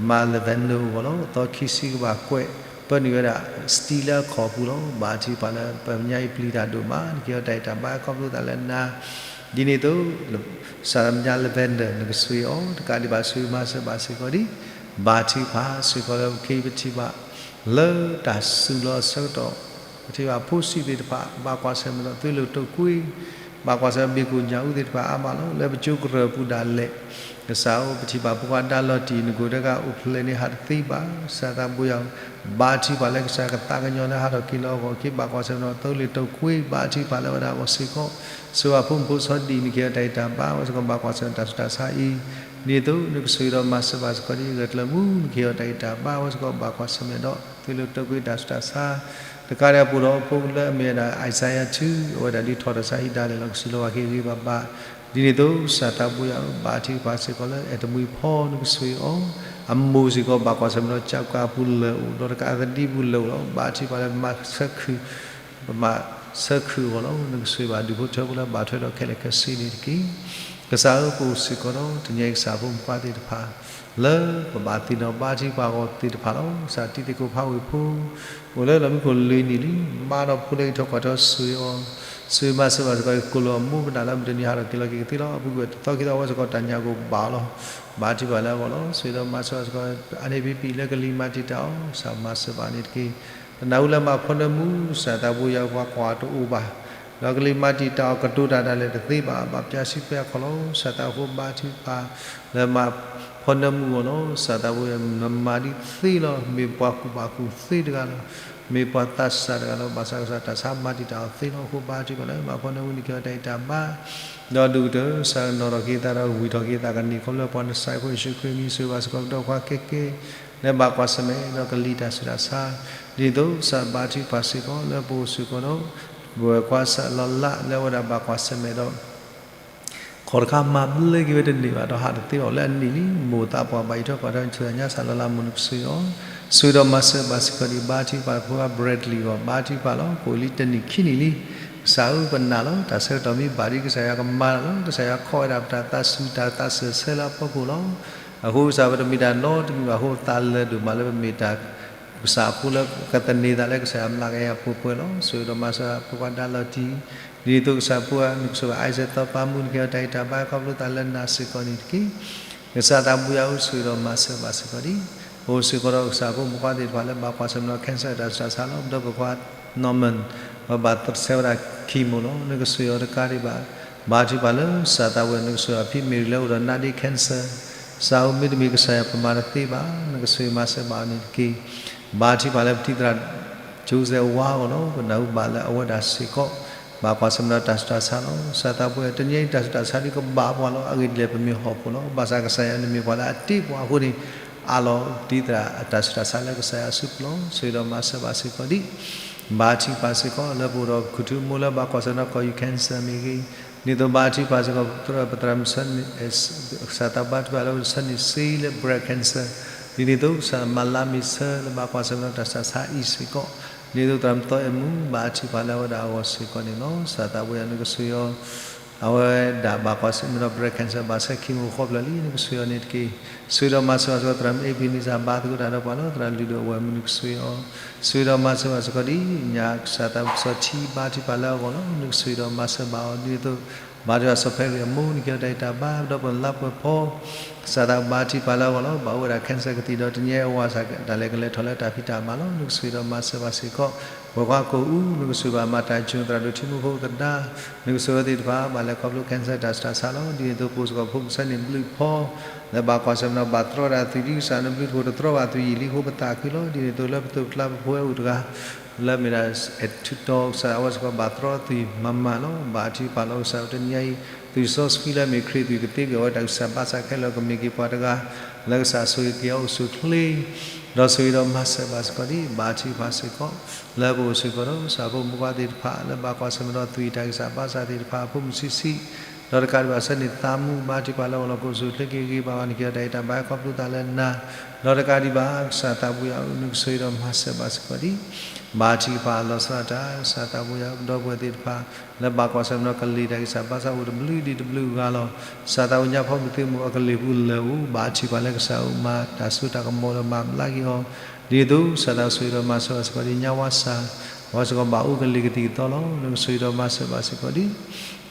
မၤလၢၢ်ဖဲနိအဂီၢ်လီၤ. အသီခံဆံကဘၣ်ကွဲး ပၢနုာ်ဝဲဒၣ် စတံလၢအခီၣ်ပူၤလီၤ. ဘါထုကဖၣ်လၢပညါအံၤပျံၤတၢ်ဒိၣ်မး, နကဟ့ၣ်အီၤတၢ်အဲၣ်တၢ်ဘါခီဖျိသးလၢနၤ, ဒ်န့ၣ်အသိး ကစၢ်လၢပညါလၢၢ်ဖဲနိ နကဆိၣ်ဂ့ၤအီၤ, တကးဒံးဘၣ်ဆိၣ်ဂ့ၤမၤစၢၤဘၣ်စ့ၢ်ကီးဒံး, ဘါထုကဖၣ်စ့ၢ်ကီးလၢခဲအံၤပထံၣ်ဘၣ် လၢတၢ်စူၤလီၤအဆၢကတီၢ်, ပထံၣ်ဘၣ်ဖိဆံးသ့ၣ်တဖၣ် ဘၣ်ကွၢ်ဆၢၣ်မဲာ်ဒီးသွံၣ်လိာ်တိာ်ကွံာ်, ဘၣ်ကွၢ်ဆၢၣ်မဲာ်ဘ့ၣ်ကိၣ်ညၣ်အူသ့ၣ်တဖၣ်အါမးလီၤ. လၢပကၠိကရၢၢ်ပူၤဒၣ်လဲာ်, ကစၢ်ဧၢ, ပထံၣ်ဘၣ်ဖိခွါဒါလီၤတံၢ် နကိၣ်တဂၤအိၣ်ဖျဲၣ်န့ၢ်ဟးတသ့ဘၣ်, ကစၢ်သးဘိယွၤ ဘါထုကဖၣ်လၢကစၢ်ကသးကညီၤလၢဟးထီၣ်က့ၤလီၤအဂီၢ်, က့ၤဘၣ်ကွၢ်ဆၢၣ်မဲာ်ဒီးသွံၣ်လိာ်တိာ်ကွံာ်, ဘါထုကဖၣ်လၢဝဲဒၣ်အဂီၢ်စ့ၢ်ကီး, ဆိၣ်ဂ့ၤဖိမုၣ်ဖိစီၤဒံၣ် နကဟ့ၣ်အီၤတၢ်ဂံၢ်တၢ်ဘါ အဝဲစ့ၢ်ကီးဘၣ်ကွၢ်ဆၢၣ်မဲာ်တၢ်ဆူးတၢ်ဆါအံၤ, ဒ်န့ၣ်အသိး နကဆိၣ်ဂ့ၤဒီးမၤစၢၤဘၣ်စ့ၢ်ကီးဒ်အံၤ, ဂဲၤကျၢၤမူ နကဟ့ၣ်အီၤတၢ်ဂံၢ်တၢ်ဘါ အဝဲစ့ၢ်ကီးဘၣ်ကွၢ်ဆၢၣ်မဲာ်ဒီး သွံၣ်လိာ်တိာ်ကွံာ်တၢ်ဆူးတၢ်ဆါ, တကးဒံးအပူၤဒီးဖိလၢအမ့ၢ်ဝဲဒၣ် Isaiah two အဝဲဒၣ်ဒ်ထီၣ်တၢ်ဆါဟံၣ်ဒၣ်လဲာ်လီၤ, ကစၢ်လၢပှၤကဟ့ၣ်ဂံၢ်ဘါဘၣ်, ဒ်န့ၣ်အသိး ကစၢ်သးဘိယွၤဧၢ, ဘါထုကဖၣ်စ့ၢ်ကီးလၢအဲၣ်တမှံၤဖီ နကဆိၣ်ဂ့ၤအီၤ, အမိၢ်စ့ၢ်ကီးဘၣ်ကွၢ်ဆၢၣ်မဲာ်ဒီး ကၠးကၢအပူၤလၢာ်အိၣ်, ဒီးတကးအသဒံပူၤလၢာ်အိၣ်လီၤ, ဘါထုကဖၣ်လၢပမၤဆၢခုၣ် ပမၤဆၢခုၣ်အဂီၢ်လီၤ, နကဆိၣ်ဂ့ၤဘၣ်ဒူၣ်ဖိထၢဖိလၢဘၣ်ထွဲဒီးခဲလၢာ်ခဲဆ့န့ၣ်တက့ၢ်. ကစၢ်ဧၢ, ပအိၣ်စ့ၢ်ကီးဒီးတနံၤအံၤကစၢ်ဖိမုၣ်ဖိခွါသ့ၣ်တဖၣ် လၢပဘၣ်သ့ၣ်နီၣ်ဘါထုကဖၣ်အဂီၢ်သ့ၣ်တဖၣ်လီၤ. ကစၢ်တံၤသကိးဖးဝ့ၢ်ဖိ အိၣ်လၢလီၢ်မံခိၣ်လွံၢ်နံၣ်လံ, မါဒီးဖိလၢဟံးထီၣ်ကွၢ်ထီဆိၣ်ဂ့ၤအီၤ, ဆိၣ်ဂ့ၤမၤစၢၤဘၣ်စ့ၢ်ကီး ကိၣ်လိာ်အမိၢ်ပနၢ်လၢမုၢ်တနံၤဟးထီၣ်က့ၤလီၤက့ၤကသ့လီၤ. အပူၤကွံာ်တသီခံသီအဝဲစ့ၢ်ကီးတၢ်ညၣ်ကိၣ်ဘၣ်အီၤလီၤ. ဘါထုကဖၣ်လၢအဂီၢ်လီၤ. ဆိၣ်ဂ့ၤဒီးမၤစၢၤဘၣ်စ့ၢ်ကီး အါန့ၢ်ဖံဖံလၢကလံၤမၤတံာ်တာ်အီၤ, ကစၢ်မၤစၢၤဘၣ်န့ၣ်တက့ၢ်. တနၢ်ဟူလၢမၤဖီနၢမူ ကစၢ်သးဘိယွၤပှၤကွၢ်တအိၣ်ဘၣ်, ဒီးကလံၤမၤတံာ်တာ်အီၤကတိၤတၢ်ဒၣ်လဲာ်တသ့ဘၣ်, ဘၣ်ပျၢ်ဆံပျၢ်ခီၣ်လီၤ. ကစၢ်သးဘိဘါထုကဖၣ် လၢမၤဖီနၢမူအဂီၢ်လီၤ. ကစၢ်သးဘိယွၤ နမၤဒ်သ့လီၤ. မ့ၢ်ပှၤကူၣ်ဘၣ်ကူၣ်သ့တဂၤလီၤ. မ့ၢ်ပှၤသးစၢ်တဂၤလီၤ. ဘၣ်ဆၣ်ကစၢ်တၢ်ဆါမၤတံာ်တာ်အီၤသ့လီၤ. အဃိဘါထုကဖၣ်လၢမၤဖီနၢမူန့ၣ် ကဟ့ၣ်အီၤတၢ်ဂံၢ်တၢ်ဘါ, ဒီးဒိၣ်ကတၢၢ် ကစၢ်ကနီၣ်ထီၣ်က့ၤသးဒီးဝံၢ်ထီၣ်က့ၤသးကန့ၢ်ခီဖျိ ပှၤနစၤရ့းဖိယ့ၣ်ၡူးခရံာ်မံၤ ဆိၣ်ဂ့ၤဘၣ်စ့ၢ်ကီးပဒီပုၢ်ဝဲၢ်ခဲကဲ လၢဘၣ်ကွၢ်ဆၢၣ်မဲာ်ဒီးကလံၤတၢ်ဆူးတၢ်ဆါ, ဒ်န့ၣ်အသိး ကစၢ်ဘါထုကဖၣ်စ့ၢ်ကီး လၢပအိၣ်စ့ၢ်ကီးဒီး ပဝဲခွါစၢ်လီၤလးလၢအဝဲဒၣ်ဘၣ်ကွၢ်ဆၢၣ်မဲာ်ဒီး ခီၣ်တခါမၤဘျၢက့ၤဝဲတန့ၢ်ဘၣ်ဒီးဟးတသ့ဘၣ် အိၣ်လၢအနံၣ်လံ မိၢ်သးပှၢ်ဘၣ်အံးထွဲကွၢ်ထွဲ ဆူညါစၢ်လီၤလး မိၢ်နကစၢ်အံၤအီၤ ဆိၣ်ဂ့ၤဒီးမၤစၢၤဘၣ်စ့ၢ်ကီးဒံး ဘါထုကဖၣ်ပဝဲ Bradley အဂီၢ် ဘါထုကဖၣ်လီၤ ကအိၣ်လံတနံၣ်ခံနံၣ်လံ ကစၢ်ဧၢ ပနာ်လီၤ တၢ်ဆၢကတီၢ်မ့ၢ်ဘၣ်ဒံး ကစၢ်ယွၤကမၤတၢ်လီၤ ကစၢ်ယွၤခီၣ်ဝဲဒၣ်ပတၢ်သးစူၤ တၢ်သးစၢၢ်ဆၢလၢအဖီခိၣ်လီၤ အဃိကစၢ်ပတမ့ၢ်တၢ်နီတမံၤဘၣ်အဃိ သးလၢာ်ဒိၣ်မးလၢပမ့ၢ်တၢ် ကစၢ်အဖိလၢကသန့ၤသးလၢကစၢ်ယွၤမျးကယၤပှဲၤပှဲၤလီၤ ဆိၣ်ဂ့ၤဒီးမၤစၢၤပှၤဒါလီၤတံၢ် ဒ်န့ၣ်အသိးကစၢ်ဖိဧၢ နကဆိၣ်ဂ့ၤ Isaac သီပၤမူ နကဟ့ၣ်အီၤတၢ်ဂံၢ်တၢ်ဘါခီဖျိသးလၢနၤစ့ၢ်ကီးန့ၣ်တက့ၢ် ကစၢ်သးဘိယွၤဧၢ ဆိၣ်ဂ့ၤဒီးမၤစၢၤဘၣ်စ့ၢ်ကီးဒံး အိၣ်စ့ၢ်ကီးဒီးကစၢ်ဖိမုၣ်ခွါသ့ၣ်တဖၣ်လၢဘၣ်ကွၢ်ဆၢၣ်မဲာ်ဒီး cancer တၢ်ဆူးတၢ်ဆါလီၤ ပဒီပုၢ်ဝဲၢ်ခွါ Norman ဝဲဘၣ်ဆဲးဝဲဒၣ် chemo လီၤ နကဆိၣ်ဂ့ၤအီၤတကးဒံးဘၣ် ဘါထုကဖၣ်လၢကစၢ်သးဘိယွၤ နကဆိၣ်ဂ့ၤအီၤဖံ Mary လၢအိၣ်ဒီး နာ်ဒ့ cancer ကစၢ်ဧၢ မ့တမ့ၢ်ကစၢ်ယွၤပမၤတသ့ဘၣ် နကဆိၣ်ဂ့ၤမၤစၢၤဘၣ်အီၤန့ၣ်တက့ၢ် ဘါထုကဖၣ်လၢပတံၤသရၣ် Joseph အဝၤအဂီၢ်လီၤ ပနၢ်ဟူဘၣ်လၢအဝဲဒၣ်စ့ၢ်ကီး ဘၣ်ကွၢ်ဆၢၣ်မဲာ်ဒီးတၢ်ဆူးတၢ်ဆါလီၤ ကစၢ်သးဘိယွၤ တနံၤအံၤတၢ်ဆူးတၢ်ဆါဒ်ကဘၣ်ပှၤလီၤ အဂ့ၢ်ဒ်လဲၣ်ပမ့ၢ်ဟီၣ်ခိၣ်လီၤ ဘၣ်ဆၣ်ကစၢ်ယွၤနမ့ၢ်ပှၤလၢအတ့ပှၤအဃိန့ၣ် အးလီၤတံၤသရၣ်အတၢ်ဆူးတၢ်ဆါလၢကစၢ်ယွၤအစုပူၤလီၤ ဆိၣ်ဂ့ၤဒီးမၤစၢၤဘၣ်စ့ၢ်ကီးဒံး ဘါထုကဖၣ်စ့ၢ်ကီး လၢပအိၣ်ဒီးပခိၣ်ထူမိၢ်လၢဘၣ်ကွၢ်ဆၢၣ်မဲာ်ဒီးကီၢ်ယူၢ် cancer မ့ၢ်ဂ့ၤ, ဒ်သိးဘါထုကဖၣ်စ့ၢ်ကီး ပသရၣ်မုၣ်ဆၢနံၣ် ကစၢ်သးဘါထုကဖၣ်လၢပဆၢနံၣ်စ့လၢ breast cancer, ဒ်န့ၣ်အသိးကစၢ်မၤလါမ့ၤဆၢလၢဘၣ်ကွၢ်ဆၢၣ်မဲာ်ဒီးတၢ်ဆူးတၢ်ဆါအံၤစ့ၢ်ကီး, ဒ်သိးသရၣ်မုၣ်သီအဲၣ်မူ ဘါထုကဖၣ်လၢအဝဲဒၣ်အဂီၢ်စ့ၢ်ကီးန့ၣ်လီၤ. ကစၢ်သးဘိယွၤနကဆိၣ်ဂ့ၤအီၤ အဝဲဒၣ်ဘၣ်ကွၢ်ဆၢၣ်မဲာ်ဒီး breast cancer ဘၣ်ဆၢ chemo ဃီဖျၢၣ်လံ နကဆိၣ်ဂ့ၤအီၤန့ၣ်တက့ၢ်. ဆိၣ်ဂ့ၤဒီးမၤစၢၤဘၣ်စ့ၢ်ကီး သရၣ်မုၣ် Ebenezer ဘါသကိးတၢ်ဒီးပှၤလီၤ သရၣ်လုၢ်ဒိၣ်အဝဲၢ်မူ နကဆိၣ်ဂ့ၤအီၤ, ဆိၣ်ဂ့ၤဒီးမၤစၢၤဘၣ်စ့ၢ်ကီးဒ်ညါ ကစၢ်သးစီၤထံ ဘါထုကဖၣ်လၢအဂီၢ်လီၤ နကဆိၣ်ဂ့ၤဒီးမၤစၢၤဘၣ်အီၤ ဒ်န့ၣ်အသိး ဘါထုကဖၣ်စီၤဖဲရံၣ်အမိၢ် နကဟ့ၣ်အီၤတၢ်ဂံၢ်တၢ်ဘါ ဒီပုၢ်ဝဲၢ်လါပှဲၤဖီ ကစၢ်သးဘါထုကဖၣ်လၢအဂီၢ်လီၤ. ဘၣ်အိၣ်ဝဲဒၣ် cancer ကသံၣ်ဒီး တနံၤအံၤအဝၤစး တၢ်လဲၤကလဲၤထီၣ်လၢတၢ်ဖံးတၢ်မၤလီၤ. နကဆိၣ်ဂ့ၤဒီးမၤစၢၤဘၣ်စ့ၢ်ကီး ပှၤကွၢ်ကိာ်အူ နကဆိၣ်ဂ့ၤဘၣ်မၤတၢ်ကၠိ သရၣ်ဒိၣ်ထံမူဖိသဒါ နကဆိၣ်ဂ့ၤသ့ၣ်တဖၣ် ဘၣ်လဲၤခီဖျိ cancer တၢ်ဆူးတၢ်ဆါလီၤ. ဒ်န့ၣ်အသိး ပအိၣ်စ့ၢ်ကီးဖိကစၢ်န့ၣ် ဘျုးဖီ လၢဘၣ်ကွၢ်ဆၢၣ်မဲာ်ဒီး ဘၣ်တြီဒၣ်သွံၣ် ဒ်ကစၢ်နဘျုးတဖိတတြီဘၣ်သွံၣ်ယံာ်လံအဃိ ပသးခုလီၤ. ဒ်န့ၣ်အသိးလၢပသိးပကျါပဖိဝဲအိၣ်တဂၤ လၢမ့ၢ်ဒၣ် အဲၣ်ထူးတီ ကစၢ်အဝဲစ့ၢ်ကီးဘၣ်တြီသွံၣ်မၤမၤလီၤ. ဘါထုကဖၣ်လီၤ ကစၢ်တနံၤအံၤ သွံၣ်စီဆှံလၢအမ့ၢ်ခရံာ်သွံၣ်ကသ့ကွံာ်အဝဲတၢ်ဆူးတၢ်ဆါဘၣ်ဆၣ်ခဲလၢာ် ကမ့ၢ်က့ၤပှၤတဂၤ လၢကစၢ်ဆိၣ်ဂ့ၤက့ၤအီၤအိၣ်ဆူၣ်အိၣ်ချ့ ဒီးဆိၣ်ဂ့ၤဒီးမၤစၢၤဘၣ်စ့ၢ်ကီးဒ် ဘါထုကဖၣ်စ့ၢ်ကီး လၢပအိၣ်စ့ၢ်ကီးဒီးကစၢ်ဖိမုၣ်ဖိခွါသ့ၣ်တဖၣ် လၢဘၣ်ကွၢ်ဆၢၣ်မဲာ်ဒီးသွံၣ်တၢ်ဂံၢ်စၢ်ဘါစၢ်သ့ၣ်တဖၣ် အဖိမုၣ်ဆံးဆံး ဒီးတကးဒံးဘၣ်ဆၢန့ၣ် သးမူဘါထုကဖၣ်လၢအဂီၢ်လီၤ ကအိၣ်ဆူၣ်အိၣ်ချ့က့ၤဂ့ၤဘၣ်အီၤန့ၣ် ကဟ့ၣ်အီၤတၢ်ဂံၢ်တၢ်ဘါခီဖျိသးလၢနၤ ဒီးတကးဒံးဘၣ် ကစၢ်သးဘိယွၤဧၢ နကဆိၣ်ဂ့ၤဒီးမၤစၢၤဘၣ်စ့ၢ်ကီးဒ် ဘါထုကဖၣ်လီၤဆီဒၣ်တၢ် ကစၢ်သးဘိယွၤ ပဒီပုၢ်ဝဲၢ်သ့ၣ်တဖၣ် လၢဘၣ်ကွၢ်ဆၢၣ်မဲာ်ဒီးကလံၤတၢ်ဂံၢ်စၢ်ဘါစၢ်အိၣ်တဘျုးဒံးတဘျုးဂၤလီၤ. ကစၢ်သးဘိညါဖီမုၢ်သုးမုၢ်အကလံၤပူၤလၢာ်ဧိၤ ဘါထုကဖၣ်လၢကစၢ်ဧိၤမၤတၢ်စိတၢ်ကမီၤဒီးမၤဘျါက့ၤအီၤ ဒ်သိးကစၢ်သးဆိၣ်ဂ့ၤဒီးမၤစၢၤဘၣ်စ့ၢ်ကီးဒ်ညါဝါစၢ် ဝဲစ့ၢ်ကီးဘၣ်အိၣ်ကလံၤကသံၣ်ကသီလီၤ. နကဆိၣ်ဂ့ၤဒီးမၤစၢၤဘၣ်စ့ၢ်ကီးဒ်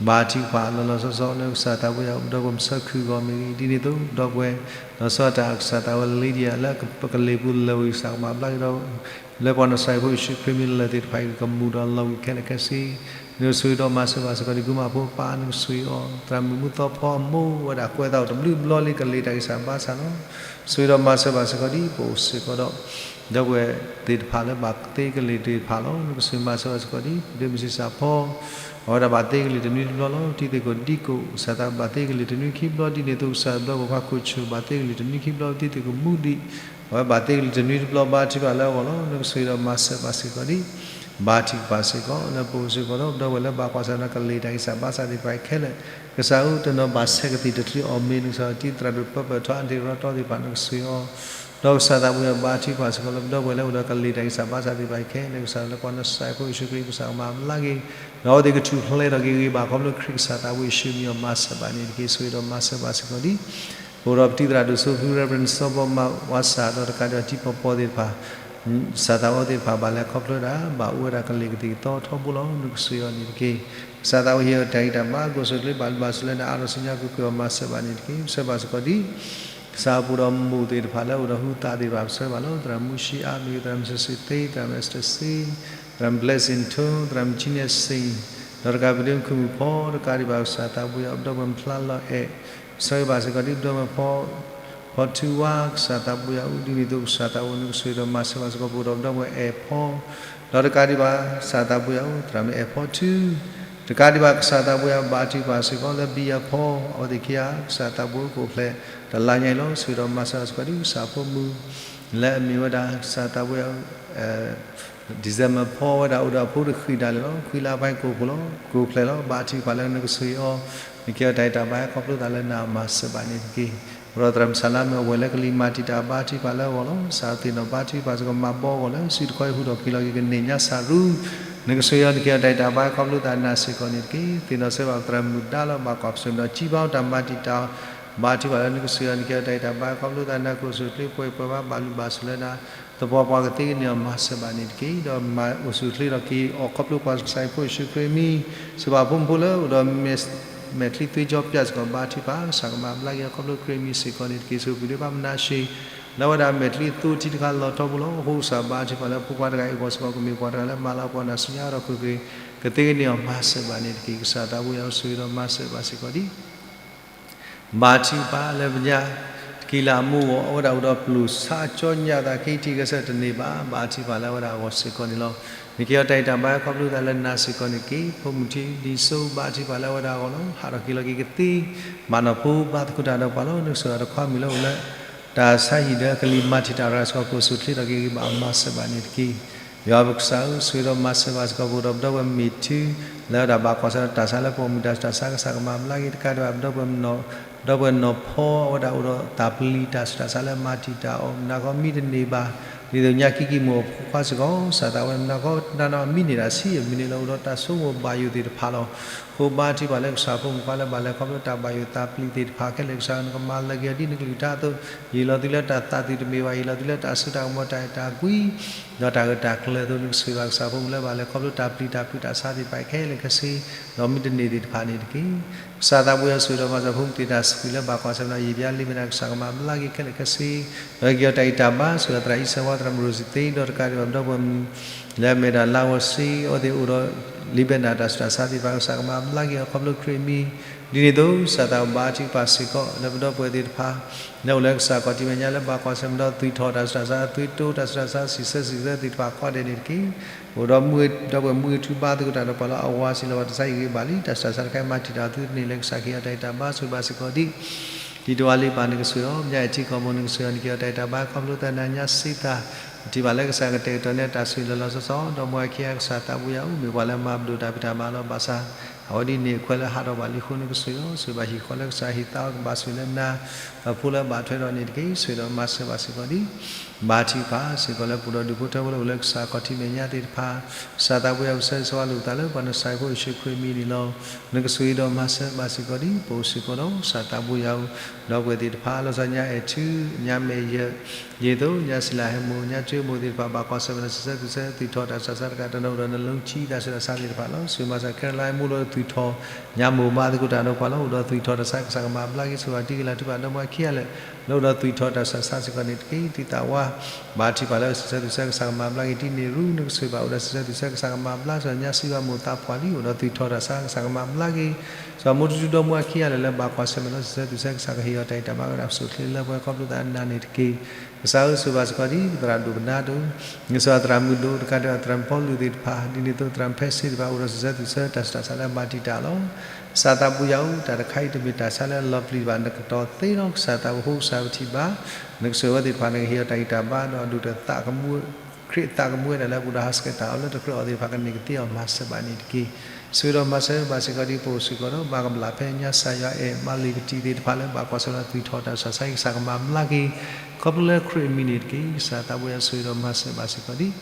ဘါထုကဖၣ်လီၤလီၤဆီဆီလၢကစၢ်သးဘိယွၤ ပဒီပုၢ်ဝဲၢ်မုၢ်ဆၢခုၣ်အဂီၢ်မ့ၢ်ဂ့ၤ ဒ်န့ၣ်အသိး ပဒီပုၢ်ဝဲၢ် လီၤဆီဒၣ်တၢ်ကစၢ်သးဝဲ Lydia လၢကလံၤပူၤလၢာ်ဝံၤ ကစၢ်ကမၤဘျါက့ၤဒီး လၢပှၤနီၢ်ကစၢ်ဖိယ့ၣ်ၡူးခရံာ်မံၤလၢာ်သ့ၣ်တဖၣ်အံၤ ကမူၤဒီးလီၤဝံၤခဲလၢာ်ခဲဆ့ နကဆိၣ်ဂ့ၤဒီးမၤစၢၤဘၣ်စ့ၢ်ကီးဒ် ကုမၤဖိပၢ် နကဆိၣ်ဂ့ၤအီၤ သရၣ်မုၣ်မူသီဖီအမိၢ် ဝဲဒၣ်ကွဲးသးအိၣ်တဘျုးဘျီလံ ကလံၤတၢ်ဂံၢ်စၢ်ဘါစၢ်လီၤ. ဆိၣ်ဂ့ၤဒီးမၤစၢၤဘၣ်စ့ၢ်ကီးဒ် ပအိၣ်စ့ၢ်ကီးဒီး ဒီပုၢ်ဝဲၢ်သ့ၣ်တဖၣ်လၢဘၣ်သ့ကလံၤသ့ၣ်တဖၣ်လီၤ. နကဆိၣ်ဂ့ၤမၤစၢၤဘၣ်စ့ၢ်ကီးဒ် ဒ့မုၣ်ဆံးစၢ်ဖီ အဝဲဒၣ်ဘၣ်သ့ကလံၤတနွံတဘျီလီၤ. တံၤသကိးဒံကိး ကစၢ်သးဘၣ်သ့ကလံၤတနွံခံဘျီ ဒ်န့ၣ်အသိး ကစၢ်သးဘိပှၤခိၣ်ဆူၣ် ဘၣ်သ့ကလံၤတနွံခံဘျီ တံၤသကိးမူဒံး အဝဲဘၣ်သ့ကလံၤတနွံတဘျီ ဘါထုကဖၣ်လၢအဂီၢ်လီၤ. နကဆိၣ်ဂ့ၤဒီးမၤစၢၤဘၣ်စ့ၢ်ကီးဒ် ဘါထုကဖၣ်စ့ၢ်ကီး လၢပအိၣ်စ့ၢ်ကီးဒီး ပဒီပုၢ်ဝဲၢ်လၢဘၣ်ကွၢ်ဆၢၣ်မဲာ်ဒီးကလံၤတၢ်ဂံၢ်စၢ်ဘါစၢ်သ့ၣ်တဖၣ်အံၤခဲလၢာ် ကစၢ်ဧၢတနီၤဘၣ်ဆဲးကသံၣ်တထြံးအီၣ်မ့ၤ နကစၢ်တံၤသရၣ်ဒိၣ်ပၢပၢၢ်ထီ အဒ့ၣ်ရီတီသ့ၣ်တဖၣ် နကဆိၣ်ဂ့ၤအီၤ ဒီးကစၢ်သးဘိယွၤဘါထုကဖၣ်စ့ၢ်ကီးလၢပဒီပုၢ်ဝဲၢ်လၢအိၣ်ဒီးကလံၤတၢ်ဂံၢ်စၢ်ဘါစၢ်သ့ၣ်တဖၣ်အံၤခဲလၢာ် ကစၢ်လၢပှၤနီၢ်ကစၢ်ဖိယ့ၣ်ၡူးခရံာ် ကစၢ်ကမၤဘျါက့ၤ ဒီးအဝဲသ့ၣ်ကထူၣ်ဖျဲးထီၣ်က့ၤဂ့ၤဘၣ်ခီဖျိခရံာ်ကစၢ်သးဘိယ့ၣ်ၡူးမံၤအီၤမၤစၢၤဘၣ်န့ၣ်တက့ၢ်. ဆိၣ်ဂ့ၤဒီးမၤစၢၤဘၣ်စ့ၢ်ကီးဒ် ပအိၣ်ဒီးပတံၤသရၣ်ဒိၣ်စိဖု Reverend စီၤဘီမးဝါစၢ် ဒီးတကးဒံးဘၣ်တံၤပီၤပီၤသ့ၣ်တဖၣ် ကစၢ်သးဘိသ့ၣ်တဖၣ်ဘၣ်လဲၤခီဖျိဒၣ် ဘၣ်အိၣ်ဝဲဒၣ်ကလံၤကသံၣ်ကသီထီဘိလီၤ. နကဆိၣ်ဂ့ၤအီၤန့ၣ်တက့ၢ်. ကစၢ်သးဘိဟ့ၣ်အီၤတၢ်ဂံၢ်တၢ်ဘါ ကအိၣ်ဆူၣ်အိၣ်ချ့ဘၣ်ဘျုးဘၣ်ဆိၣ်လၢနအါထီၣ်ဆူညါ ကကွံာ်အီၤမၤစၢၤဘၣ်န့ၣ်တက့ၢ်. ပဆၢဘၣ်စ့ၢ်ကီးဒ် ကစၢ်အပူၤဒီးမိၢ်သ့ၣ်တဖၣ်လၢအိၣ်ဒီးဟုသးသ့ၣ်တဖၣ် ပဆၢဘၣ်လီၤ. သရၣ်မူၡံအါမ့ၢ်ဂ့ၤ သရၣ်မုၣ်စံးစံးသ့ သရၣ်မုၣ်အ့စတၢၢ်စ့ သရၣ်မုၣ် blessing ထိ သရၣ်မုၣ် ကံနဲစ့ ဒီးတကးပဒိၣ်မုၣ်ခုၣ်မုၣ်ဖီ တကးဒံးဘၣ်ကစၢ်သးဘိယွၤ ပဒီပုၢ်ဝဲၢ်မဖျါလီၤအဲၣ် ပဆၢဘၣ်စ့ၢ်ကီးဒ်ပဒီပုၢ်ဝဲၢ်ဖီ ဖီထူဝါ ကစၢ်သးဘိယွၤဧၢ ဒ်န့ၣ်အသိးကစၢ်သးဘိ နကဆိၣ်ဂ့ၤဒီးမၤစၢၤဘၣ်စ့ၢ်ကီး ပအိၣ်ဒီးပဒီပုၢ်ဝဲၢ်အဲၣ်ဖီ ဒီးတကးဒံးဘၣ် ကစၢ်သးဘိယွၤဧၢ သရၣ်မုၣ်အဲၣ်ဖီထူ တကးဒံးဘၣ် ကစၢ်သးဘိယွၤဘါထုကဖၣ်စ့ၢ်ကီးလၢဘံယၤဖီ အဝဲသ့ၣ်ခံဂၤ ကစၢ်သးဘိကအိၣ်ဖျဲၣ်တလါညါအံၤလီၤ. ဆိၣ်ဂ့ၤဒီးမၤစၢၤဘၣ်စ့ၢ်ကီးဒ်ကစၢ်ဖိမုၣ် လၢအမ့ၢ်ဝဲဒၣ် ကစၢ်သးဘိယွၤဧၢ December ဖီဝဲဒၣ်အိၣ်ဒီးအဖိတဃံးဒၣ်လဲာ်လီၤ. ဃံလၤဖဲကိၣ်ဖိလီၤ. ကိၣ်ဖျဲၣ်လီၤ. ဘါထုကဖၣ်လၢနကဆိၣ်ဂ့ၤအီၤ, နကဟ့ၣ်အီၤတၢ်ဂံၢ်တၢ်ဘါ ခီဖျိသးလၢနမၤစၢၤဘၣ်န့ၣ်တက့ၢ်. အိၣ်ဒီးသရၣ်မုၣ်စၢ်လါမ့ၢ်အဝဲၢ်လၢကလံၤမၤတံာ်တာ် ဘါထုကဖၣ်လၢအဂီၢ်လီၤ. စးသ့ၣ်နီၣ်ဘါထုကဖၣ်စ့ၢ်ကီး မၤဘီအဂီၢ်လၢစုတခီအံၤ ဟူထီၣ်က့ၤလီၤက့ၤကန့ၢ်ညါစၢ်ရူ နကဆိၣ်ဂ့ၤအီၤ နကဟ့ၣ်အီၤတၢ်ဂံၢ်တၢ်ဘါ ခီဖျိသးနၤစ့ၢ်ကီးန့ၣ်တက့ၢ်. သ့ၣ်နီၣ်ဆၢဘၣ်သရၣ်မုၣ်ဒါလီၤ ဘၣ်ကွၢ်ဆၢၣ်မဲာ်ဒီး ကံဘါအီၤတၢ်မၤတံာ်တာ် ဘါထုကဖၣ်လၢနကဆိၣ်ဂ့ၤအီၤ နကဟ့ၣ်အီၤတၢ်ဂံၢ်တၢ်ဘါ ခီဖျိသးနၤ ကအိၣ်ဆူၣ်အိၣ်ချ့ ပှဲၤပှဲၤဘၣ် ဘၣ်လုၢ်ဘၣ်စၢၤလၢနၤ သပှၢ်ပှၢ် ကသ့ကန့ၢ်အီၤ မၤစၢၤဘၣ်န့ၣ်တက့ၢ်. ဒီးမၤအိၣ်ဆူၣ်အိၣ်ချ့ထီၣ်က့ၤအီၤ ခီဖျိပှၤကစၢ်အဖိယ့ၣ်ၡူးခရံာ်အမံၤ, စံးဘၣ်ဖိမုၣ်ဖိလၢအိၣ်ဒီးမဲာ်ချံသွ့ကၠီပၠးစ့ၢ်ကီး ဘါထုကဖၣ် ကစၢ်ကမၤဘျါက့ၤအီၤ ခီဖျိခရံာ်အမံၤစ့ၢ်ကီးန့ၣ်တက့ၢ်. ဆိၣ်ဂ့ၤပှၤဒုးဘၣ်မနၤရှ့ၣ် လၢအဝဲဒၣ်မဲာ်ချံအသိတထံတခါလီၤထီဘိလီၤ. အဃိကစၢ်ဘါထုကဖၣ်လၢအဖိခွါတဂၤအံၤအဂီၢ်စ့ၢ်ကီး ကမ့ၢ်ပှၤတဂၤလၢမၤလၤကပီၤနၤဆူညါဒီး ကက့ၤကသ့ကန့ၢ်အီၤ မၤစၢၤဘၣ်န့ၣ်တက့ၢ်. ကစၢ်သးဘိယွၤဧၢ ဆိၣ်ဂ့ၤဒီးမၤစၢၤဘၣ်စ့ၢ်ကီးဒံး ဘါထုကဖၣ်လၢပညါ တကံလၤအမိၢ်အဂီၢ် အဝဲဒၣ်အိၣ်ဒီးပျိၢ်ဆါကၠီညၣ်သး ခံထံၣ်ကစၢၢ်တန့ၢ်ဘၣ် ဘါထုကဖၣ်လၢအဝဲဒၣ်အဂီၢ်စ့ၢ်ကီးန့ၣ်လီၤ. နကဟ့ၣ်အီၤတၢ်ဂံၢ်တၢ်ဘါ ခီဖျိသးလၢနၤစ့ၢ်ကီးန့ၣ်တက့ၢ်. ဖိမုၣ်ထံဒ်စိ ဘါထုကဖၣ်လၢအဝဲဒၣ်အဂီၢ်လီၤ. ဟးထီၣ်က့ၤလီၤက့ၤကသ့ မၤနီၣ်ဖိဘါသကိးတၢ်ဒီးပှၤလီၤ. နကဆိၣ်ဂ့ၤအီၤတခီမ့ၢ်လၢအိၣ်လၢ တၢ်ဆါဟံၣ်ဒီးကလံၤမၤတံာ်တာ်တဂၤစ့ၢ်ကီး ကအိၣ်ဆူၣ်အိၣ်ချ့ထီၣ်က့ၤဂ့ၤဘၣ် မၤစၢၤဘၣ်န့ၣ်တက့ၢ်. ယွၤပကစၢ်ဧၢ ဆိၣ်ဂ့ၤဒီးမၤစၢၤဘၣ်စ့ၢ်ကီး ပအိၣ်ဒီးပဒီပုၢ်ဝဲၢ်မ့ၢ်ထု လၢအဝဲဒၣ်ဘၣ်ကွၢ်ဆၢၣ်ဒီးတၢ်ဆါလၢပိာ်မုၣ်တၢ်ဆူးတၢ်ဆါ ကစၢ်ကမၤဘျါက့ၤ တကးဒံးဘၣ် ပဒီပုၢ်ဝဲၢ်နီၢ်ဖီ အဝဲဒၣ်အိၣ်ဒီးတၢ်ပျံၤတၢ်ဆူးတၢ်ဆါလၢမၤတံာ်တာ်အီၤ မုၢ်နၤခီမံတန့ၢ်ဘၣ် ဒ်သိးညါကံကံၢ်မုၢ်အဖိခွါစ့ၢ်ကီး ကစၢ်သးဝဲမုၢ်နၤခီတနၤနီၤ မံန့ၢ်ဒၣ်ဆံးအမံၤန့ၣ်လၢအိၣ်ဒီးတၢ်ဆိကမိၣ်ဘၣ်ယိၣ်သ့ၣ်တဖၣ်လီၤ. အဃိဘါထုကဖၣ်လၢကစၢ်ဖိမုၣ်ခွါလၢဘၣ်လဲၤခီဖျိတၢ်ဘၣ်ယိၣ်သးပျံၤသ့ၣ်တဖၣ်ခဲလၢာ် ကစၢ်ဧၢ နကမၤလၢာ်က့ၤအီၤဒ်နကလုၢ်ကထါအသိး ယံာ်လီၤသုလၢတၢ်သးသုးတမ့ၢ်ဘၣ် ယံာ်လီၤသုလၢတၢ်စိတၢ်ကမီၤတၢ်အဲၣ်တၢ်ကွံ ဒီးတၢ်ဂၢၢ်တၢ်ကျၢၤအသိး နကဆိၣ်ဂ့ၤဘၣ်ကစၢ်ဖိမုၣ်လၢဘၣ်လဲၤခီဖျိတၢ်ပျံၤတၢ်ဖုးတၢ်ဆါသ့ၣ်တဖၣ်ခဲလၢာ်ခဲဆ့ ဒီးမံတန့ၢ်သ့ၣ်တဖၣ်န့ၣ်တက့ၢ်. ကစၢ်သးဘိယွၤဆိၣ်ဂ့ၤဒီးမၤစၢၤဖိမုၣ်သ့ၣ်တဖၣ် စံးလၢဘၣ်ကွၢ်ဆၢၣ်မဲာ်ဒီးယံာ်ဘျါလံမ့ၢ်ဒၣ် ကစၢ်ကမၤဘျါက့ၤခဲလၢာ်ခဲဆ့ ဒီးက့ၤအီၤတၢ်ဂံၢ်တၢ်ဘါ ဆိၣ်ဂ့ၤဒီးသရၣ်အံၣ်စၢၤဝါ သရၣ်မုၣ်ရိၣ်စံသ့ ဒီးတကးဒံးဘၣ်ပဒီပုၢ်ဝဲၢ်မုၣ် လၢအမ့ၢ်ဒၣ်လါဂီၤစ့ အဝဲသ့ၣ်အိၣ်ဒီး လံာ်ဘဲနၣ်တၢ်ဆူးတၢ်ဆါသ့ၣ်တဖၣ် ကစၢ်ကမၤဘျါက့ၤအီၤခီဖျိခရံာ်အမံၤ ဒ်န့ၣ်အသိး ကစၢ်သးဘိဘါထုကဖၣ်စ့ၢ်ကီး လၢပဒီပုၢ်ဝဲၢ်သ့ၣ်တဖၣ် လၢအိၣ်လၢကစၢ်ခီၣ်ထံးမဲာ်ညါလၢဘၣ်ကွၢ်ဆၢၣ်မဲာ်ဒီးသွံၣ်ထီၣ်တၢ်ဆူးတၢ်ဆါ သွံၣ်တိၤတၢ်ဆူးတၢ်ဆါ စံးဆၢစံးဆၢသ့ၣ်တဖၣ်ကိးဂၤဒဲးန့ၣ်တက့ၢ်. အိၣ်ဒီးမုၢ်ဒီပုၢ်ဝဲၢ်မုၢ်ဂ့ၤထူဘါသကိးတၢ်ဒီးပှၤလၢအဝၤစံးလီၤဝဲ တၢ်ဆါဟံၣ်ဂ့ၤဘၣ်လံ တၢ်ဆူးတၢ်ဆါတခါအံၤ မၤတံာ်တာ်သုတန့ၢ်လၢကစၢ်ကဟ့ၣ်အီၤတၢ်ဂံၢ်တၢ်ဘါ ဆိၣ်ဂ့ၤဘၣ်စ့ၢ်ကီးဒ် တံၤတဝါလ့ပၢ် နကဆိၣ်ဂ့ၤအီၤ ပညါအဲၣ်ထံကီၢ်မိၢ် နကဆိၣ်ဂ့ၤအီၤ နကဟ့ၣ်အီၤတၢ်ဂံၢ်တၢ်ဘါ ခီဖျိသးနၤညါစ့သး ပထံၣ်ဘၣ်လၢကစၢ်ကတဲာ်ကတီၤန့ၢ်တၢ်ဆိၣ်ဂ့ၤလီၤလီၤဆီဆီ ဒီးမ်အခံဂၤ ကစၢ်သးဘိယွၤဧၢ မ့ၢ်ပှၤလၢမၤပဒိၣ်တၢ်ဖံးတၢ်မၤလီၤ ဘၣ်ဆၣ် အဝဲဒ်န့ၣ်အခွဲးလၢဟးထီၣ်ဘၣ်လံအဃိ နကဆိၣ်ဂ့ၤအီၤ ဆိၣ်ဂ့ၤဘၣ်ဟံၣ်ဃီလၢကစၢ်ဟ့ၣ်သါအီၤ ကဘၣ်ဆိၣ်ဂ့ၤလၢနၤ အဖိလၢအဘၣ်ထွဲဒီးန့ၣ်တက့ၢ်. ဆိၣ်ဂ့ၤဒီးမၤစၢၤဘၣ်စ့ၢ်ကီးဒ် ဘါထုကဖၣ်စ့ၢ်ကီးလၢပအိၣ်ဒီးဒူၣ်ဖိထၢဖိလၢအိၣ်လၢကစၢ်ခီၣ်ထံးမဲာ်ညါသ့ၣ်တဖၣ် ကစၢ်သးဘိယွၤ ပဆၢဂ့ၤဆၢဝါလိာ်ပသးလၢပှၤနစၢ်ဖိယ့ၣ်ၡူးခရံာ်အမံၤန့ၣ်လီၤ. နကဆိၣ်ဂ့ၤဒီးမၤစၢၤဘၣ်စ့ၢ်ကီးဒ် ပအိၣ်စ့ၢ်ကီးဒီး ကစၢ်သးဘိယွၤဧၢ ဒီပုၢ်ဝဲၢ်သ့ၣ်တဖၣ် လီၤဆီညါအဲၣ်ထူ ညါမဲာ်ယဲၢ် ဒ်သိး ညါစံလၤဟဲမိၢ် ညါကၠိမိၢ်သ့ၣ်တဖၣ် ဘၣ်ကွၢ်ဆၢၣ်မဲာ်ဒီးစံးဆၢသုးဆၢ သွံၣ်ထီၣ်တၢ်ဆူးတၢ်ဆါတကး တနီၤအိၣ်ဒီးနလီထံတၢ်ဆူးတၢ်ဆါသ့ၣ်တဖၣ်လီၤ. ဆိၣ်ဂ့ၤမၤစၢၤ ခဲရလါ မိၢ်လၢသွံၣ်ထီၣ် ညါမိၢ်ဘါသကိးတၢ်ဒီးပှၤလၢအိၣ်ဒီးသွံၣ်ထီၣ်တၢ်ဆါ ကစၢ်ကမၤဘျါက့ၤ ဆိၣ်ဂ့ၤတံၤကလၤထုကဖၣ်ဒီးမ်အခံဂၤလၢာ် လၢအိၣ်ဒီးသွံၣ်ထီၣ်တၢ်ဆူးတၢ်ဆါစ့ၢ်ကီးန့ၣ်တက့ၢ်. တံၤသးဝါ ဘါထုကဖၣ်လၢစံးဆၢသုးဆၢ ကစၢ်ကမၤဘျါက့ၤ တံၤန့ၢ်ရူ နကဆိၣ်ဂ့ၤဘၣ်အိၣ်ဒီးစံးဆၢသုးဆၢ ကစၢ်ကမၤဘျါ ဆိၣ်ဂ့ၤညါစံးဘၣ်မိၢ်သးပှၢ်လံ အိၣ်ဒီးသွံၣ်ထီၣ်တၢ်ဆါ ကစၢ်ကမၤဘျါက့ၤ ဆိၣ်ဂ့ၤမိၢ်တဒူဒီးမ်အခံဂၤလၢာ်လၢဘၣ်ကွၢ်ဆၢၣ်မဲာ်လၢစံးဆၢသုးဆၢ ကစၢ်ကဟ့ၣ်အီၤတၢ်ဂံၢ်တၢ်ဘါဝဲဒၣ် ပစိၤချ့လၢပှဲၤ ခီဖျိသးနၤန့ၣ်တက့ၢ်. ကစၢ်ဧၢ ဆိၣ်ဂ့ၤဘၣ်စ့ၢ်ကီးဒ်ပသရၣ်ဒိၣ်ပနါဒိၣ် နကဆိၣ်ဂ့ၤသရၣ်မုၣ်ဒိၣ်တကးဒံးဘၣ် သရၣ်မုၣ်ဖီလူၤသ့ၣ်တဖၣ် ဒ်န့ၣ်အသိးသရၣ်မုၣ်ဖဲစ့သ့ၣ်တဖၣ် အိၣ်ဒီးစံးဆၢသုးဆၢ တၢ်ဆူးတၢ်ဆါလၢမၤတံာ်တာ်လီၤ. ကစၢ်သးဘိယွၤဧၢ တၢ်တခါအံၤတမ့ၢ်တၢ်ဆါလၢအလီၤပျံၤဘၣ် နကတီၤသ့လီၤ. ကစၢ်သးဘိ ကစၢ်ပထံၣ်ဘၣ် နကဆိၣ်ဂ့ၤဝဲသ့ၣ်တဖၣ် နကဟ့ၣ်အီၤတၢ်ဂံၢ်တၢ်ဘါ ဒီးဒိၣ်တသးကမူ ခရံာ်အသးကမူဝဲဒၣ်လၢပအိၣ်ဒီးဟးဆှဲးတၢ်အီၣ်လၢတကြၢးအီၤသ့ၣ်တဖၣ် ကန့ၢ်ကသ့အီၤ မၤစၢၤဘၣ်န့ၣ်တက့ၢ်. ဆိၣ်ဂ့ၤဒီးမၤစၢၤဘၣ်စ့ၢ်ကီးဒ် ပအိၣ်စ့ၢ်ကီးဒီး ဘၣ်ကဘျၣ်ဖဲညါစၢ်ယွၤအဲၣ် မၤလ့ၤကတံၤသ့ၣ်တဖၣ်လၢဘၣ်ကွၢ်ဆၢၣ်ဒီးသွံၣ်ထီၣ်တၢ်ဆူးတၢ်ဆါ ကစၢ်ကမၤဘျါက့ၤ ခီဖျိလၢခရံာ်အမံၤန့ၣ်တက့ၢ်. ကစၢ်သးဘိယွၤ ဆိၣ်ဂ့ၤဒီးမၤစၢၤဘၣ်စ့ၢ်ကီးဒ်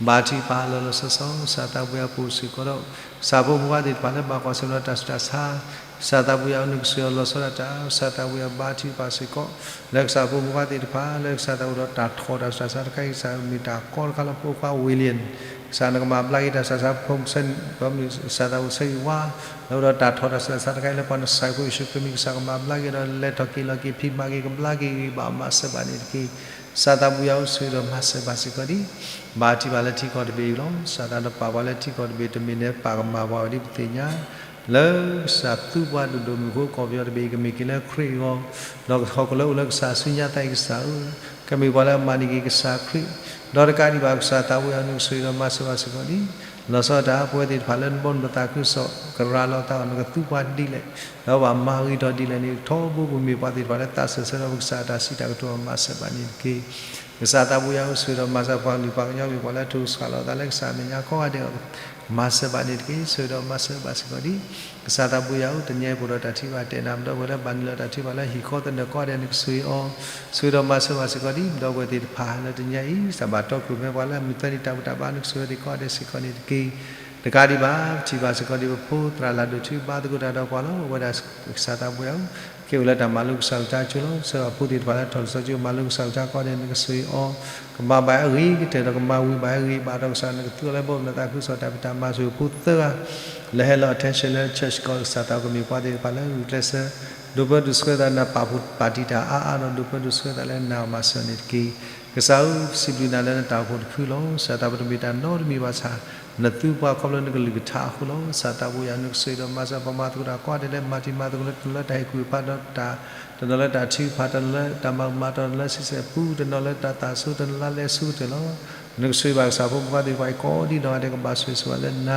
ဘါထုကဖၣ်လီၤလီၤဆီဆီ ကစၢ်သးဘိယွၤ ပအိၣ်စ့ၢ်ကီးဒီး ကစၢ်ဖိမုၣ်ဖိသ့ၣ်တဖၣ်လၢဘၣ်ကွၢ်ဆၢၣ်ဒီးတၢ်ဆူးတၢ်ဆါ ကစၢ်သးဘိယွၤ နကဆိၣ်ဂ့ၤအီၤလီၤဆီဒၣ်တၢ် ကစၢ်သးဘိယွၤ ဘါထုကဖၣ်စ့ၢ်ကီး လၢကစၢ်ဖိမုၣ်ဖိသ့ၣ်တဖၣ် လၢကစၢ်သးအိၣ်ဒီးတၢ်ထီၣ်တၢ်ဆူးတၢ်ဆါတခါအံၤ ကစၢ်မ့ၢ်တၢ်ကီတခါလၢဖိခွါဝ့ၢ်လ့ၣ် ကစၢ်နကမၤဘျါက့ၤတၢ်ဆူးတၢ်ဆါ ဖိမုၣ်ဆၢ ကစၢ်သးအိၣ်ဆၢဂ့ၤဝါ လၢအိၣ်ဒီးတၢ်ထီၣ်တၢ်ဆူးတၢ်ဆါတခါအံၤ လၢပှၤနစၢ်ဖိယ့ၣ်ၡူးခရံာ်မံၤ ကစၢ်ကမၤဘျါက့ၤဒီး လဲၤထီၣ်က့ၤလီၤက့ၤဖံးမၤက့ၤကဘျါက့ၤဂ့ၤဘၣ်မၤစၢၤဘၣ်န့ၣ်တက့ၢ်. ကစၢ်သးဘိယွၤ ဆိၣ်ဂ့ၤဒီးမၤစၢၤဘၣ်စ့ၢ်ကီးဒ် ဘါထုကဖၣ်လၢထံကီၢ်တဘ့ၣ်အံၤလီၤ. ကစၢ်သးနပာ်ပှၤလၢထံကီၢ်တဘ့ၣ်တမ့ၢ်နပာ်ကမၣ်ပှၤဝဲဒ်ပသ့ၣ်ညါ လၢကစၢ်သူပှၤဒိၣ်ဒိၣ်မုၢ်ဃိကီၢ်ပယီၤတဘ့ၣ်အံၤ ကမ့ၢ်က့ၤလၢခရံာ်အဂီၢ် ဒီးကဟီၣ်ခိၣ်လၢအိၣ်လၢကစၢ်အစုညါသးအံၤ ကစၢ်ဧၢ ကမ့ၢ်ပှၤလၢအမၤန့ၢ်က့ၤကစၢ်ခရံာ် ဒီးတကးဒံးဘၣ် ကစၢ်သးဘိယွၤ နကဆိၣ်ဂ့ၤဒီးမၤစၢၤဘၣ်စ့ၢ်ကီးဒ် လီၤဆီဒၣ်တၢ် ပဝဲသ့ၣ်တဖၣ်လၢနဘီနသးခုကစီၣ် ကရၤလီၤသးအီၤ နကသူပှၤဒ်လဲၣ် ဒီးဘၣ်မၤဂ့ၤထီၣ်ဒ်လဲၣ်န့ၣ် ထီဘိပမ့ၢ်ပှၤသ့ၣ်တဖၣ်လၢသးစၢၢ်ဆၢဒီးပကစၢ်အတၢ်စံးတၢ်ကတိၤအီၤ မၤစၢၤဘၣ်န့ၣ်တက့ၢ်. ကစၢ်သးပူၤယၤဧၢ, ဆိၣ်ဂ့ၤဒီးမၤစၢၤပှၤကလုာ်ပှၤကညီမ့ၢ်ပှၤလၢအထုးစှၤလီၤအသးလၢကစၢ်အမဲာ်ညါကိးဂၤဒဲး, မၤစၢၤဘၣ်န့ၣ်တက့ၢ်. ဆိၣ်ဂ့ၤဒီးမၤစၢၤဘၣ်စ့ၢ်ကီးဒံး. ကစၢ်သးပူၤယၤဧၢ, တနံၤအံၤပအိၣ်ဒီးတၢ်ထံၣ်ဘၣ်တဲနၤ ပဒီပုၢ်ဝဲၢ်လၢဘၣ်နုာ်လီၤတၢ်ထံၣ်ဘၣ်လၢဟံၣ်ဃီသနၢၣ်ကိးဂၤဒဲး နကဆိၣ်ဂ့ၤအီၤ, ဆိၣ်ဂ့ၤဒီးမၤစၢၤဘၣ်စ့ၢ်ကီးဒံး. ပဒီပုၢ်ဝဲၢ်သ့ၣ်တဖၣ်လၢတနံၤအံၤ စၢ်ဘၣ်တီခိၣ်ရိၣ်မဲပှၤလၢအမုၢ်သၢနံၤတၢ်ဘူၣ်တၢ်ဘါ နကဆိၣ်ဂ့ၤအီၤသ့ၣ်ကိးဂၤဒဲးစ့ၢ်ကီးန့ၣ်တက့ၢ်. တကးဒံးဘၣ် ပထံၣ်ဘၣ်စ့ၢ်ကီးဒံး ပဖိသရၣ်လၢ်ဒိၣ်ထူဘါသကိးတၢ်ဒီးပှၤလီၤ. အဝဲဒၣ်ကစၢ်သးပူၤယၤဧၢ, က့ၤအိၣ်လၢတၢ်မၤလိကစၢ်ကလုၢ်ကထါအစိၤလီၤ. ကစၢ်ယွၤဖိသ့ၣ်တဖၣ်လၢထီၣ်လံၤစီဆှံကၠိမၤလိကစၢ်ကလုၢ်ကထါကိးဂၤဒဲး နကဆိၣ်ဂ့ၤအီၤ, ကမၤဘၣ်အဂ့ၤကတၢၢ်ဒီးကမၤဝံၤဘၣ်အဂ့ၤဘၣ်ဒီးကစၢ် နကသူအီၤလၢဘီမုၢ်နသးခုကစီၣ်တၢ်ဖံးတၢ်မၤ ဆိၣ်ဂ့ၤဖိသၢဂၤ လၢဟဲလီၤ attention လၢ church ကိးကစၢ်သးပူၤကမ့ၢ်ပှၤသ့ၣ်တဖၣ်လၢဂုာ်ကျဲးစၢး ဒိးပၢဒိးဆှၢသး နပာ်ဖှိၣ်ပာ်တံာ်တာ်အါအါဒီး ဒိးပၢဒိးဆှၢသးလၢနၤအမၤစၢၤန့ၣ်တက့ၢ်. ကစၢ်ဧၢ, စံးဘျုးနၤလၢနတၢ်အိၣ်ဖှိၣ်တဖုလီၤ. ကစၢ်သးပူၤတမ့ၢ်တၢ်နီတမံၤဘၣ်ဆၣ် နသူပှၤခီဖျိနကလုၢ်ကထါအဃိလီၤ. ကစၢ်သးပူၤယၤ နကဆိၣ်ဂ့ၤဒီးမၤစၢၤပှၤမၤသကိးတၢ်ကိးဂၤဒဲးလၢမၤတံၤမၤသကိးလၢတနီၤလၢတၢ်ဟ့ၣ်ကူၣ်ဟ့ၣ်ဖးဒီးတၢ်, တနီၤလၢတၢ်ထုကဖၣ်, တနီၤလၢတၢ်မၤကမၣ်, တနီၤလၢဆံဆဲၣ်ပူ, တနီၤလၢတၢ်သးဆူ, တနီၤလၢလဲၤဆူကတၢၢ်လီၤ. နကဆိၣ်ဂ့ၤဘၣ်ကစၢ်ဖိမုၣ်ဖိခွါသ့ၣ်တဖၣ်အံၤကိးဒံနီၢ်ဂၤဒဲး ကဘၣ်ဆိၣ်ဂ့ၤဆိၣ်ဝါလၢနၤ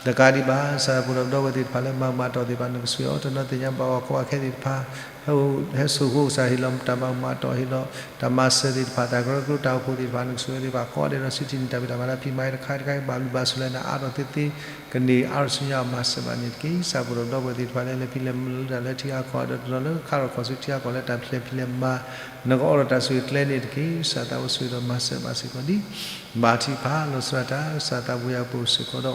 တကးဒံးဘၣ် ကစၢ်သးပူၤဒီးပဒီပုၢ်ဝဲၢ်သ့ၣ်တဖၣ်လၢမၤကမၣ်တီၢ်သ့ၣ်တဖၣ် နကဆိၣ်ဂ့ၤအီၤ, တနီၤသ့ၣ်ညါဘၣ်အီၤကိးဂၤခဲသ့ၣ်တဖၣ် ဟဲ, ဟဲစိာ်ဃိကစၢ်ဟ့ၣ်လီၤတၢ်မၤကမၣ်တီၢ် ဟ့ၣ်လီၤတၢ်မၤစၢၤသ့ၣ်တဖၣ် တၢ်ကရၢကရိတၢ်အိၣ်ဖှိၣ်သ့ၣ်တဖၣ် နကဆိၣ်ဂ့ၤသ့ၣ်တဖၣ်ကိးဂၤဒဲးဒီး စံးထံၣ်န့ၢ်တၢ်ဖံးတၢ်မၤလၢဖံးမၤအံၤတခါတခါအံၤ ဘၣ်လုၢ်ဘၣ်စၢၤလၢနၤအါထီၣ်သ့သ့ ကန့ၢ်အါထီၣ်ဆူညါအမၤစၢၤဘၣ်န့ၣ်တက့ၢ်. ကစၢ်ပဒီပုၢ်ဝဲၢ်သ့ၣ်တဖၣ်လၢလဲၤဖံးလဲၤမၤလၢတၢ်လၢထံဂၤကီၢ်ဂၤဒီး တနီၤလၢခါထီၣ်ခီၣ်ဆူထံဂၤကီၢ်လၢတၢ်ဖျဲၣ်ဖံးလဲၤမၤ နကအိးထီၣ်တၢ်ဆိၣ်ဂ့ၤကျဲန့ၣ်တက့ၢ်. ကစၢ်သးပူၤဆိၣ်ဂ့ၤဒီးမၤစၢၤဘၣ်စ့ၢ်ကီးဒံး ဘါထုကဖၣ်လီၤဆီဒၣ်တၢ် ကစၢ်သးပူၤယၤပအိၣ်စ့ၢ်ကီးဒီး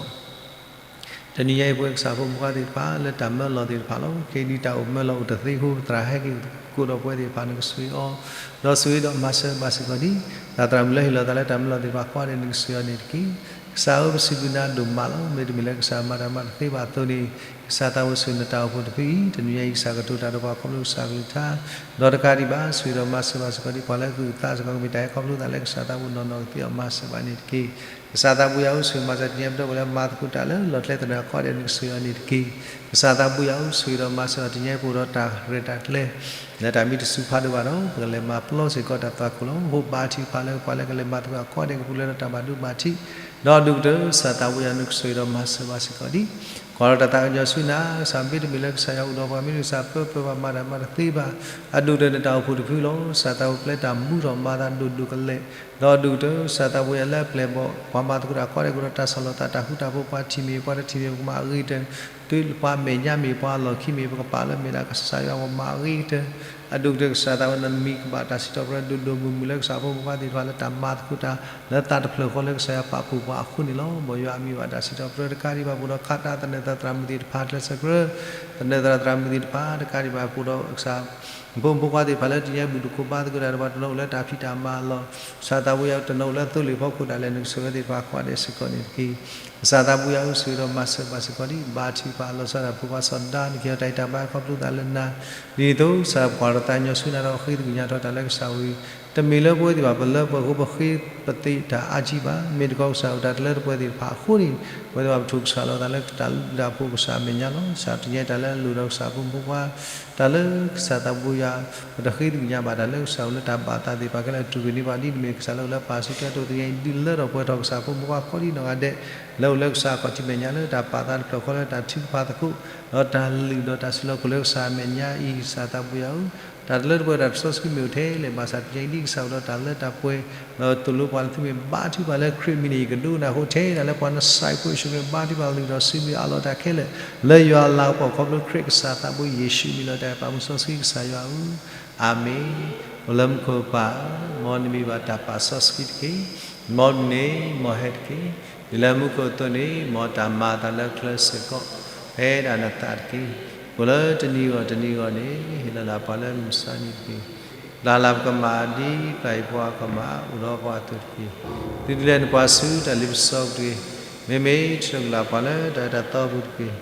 တနံၤညါအံၤပဝဲကစၢ်ဖိမုၣ်ဖိခွါသ့ၣ်တဖၣ် လၢတၢ်မၢလီၤသ့ၣ်တဖၣ်လီၤ. ခဲအံၤဒ်တၢ်အိၣ်မၢလီၤအိၣ်တသ့အဃိ ပသရၣ်ဟဲက့ၤသကိးဒီးပဝဲသ့ၣ်တဖၣ် နကဆိၣ်ဂ့ၤအီၤ, ဒီးဆိၣ်ဂ့ၤဒီးမၤစၢၤဘၣ်စ့ၢ်ကီးဒံး သရၣ်သမုၣ်လၢဟ့ၣ်လီၤသးလၢတၢ်မၢလီၤသ့ၣ်တဖၣ်ကိးဂၤဒဲး နကဆိၣ်ဂ့ၤအီၤန့ၣ်တက့ၢ်. ကစၢ်ဧၢ, ပစံးဘျုးနၤဒိၣ်မးလီၤ. မ့တမ့ၢ်လၢကစၢ်မၤတၢ်မၤတသ့ဘၣ်အသိးန့ၣ် ကစၢ်သးပူၤဆိၣ်ဂ့ၤနတၢ်အိၣ်ဖှိၣ်တဖုအံၤ တနံၤညါအံၤ ကစၢ်ကတိၤတၢ်ဒီးပှၤခီဖျိကစၢ်ကလုၢ်ကထါ ဒီးတကးဒံးဘၣ် ဆိၣ်ဂ့ၤဒီးမၤစၢၤဘၣ်စ့ၢ်ကီးဒံး ပှၤလၢအဂုၤအဂၤစ့ၢ်ကီး ကမ့ၢ်တၢ်ဟဲခီဖျိသးလၢကစၢ်သးပူၤနီၢ်နီၢ်ကသ့အီၤ မၤစၢၤဘၣ်န့ၣ်တက့ၢ်. ကစၢ်သးပူၤယၤဧၢ, ဆိၣ်ဂ့ၤမၤစၢၤတနံၤညါပဒီပုၢ်ဝဲၢ်လၢမၤသကိးတၢ်လၢလီၢ်ကျဲသနၢၣ်ကိးဂၤဒဲး နကဆိၣ်ဂ့ၤအီၤန့ၣ်တက့ၢ်. ကစၢ်သးပူၤယၤဧၢ, ဆိၣ်ဂ့ၤဒီးမၤစၢၤတနံၤညါအံၤ ပအိၣ်ဒီးတၢ်ရဲၣ်တၢ်ကျဲၤ လၢတၢ်မံတစူးဖးဒိၣ်ဘၣ်ဒီး ပကလဲၤမၤပျီစ့ၢ်ကီးတၢ်သွၣ်ခိၣ်လီၤ. အိၣ်ဘါထုကဖၣ်လၢပှၤလၢကလဲၤမၤသကိးတၢ်ကိးဂၤဒဲး ကပူၤဖျဲးဒီးတၢ်ဘၣ်ဒိဘၣ်ထံး ဒီးအဒိၣ်ကတၢၢ် ကစၢ်သးပူၤယၤ နကဆိၣ်ဂ့ၤဒီးမၤစၢၤဘၣ်စ့ၢ်ကီးဒံး ကွၢ်ဒီးတၢ်သးကညီၤဆူနၤ, ကစၢ်မ့တမ့ၢ်လၢကစၢ်ယွၤအိၣ်ဒီးပှၤ မ့ၢ်ကစၢ်ပၢပၢပှၤမၤတၢ်မၤတသ့ဘၣ်. အဒိၣ်ကတၢၢ်နတၢ်အိၣ်ဖှိၣ်တဖုလီၤ. ကစၢ်သးပူၤပျဲတၢ်မူထီၣ်မၤသးဒိၣ်ဒိၣ်ကလဲာ်, ဒီးအဒိၣ်ကတၢၢ် ကစၢ်သးပူၤယၤလၢအပျဲၢ်ဘီၣ် ပှၤမၤသကိးတၢ်ကိးဂၤဒဲး ကအိၣ်ဒီးတၢ်ဆီၣ်လီၤသး တၢ်ဃူတၢ်ဖိး ပှၤထံၣ်မ့ၢ်ပှၤတထံၣ်မ့ၢ် ပကမၤအဂ့ၤကတၢၢ် တုၤပှၤမဲာ်ညါမ့ၢ်ပှၤအလီၢ်ခံမ့ၢ် ပကပာ်လၢမဲာ်လၢကစၢ်ယွၤ ပကမၤအဂ့ၤကတၢၢ် အဒိၣ်ကတၢၢ် ကစၢ်သးပူၤ နမံၤကဘၣ်တၢ်စံးထီၣ်ပတြၢၤဒိၣ်ဒိၣ်မုၢ်မုၢ်လၢကစၢ်ဖိမုၣ်ဖိခွါသ့ၣ်တဖၣ်လၢတၢ်မၤသကိးတၢ် လၢသးတဖျၢၣ်ဃီလၢကစၢ်ယွၤပာ်ဖှိၣ်ပှၤအဃိန့ၣ်လီၤ. မ်ယွၤအမံၤဘၣ်တၢ်စံးထီၣ်ပတြၢၤတကးဒံးဘၣ် ပအိၣ်ဒီးခးတၢ်သနၢၣ်သရၣ်မုၣ်သ့ၣ်တဖၣ် ကျဲးစၢးကြၢး သနၢၣ်သရၣ်သရၣ်မုၣ်သ့ၣ်တဖၣ် တကးဒံးဘၣ် ပအိၣ်ဒီးကစၢ် ဖိမုၣ်ဖိခွါသ့ၣ်တဖၣ်လၢတနံၤညါအံၤ ဘူၣ်တခိၣ်ဘါသကိးတၢ်ဒီးပှၤ တနီၤအိၣ်လၢတၢ်ဖံးတၢ်မၤအလီၢ် ကစၢ်သးပူၤယၤ တနီၤအိၣ်လၢသိလ့ၣ်ဖီခိၣ်ဒၣ်လဲာ် နကဆိၣ်ဂ့ၤသ့ၣ်တဖၣ်ကိးဂၤဒဲးစ့ၢ်ကီးန့ၣ်တက့ၢ်. ကစၢ်သးပူၤယၤဧၢ, ဆိၣ်ဂ့ၤဒီးမၤစၢၤဘၣ်စ့ၢ်ကီးဒံး ဘါထုကဖၣ်လီၤဆီဒၣ်တၢ် ဖိခွါစီၤဒၤ နကဟ့ၣ်အီၤတၢ်ဂံၢ်တၢ်ဘါခီဖျိသးလၢနၤ ဒ်သိးကစၢ်ပကွၢ်ထီၣ်သးကညီၤဆူနၤဒီးဃ့သကွံၢ်ညါထီၣ်တၢ်လၢကစၢ်ဝံၤ တမ့ၢ်လၢပဝဲသ့ၣ်တဖၣ်ပလၢပှဲၤအဃိ ပဃ့ပသ့တၢ်အါကံဘၣ်. မ့ၢ်တခီကစၢ်ဧၢ တၢ်တလၢတပှဲၤသ့ၣ်တဖၣ်အဃိန့ၣ် ပဝဲသ့ၣ်တဖၣ်ပထိၣ်ကစၢ်လီၤသးလၢတၢ်လုၢ်တၢ်ပှ့ၤကစၢ်အမဲာ်ညါလီၤ. ကစၢ်တနံၤညါအံၤ တၢ်လၢအလိၣ်ဒီးကစၢ်ဖိမုၣ်ဖိခွါ တၢ်လၢကစၢ်သးပူၤယၤ ပတဃ့သကွံၢ်ညါဘၣ် တၢ်လၢကစၢ်အိၣ်လၢတၢ်ဘၣ်သးသ့ၣ်တဖၣ်ခဲလၢာ် တူၢ်က့ၤန့ၢ်ဘၣ်ဒ်န့ၣ်မ့ၢ် ကစၢ်လၢအိၣ်လၢပၢ်ဆူကတၢၢ် တနံၤညါအံၤ ဒုးလၢထီၣ်ပှဲၤထီၣ်ကစၢ်ဖိမုၣ်ဖိခွါကိးဒံနီၢ်ဂၤဒဲး လၢအိၣ်လၢကစၢ်အခီၣ်ထံးမဲာ်ညါလၢတၢ်ပာ်သးတဖျၢၣ်ဃီလၢတၢ်ထုကဖၣ်သကိး ဒီးတၢ်လုၢ်ဒီးတၢ်စံးလီၤခိၣ်လၢကစၢ်အမဲာ်ညါအံၤ ကစၢ်သးပူၤယၤဧၢ, တၢ်တလၢတပှဲၤတၢ်တစီဆှံမ့ၢ်အိၣ်ထဲလဲၣ် ဘၣ်ဆၣ်တနံၤညါအံၤဒ်ကစၢ်အိၣ်ဒီးတၢ်လၢတၢ်ပှဲၤ ဒီးသိၣ်လိပှၤလၢသုမ့ၢ်ဘါထုကဖၣ်လၢခရံာ်အမံၤန့ၣ် ယကဒိကနၣ်အဃိ ထဲဒၣ်လၢပှၤနစၢ်ဖိယ့ၣ်ၡူးခရံာ်ဘါထုကဖၣ်လုၢ်ဒီးစံးဘျုးအးလီၤတၢ်ခဲလၢာ် လၢယွၤအလၤကပီၤခီဖျိခရံာ်ကစၢ်သးဘိယ့ၣ်ၡူးအမံၤလီၤ. တၢ်အဲၣ်ပာ်မူစီဆှံကစၢ်ယွၤဧၢ, အၤမ့ၣ်. အိၣ်လၢမူခိၣ်ပၢ်ဧၢ, မ်နမံၤဘၣ်တၢ်ပာ်စီဆှံတက့ၢ်. မ်ဒုးန့ၣ် မ်ဟဲတက့ၢ်. ဒ်လၢမူခိၣ်အသိးန့ၣ် မ်တၢ်မၤအသးလၢကျဲစ့ၢ်ကီး ဖဲဒၣ်နသးတက့ၢ်. အိၣ်လၢတနံၤဂီၢ်တနံၤဂီၢ်န့ၣ် ဟ့ၣ်လီၤလၢပှၤလၢမုၢ်မဆါတနံၤတက့ၢ်. ပျၢ်လၢပကမၣ်ဒ်ပျၢ်ယွၤပှၤကမၣ် အိၣ်ဒီးပှၤအသိးတက့ၢ်. သုတလဲၤနပှၤဆူတၢ်လ့ပစီပူၤတဂ့ၤ. မ့မ့ၢ်တၢ်ကလၢပှၤလၢတၢ်အဲၣ်တၢ်သီပူၤတက့ၢ်.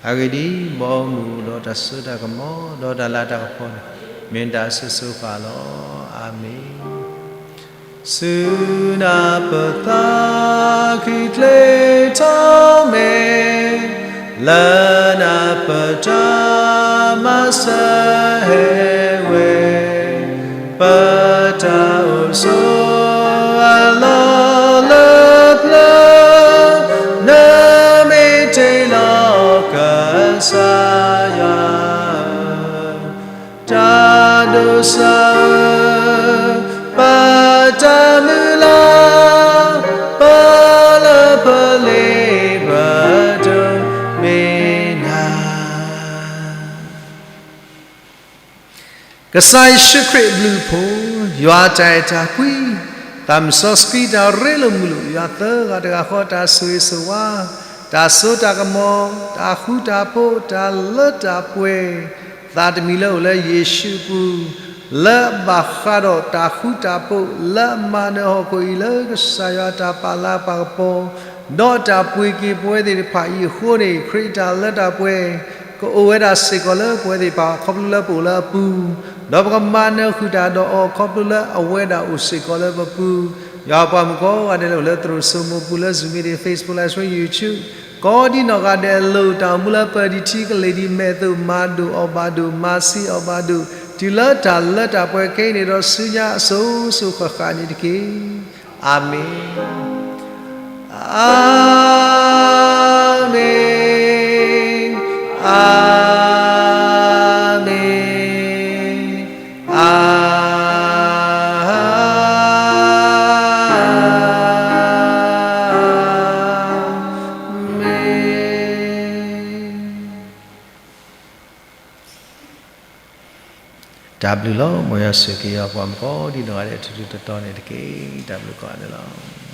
အဂ့ၢ်ဒ်အံၤ, မ်အမုၢ်အိၣ်ဒီးတၢ်စိတၢ်ကမီၤ, ဒီးတၢ်လၤတၢ်ကပီၤန့ၣ် မ့ၢ်တၢ်အစိၤစိၤဃၣ်လီၤ. အၤမ့ၣ်. ဆူနၢ်ပၢၢ်သးခံကျဲထီၣ်မဲာ်, လၢနၢ်ပၢၢ်တၢ်မၤစၢၤဟဲဝဲ, ပတၢ်အိၣ်ဆိးအလီၢ်လၢပျၢၤ, နမ့ၢ်တ့လီၤကစၢ်ယွၤ, တၢ်ဒိးစၢၤ, ပတၢ် ကစၢ်ယ့ၣ်ၡူးခရံာ်အဘျုးအဖှိၣ်, ယွၤအတၢ်အဲၣ်တၢ်ကွံ, သးစီဆှံတၢ်ရ့လိာ်မုာ်လိာ်, ယွၤသၢဂၤတဂၤဃီတၢ်ဆိၣ်ဂ့ၤဆိၣ်ဝါ, တၢ်စိတၢ်ကမီၤ, တၢ်ဃူတၢ်ဖိး, တၢ်လၢတၢ်ပှဲၤ, သးတမံၤလၢအိၣ်လၢယ့ၣ်ၡူးအပူၤ, လၢအဘၣ်ဃးဒီးတၢ်ဃူတၢ်ဖိး, လၢအမၤနၢၤဟီၣ်ခိၣ်အံၤလၢကစၢ်ယွၤအတၢ်ပာ်လၤပာ်ကပီၤ, ဒီးတၢ်ပှ့ၤက့ၤပဝဲသ့ၣ်တဖၣ်အံၤအဃိန့ၣ်, ခရံာ်အတၢ်လၢတၢ်ပှဲၤ ကအိၣ်ဝဲဒၣ်စ့ၢ်ကီးလၢပဝဲသ့ၣ်တဖၣ် ခီဖျိလၢပအိၣ်လၢအပူၤ, ဒီးပကမၤနၢၤဃုာ်တၢ်ဒီးအီၤ ခီဖျိလၢအဝဲဒၣ်အိၣ်စ့ၢ်ကီးလၢပပူၤ, ယွၤပှၤမုၣ်ကိးဂၤဒဲးလၢအိၣ်လၢသရိာ်စိမိၤပူၤ လၢ Zoom meeting, Facebook Live Stream, YouTube, ကိးဒ်နီၢ်ဂၤဒဲးအလိၤ တၢ်အိၣ်မူလၢပၢၤဒံးထံကလ့ၢ်ဒံးမဲာ်အသိး မၤဒိၣ်အီၣ်ဘၣ်ဒိၣ် မၤဆံးအီၣ်ဘၣ်ဒိၣ် တုၤလၢတၢ်လၢတၢ်ပှဲၤခဲအံၤန့ၣ်ဒီး ဆူညါအစိၤစိၤဃၣ်ဃၣ်န့ၣ်တက့ၢ်. အၤမ့ၣ်, အၤမ့ၣ်, အၤမ့ၣ်, အၤမ့ၣ်. တၢ်ဘျုးလီၤ. မ်ယွၤဆိၣ်ဂ့ၤက့ၤယွၤပှၤမုၣ်ကိးဒံနီၢ်ဂၤဒဲး ထူထူတီတီန့ၣ်တက့ၢ်. တၢ်ဘျုးကိးဂၤဒဲးလီၤ.